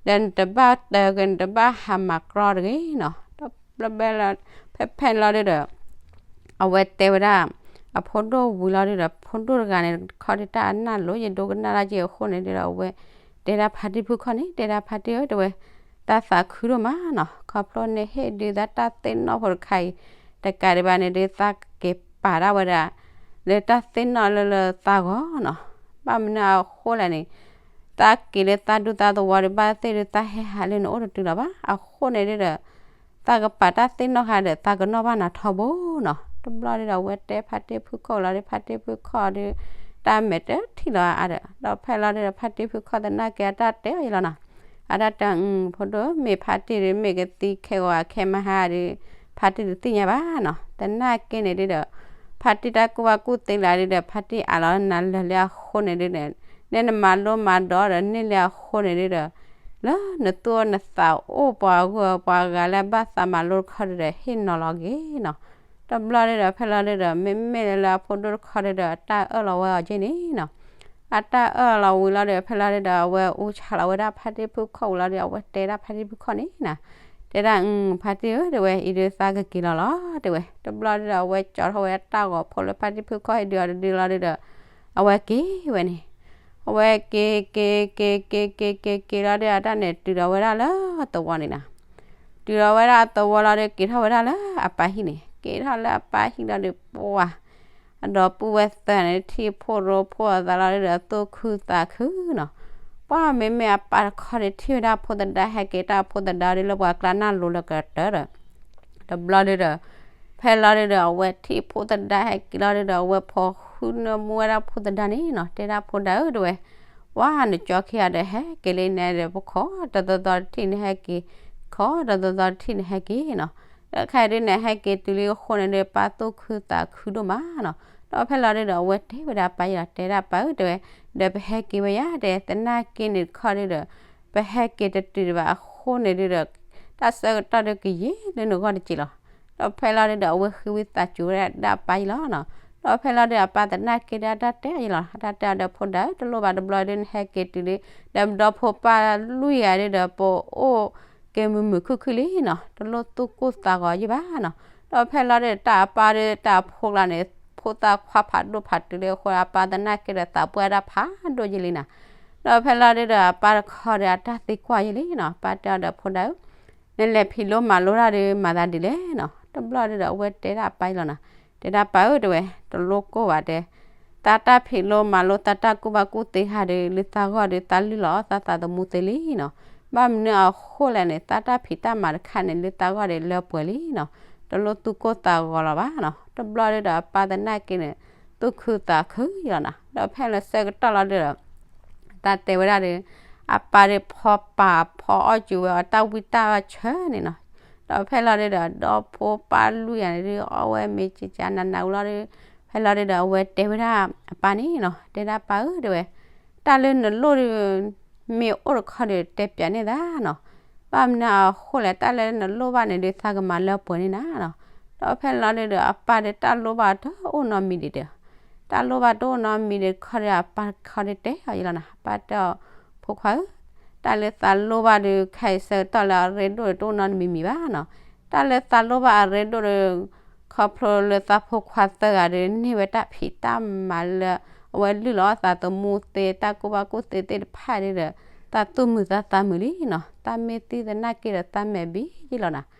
ဒီးနတဘၣ်တၢက့ၤ နတဘၣ်ဟးမၤကြီတဂ့ၤနီၤ. ဒီးဘျီဘဲလီၤ ဖဲဖဲန့ၣ်လီၤဒုးဒီး အဝဲတဲဝဲဒၣ် အဖိဒိၣ်ဝံၤလီၤဒုးဒီး ဖိဒိၣ်တဂၤန့ၣ် ခီဒုးတၢ်အနၢ်လိၤ ယဒိကနၣ်တၢ်က့အဃိန့ၣ်ဒုးဒီး အဝဲတဲဒၣ်ဖါတံၢ်ဖုခီၣ်န့ၣ် တဲဒၣ်ဖါတံၢ်ဧၢ တဲဝဲ သးသးခုဒိၣ်မးနီၤ. ခီဖျိနဟ့ၣ်ဒုးသးတၢ်သ့ၣ်နီၣ်ဖိတခါအံၤ တကးဒံးဘၣ်န့ၣ်ဒုး သးက့ၤပာ်ဒၣ်ဝဲဒၣ် လၢတၢ်သ့ၣ်နီၣ်လၢလၢသးဂီၢ်နီၤ. ဘၣ်မနုၤအဃိလဲၣ်န့ၣ် သးက့ၤလၢသးဒူသးသဝီဒုး ဘၣ်သ့ၣ်ဒုး သးဟဲဟးလၢနအိၣ်တတုၤလီၤဘၣ်. အဃိန့ၣ်ဒုးဒီး သးကပာ်တၢ်သ့ၣ်နီၣ်ဃာ်ဒီး သးကနီၣ်ဘၣ်နၤထီဘိနီၤ. တဘျီဒုးဒီး အဝဲတဲဖါတံၢ်ဖုခီၣ်လီၤဒီး ဖါတံၢ်ဖုခီၣ်ဒုး တၢ်မဲာ်တထံၣ်လီၤအါဒီး ဒီးဖဲလီၤဒုးဒီး ဖါတံၢ်ဖုခီၣ်သနာ်က့ အတၢ်တဲအီၤယံၤလီၤနီၤ. အတၢ်တဲ ဖိဒိၣ် မ့ၢ်ဖါတံၢ်ဒုး မ့ၢ်ကသံခဲဂီၤခဲမဟါဒုး ဖါတံၢ်တသ့ၣ်ညါဘၣ်နီၤ. သနာ်က့န့ၣ်ဒုးဒီး ဖါတံၢ်တၢ်ကူၣ်ဘၣ်ကူၣ်သ့လၢဒုးဒီး ဖါတံၢ်အးလီၤနၤလၢာ်လၢအဃိန့ၣ်ဒုးဒီး နဲနမၤလိမၤဒိးဒီးန့ၢ်လၢအဃိန့ၣ်ဒုးဒီး လၢနသူၣ်အိၣ်နသးအိၣ်ပှၤဂုၤပှၤဂၤလၢဘၣ်သးမၤလိတခီဒုးဒီး ဟ့ၣ်နီၤလီၤက့ၤနီၤ. တဘျီဒုးဒီး ဖဲလီၤဒုးဒီး မ့မ့ၢ်လၢလၢအဖိဒိၣ်တခီဒုးဒီး အတၢ်အၢၣ်လီၤဝဲအီၤက့န့ၣ်နီၤ. အတၢ်အၢၣ်လီၤဝံၤလီၤဒီး ဖဲလီၤဒုးဒီး အဝဲအူဆးလီၤဝဲဒၣ်ဖါတံၢ်ဖုခီၣ်ဝံၤလီၤဒီး အဝဲတဲဒၣ်ဖါတံၢ်ဖုခီၣ်န့ၣ်နီၤ. တဲဒၣ် ဖါတံၢ်ဧၢ တဲဝဲ အံၤဒုးသးကက့ၤလီၤလီၤ တဲဝဲ. တဘျီဒုးဒီး အဝဲကၠီထီၣ်ဝဲတၢ်ဂီၤဖိလၢဖါတံၢ်ဖုခီၣ်ဟံၣ်ဒုးအီၤတဒုလီၤဒုးဒီး အဝဲက့ၤဝဲန့ၣ်, အဝဲက့ၤ က့ၤ က့ၤ က့ၤ က့ၤ က့ၤ က့ၤလီၤဒုး အတၢ်န့ၣ် တုၤဒီးဝဲဒၣ်လၢသဝီန့ၣ်နီၤ. တုၤဒီးဝဲဒၣ်သဝီလီၤဒုး က့ၤထီၣ်ဝဲဒၣ်လၢအပၢ်ဟံၣ်န့ၣ်, က့ၤထီၣ်လၢအပၢ်ဟံၣ်လီၤဒုး ပှၤ အဒီပုၢ်ဝဲၢ်သၢဂၤန့ၣ် ထံၣ်ဖိရိဖိအသးလီၤဒုးဒီး သူၣ်ခုသးခုနီၤ. ပှၤမ့မ့ၢ်အပၢ်တခီန့ၣ် ထံၣ်ဝဲဒၣ်ဖိသဒါဟဲက့ၤ တၢ်ဖိသဒါဒုးလၢပှၤကျါနၢ်လိၤလၢကတၢၢ်ဒီး တဘျီဒုးဒီး ဖဲလီၤဒုးဒီး အဝဲထံၣ်ဖိသဒါဟဲက့ၤလီၤဒုးဒီး အဝဲဖိဃုနၢမူဝဲဒၣ်ဖိသဒါန့ၣ်နီၤ, တဲဒၣ်ဖိဒါဧၢ တဲဝဲ, ပှၤနကၠီခံဂၤဒီး ဟဲက့ၤလံန့ၣ်ဒီး ပခိးတသီသီတထံၣ်န့ၣ်ဟဲက့ၤ, ခိးတသီသီတထံၣ်န့ၣ်ဟဲက့ၤနီၤ. ဒီးခဲအံၤဒုးန့ၣ် ဟဲက့ၤတုၤလံအဃိန့ၣ်ဒုး ပၢ်သူၣ်ခုသးခုဒိၣ်မးနီၤ. ဒီးဖဲလီၤဒုးဒီး အဝဲတဲဝဲဒၣ်အပၢ်ယဲလီၤ, တဲဒၣ်ပၢ်ဧၢ တဲဝဲ, ဒီးပဟဲက့ၤဝဲယၤ တဲ သနာ်က့န့ၣ်တခီဒုးဒီး ပဟဲက့ၤတတုၤဒံးဘၣ်အဃိန့ၣ်ဒုးဒီး တၢ်ဆၢကတီၢ်ဒုးကယံာ်လၢနဂီၢ်တက့ၢ်လီၤ. ဒီးဖဲလီၤဒုးဒီး အဝဲဃ့ဝံသးစူၤဝဲဒၣ်အပၢ်ယဲလီၤနီၤ. ဒီးဖဲလီၤဒုး အပၢ်သနာ်က့ဒီး အတၢ်တဲအီၤယဲလီၤ, အတၢ်တဲအီၤဒီး ဖိဒါဧၢ တလိၣ်ဘၣ် တဘျီဒုးနဟဲက့ၤတုၤလံ, ဒီးပဒီဖိပၢ်လွံၢ်ဂၤဒုးဒီး ပအိၣ်က့ၤမုာ်မုာ်ခုၣ်ခုၣ်လံနီၤ, တလိၣ်သူၣ်ကိၢ်သးဂီၤယဲဘၣ်နီၤ. ဒီးဖဲလီၤဒုး တၢ်အပၢ်ဒုး တၢ်အဖိကျါန့ၣ် ဖိသၣ်ခွါဖးဒိၣ်ဖးတုၤလံအဃိ အပၢ်သနာ်က့ဒီး သးပှၢ်တၢ်ဖးဒိၣ်ယဲလံနီၤ. ဒီးဖဲလီၤဒုးဒီး အပၢ်တခီဒီး အတၢ်သံကွၢ်ယဲလံနီၤ, ပၢ်တဲအီၤဒီး ဖိဒါဧၢ နလဲၤဖံးလိမၤလိတၢ်ဒုး မၤသးဒ်လဲၣ်နီၤ. တဘျီဒုးဒီး အဝဲတဲဒၣ်အပၢ်ယဲလီၤနီၤ, တဲဒၣ်ပၢ်ဧၢ တဲဝဲ, တလိၣ်ကိၢ်ဘၣ်တဲ, သးတၢ်ဖံးလိမၤလိ သးတၢ်ကူၣ်ဘၣ်ကူၣ်သ့ဟးဒုး လၢသးဂီၢ်ဒုး သးလုၢ်လီၤအီၣ်သးသးသမူသ့လံနီၤ. ဘၣ်မနုၤအဃိလဲၣ်န့ၣ် သးတၢ်ဖံးတၢ်မၤတခါန့ၣ် လၢသးဂီၢ်ဒုးလၢပှဲၤလံနီၤ, တလိၣ်သူၣ်ကိၢ်သးဂီၤလီၤဘၣ်နီၤ. တဘျီဒုးဒီး အပၢ်သနာ်က့န့ၣ် သူၣ်ခုသးခုယဲလီၤနီၤ. ဒီးဖဲလၢဆၢကတီၢ်လီၤဒုးဒီး တၢ်တဲဝဲဒၣ်ဒီး အပၢ်ဒုးဖီပာ်ဖီအီၣ်စူၤဝဲအီၤတၢ်ဝံတၢ်ဆၢန့ၣ်နီၤ. ဒီးဖဲလီၤဒုးဒီး ဒီဖိပၢ်လွံၢ်ဂၤန့ၣ်ဒုး အီၣ်ဝဲမ့ၤကကနးနးဝံၤလီၤဒုး ဖဲလီၤဒုးဒီး အဝဲတဲဝဲဒၣ်အပၢ်န့ၣ်နီၤ, တဲဒၣ်ပၢ်ဧၢ တဲဝဲ, တၢ်လၢနလိၣ်ဒုး မ့ၢ်အိၣ်တခီဒုး တဲပျးန့ၢ်သးနီၤ. ဘၣ်မနုၤအဃိလဲၣ် တၢ်လၢနလိၣ်ဘၣ်န့ၣ်ဒုး သးကမၤလၢပှဲၤန့ၢ်နၤနီၤ. ဒီးဖဲလီၤဒုးဒီး အပၢ်ဒုးတၢ်လိၣ်ဘၣ်တအိၣ်နီတမံၤဒံးဒီး တၢ်လိၣ်ဘၣ်တအိၣ်နီတမံၤဒံးတခီဒီး အပၢ်တခီဒုးတဲအီၤယဲလီၤနီၤ. အပၢ်တဲအီၤ ဖိခွါဧၢ, တၢ်လၢသးလိၣ်ဘၣ်ဒုး ခဲအံၤဆၢကတီၢ်လၢအရ့ဒိၣ်ဒီး တအိၣ်နီတမံၤမံၤဘၣ်နီၤ. တၢ်လၢသးလိၣ်ဘၣ်အရ့ဒိၣ်ဒီး ခီဖျိလၢသးဖိခွါသၢဂၤဒီး န့ၢ်ဝဲတၢ်ဖံးတၢ်မၤလၢ အဝဲလုၢ်လီၤအီၣ်သးသမူသ့ တၢ်ကူၣ်ဘၣ်ကူၣ်သ့သ့ၣ်တဖၣ်ဒုးဒီး သးသူၣ်မုာ်သးသးမုာ်လံနီၤ. တၢ်မ့ၢ်သံသနာ်က့ဒီး သးမဲာ်ဘံယဲလီၤနီၤ.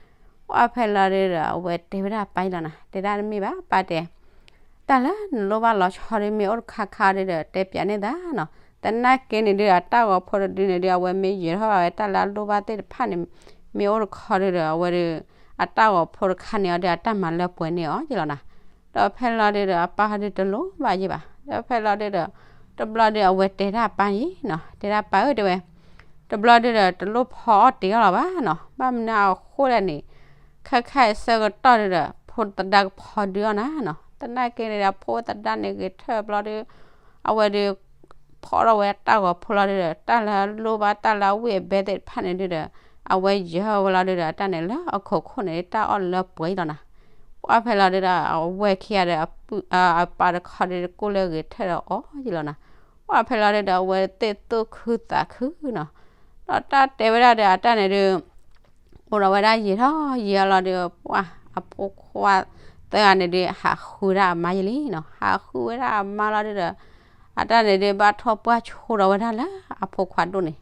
ပှၢ်ဖဲလီၤဒုးဒီး အဝဲတဲဝဲဒၣ်ပၢ်ယဲလီၤနီၤ, တဲဒၣ်တမ့ၢ်ဘၣ်ပၢ်တဲ တၢ်လၢနလိၣ်ဘၣ်လီၤဆီဒုး မ့ၢ်အိၣ်တခါခါဒုးဒီး တဲပျးန့ၢ်သးနီၤ. သနာ်က့န့ၣ်ဒုး အတၢ်ဂီၤဖိတဒုန့ၣ်ဒုး အဝဲမ့ၢ်ယဲၤထီၣ်ဘၣ်ဝဲတၢ်လၢအလိၣ်ဘၣ်သ့ၣ်တဖၣ်န့ၣ် မ့ၢ်အိၣ်တခီဒုးဒီး အဝဲဒုး အတၢ်ဂီၤဖိတခါန့ၣ်အီၤဒုး အတၢ်မၤလၢပှဲၤန့ၢ်အီၤယဲလီၤနီၤ. ဒီးဖဲလီၤဒုးဒီး အပၢ်ဟီဒုးတလိၣ်ဘၣ်ယဲဘၣ်. ဒီးဖဲလီၤဒုးဒီး တဘျီဒုး အဝဲတဲဒၣ်ပၢ်အံၤနီၤ, တဲဒၣ်ပၢ်ဧၢ တဲဝဲ တဘျီဒုးဒီး တလိၣ်ဖီအီၣ်တ့ၢ်အီၤလီၤဘၣ်နီၤ. ဘၣ်မနုၤအဃိလဲၣ်န့ၣ် ခဲခါအံၤဆၢကတီၢ်ဒုးဒီး ဖိသဒါကဖီဒုးအီၤနၤနီၤ. သနာ်က့န့ၣ်ဒီး ဖိသဒါန့ၣ်ဂဲၤထၢၣ်ဘျီဒုး အဝဲဒုး ဖီထီၣ်ဝဲတၢ်ဂီၤဖိလီၤဒုးဒီး တၢ်လၢအလိၣ်ဘၣ်တၢ်လၢအဝံၣ်အဘဲသ့ၣ်တဖၣ်န့ၣ်ဒုးဒီး အဝဲယဲၤဝဲလီၤဒုးဒီး တၢ်န့ၣ်လၢအခိၣ်ခိၣ်န့ၣ် တၢ်အီၣ်လၢပှဲၤယဲလီၤနီၤ. ပှၢ်ဖဲလီၤဒုးဒီး အဝဲခံဂၤဒီး အပၢ်တခီဒုး ကိၣ်လၢဂဲၤထၢၣ်ဒီးအီၤယဲလီၤနီၤ. ပှၢ်ဖဲလီၤဒုးဒီး အဝဲသ့ၣ်သူၣ်ခုသးခုနီၤ. ဒီးတၢ်တဲဝဲဒၣ်ဒီး အတၢ်န့ၣ်ဒုး အိၣ်ဒီးဝဲဒၣ်ယံာ်ထီၣ်ယံာ်အလီၤဒီး ပှၢ်အဖိခွါသၢဂၤန့ၣ်ဒုး ဟးဃုဝဲဒၣ်အမါယဲလံနီၤ. ဟးဃုဝဲဒၣ်အမါလီၤဒုးဒီး အတၢ်န့ၣ်ဒုး ဘၣ်ထီၣ်ပှၢ်ဆိဒီးဝဲဒၣ်လၢအဖိခွါဒိၣ်န့ၣ်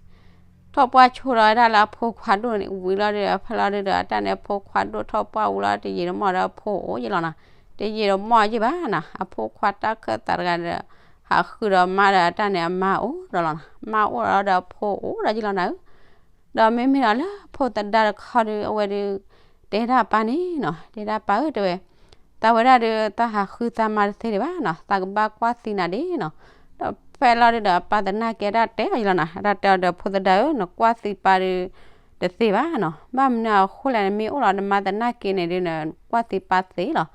ထီၣ်ပှၢ်ဆိဒီးဝဲဒၣ်လၢအဖိခွါဒိၣ်န့ၣ် ဝံၤလီၤဒုး ဖဲလီၤဒုးဒီး အတၢ်န့ၣ် အဖိခွါဒိၣ်ထီၣ်ပှၢ်ဝံၤလီၤ တယံာ်တမီၢ်ဒီးအဖိအိၣ်ယဲလီၤနီၤ. တယံာ်တမီၢ်ယဲဘၣ်နီၤ အဖိခွါတၢ်ခၢၣ်သးတဂၤဒီး ဟးဃုဒီးမါဒီး အတၢ်န့ၣ် အမါအိၣ်ဒီးလီၤနီၤ. မါအိၣ်ဒီးအဖိအိၣ်ဒီးယဲလီၤနီၤဧၢ. ဒီးမ့မ့ၢ်ဒီးလၢဖိသဒါတခီဒုး အဝဲဒုး တဲဒၣ်ပၢ်န့ၣ်နီၤ, တဲဒၣ်ပၢ်ဧၢ တဲဝဲ, သးဝဲဒၣ်ဒုး သးဟးဃုသးမါတသ့ဒံးဘၣ်နီၤ, သးကဘၣ်ကွၢ်သံနၤဒၣ်နီၤ. ဒီးဖဲလီၤဒုးဒီး အပၢ်သနာ်က့ အတၢ်တဲအီၤယဲလီၤနီၤ, အတၢ်တဲအီၤဒီး ဖိသဒါဧၢ နကွၢ်သံပၢ်ဒုး တသ့ဘၣ်နီၤ. ဘၣ်မနုၤအဃိလဲၣ်န့ၣ် မ့ၢ်အိၣ်လီၤနမါသနာ်က့န့ၣ်ဒုး နကွၢ်သံပၢ်သ့လီၤ.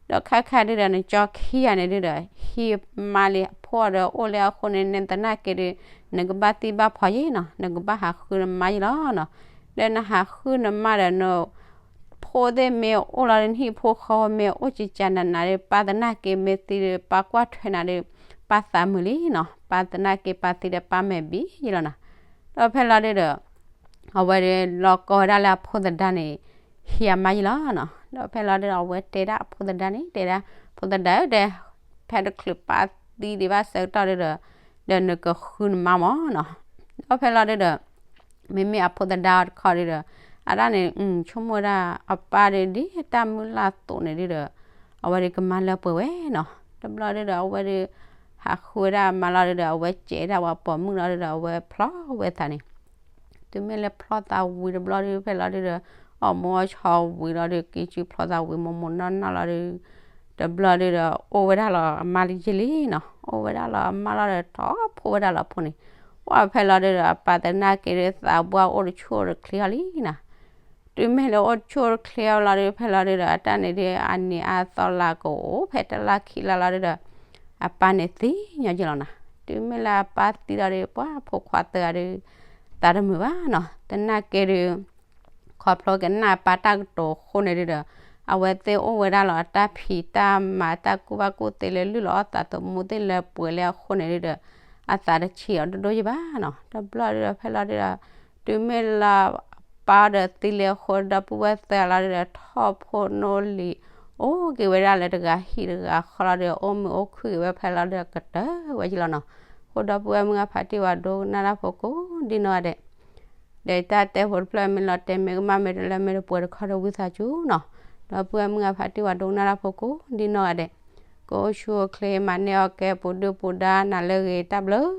ဒီးခဲခါဒုးဒီး နကၠီခံဂၤန့ၣ်ဒုးဒီး ဟံးမါလံ အဖိအီၤဒီးအိၣ်လၢအဃိန့ၣ် နသနာ်က့ဒုး နကဘၣ်သံဘၣ်ဖီယဲနီၤ, နကဘၣ်ဟးဃုနမါယဲလီၤနီၤ. ဒီးနဟးဃုနမါဒီး နဖိသ့ၣ်မ့ၢ်အိၣ်လီၤဒီး နဟံၣ်ဖိဃီဖိမ့ၢ်အိၣ်ကကနးနးဒီး ပၢ်သနာ်က့မ့ၢ်သံဒီး ပၢ်ကွၢ်ထွဲနၤဒီး ပၢ်သးမုာ်လံနီၤ, ပၢ်သနာ်က့ပၢ်သံဒီး ပၢ်မဲာ်ဘံယဲလီၤနီၤ. ဒီးဖဲလီၤဒုးဒီး အဝဲဒီးလီၤကီဝဲဒၣ်လၢအဖိသဒါန့ၣ် ဟံးအမါယံၤလီၤနီၤ. ဒီးဖဲလီၤဒုဒီး အဝဲတဲဒၣ်အဖိသဒါန့ၣ် တဲဒၣ် ဖိသဒါဧၢ တဲ ဖဲတချုးပၢ်သံဒံးဘၣ်ဆၢကတီၢ်ဒုဒီး ဒီးနကဃုနမါမၢ်နီၤ. ဒီးဖဲလီၤဒုဒီး မ့မ့ၢ်အဖိသဒါတခီဒုဒီး အတၢ်န့ၣ် ဆိကမိၣ်ဝဲဒၣ် အပၢ်ဒီး ဒ်တၢ်မုၢ်လၢ်သိးန့ၣ်ဒုဒီး အဝဲဒီးကမၤလၢပှဲၤဝဲနီၤ. တဘျီဒုဒီး အဝဲဒီး ဟးဃုဝဲဒၣ်အမါလီၤဒုဒီး အဝဲစဲးဒၣ်ဝဲပိာ်မုၣ်လီၤဒုဒီး အဝဲဖျီဝဲသးန့ၣ် တုၤမ့ၢ်လၢဖျီသးဝံၤတဘျီဒု ဖဲလီၤဒုဒီး အီၣ်မူအီၣ်ဆီဝံၤလီၤဒု က့ၤစုဖျီသးဝံၤမိၢ်မိၢ်နီၢ်နီၢ်လီၤဒု တဘျီဒုဒီး အိၣ်ဝဲဒၣ်လီၤအမါလၢယံာ်လံနီၤ. အိၣ်ဝဲဒၣ်လီၤအမါလီၤဒီး ထီၣ်ဖိဝဲဒၣ်လီၤဖိန့ၣ် ဝဲဖဲလီၤဒုဒီး အပၢ်သနာ်က့ဒု သးပှၢ်အိၣ်တဆူၣ်အိၣ်တချ့အီၤလံနီၤ. တုၤမ့ၢ်လၢအိၣ်တဆူၣ်အိၣ်တချ့အီၤလီၤဒု ဖဲလီၤဒုဒီး အတၢ်န့ၣ်ဒု အနံၤအါသီလါကအိၣ်ဖဲတလါခံလါလီၤဒုဒီး အပၢ်န့ၣ်သံညီယံၤလီၤနီၤ. တုၤမ့ၢ်လၢအပၢ်သံလီၤဒု ပှၤဖိခွါသၢဂၤဒု သးတမုာ်ဘၣ်နီၤ. သနာ်က့ဒု ခီဖျိကနၣ်အပၢ်တၢ်ကတိၤအဃိန့ၣ်ဒုဒီး အဝဲသ့ၣ်အိၣ်ဝဲဒၣ်လီၤအတၢ်ဖံးတၢ်မၤ တၢ်ကူၣ်ဘၣ်ကူၣ်သ့လၢလုၢ်လီၤအီၣ်သး သမူသ့ၣ်လၢပှဲၤလၢအဃိန့ၣ်ဒုဒီး အသးတဆံးအီၤဒိၣ်ဒိၣ်ယံၤဘၣ်နီၤ. တဘျီဒုဒီး ဖဲလီၤဒုဒီး တုၤမ့ၢ်လၢအပၢ်ဒီးသံလၢအဃိ ဒီပုၢ်ဝဲၢ်သၢဂၤလီၤဒုဒီး ထီၣ်ဖိနီၣ်လံၤ အိၣ်က့ၤဝဲဒၣ်လၢတဂၤဟံၣ်တဂၤဃီလီၤဒု အိၣ်မုာ်အိၣ်ခုၣ်က့ၤဝဲဖဲလီၤဒုဒီး ကတၢၢ်ဝဲယံၤလီၤနီၤ. အဃိဒီပုၢ်ဝဲၢ်မုၢ်ဂၤဖးတံၢ်ဝဲဒိကနၣ်တၢ်ဖိကိးဒ်နီၢ်ဂၤဒဲး ဒီးတၢ်တဲဖိတဖျၢၣ်မ့ၢ်လီၤတဲာ်မ့ၢ်ကမၣ်မ့ၢ်တလၢမ့ၢ်တပှဲၤတခီဒီးဝံသးစူၤနီၤ. ဒီပုၢ်ဝဲၢ်မုၢ်ဂၤဖးတံၢ်ဝဲဒိကနၣ်တၢ်ဖိကိးဒ်နီၢ်ဂၤဒဲး ကအိၣ်ဆူၣ်အိၣ်ချ့ မၤန့ၢ်အီၣ်ကဲပူၤဒုၣ်ပူၤဒါ နၤလၢအဂ့ၤ တၢ်ဘျုး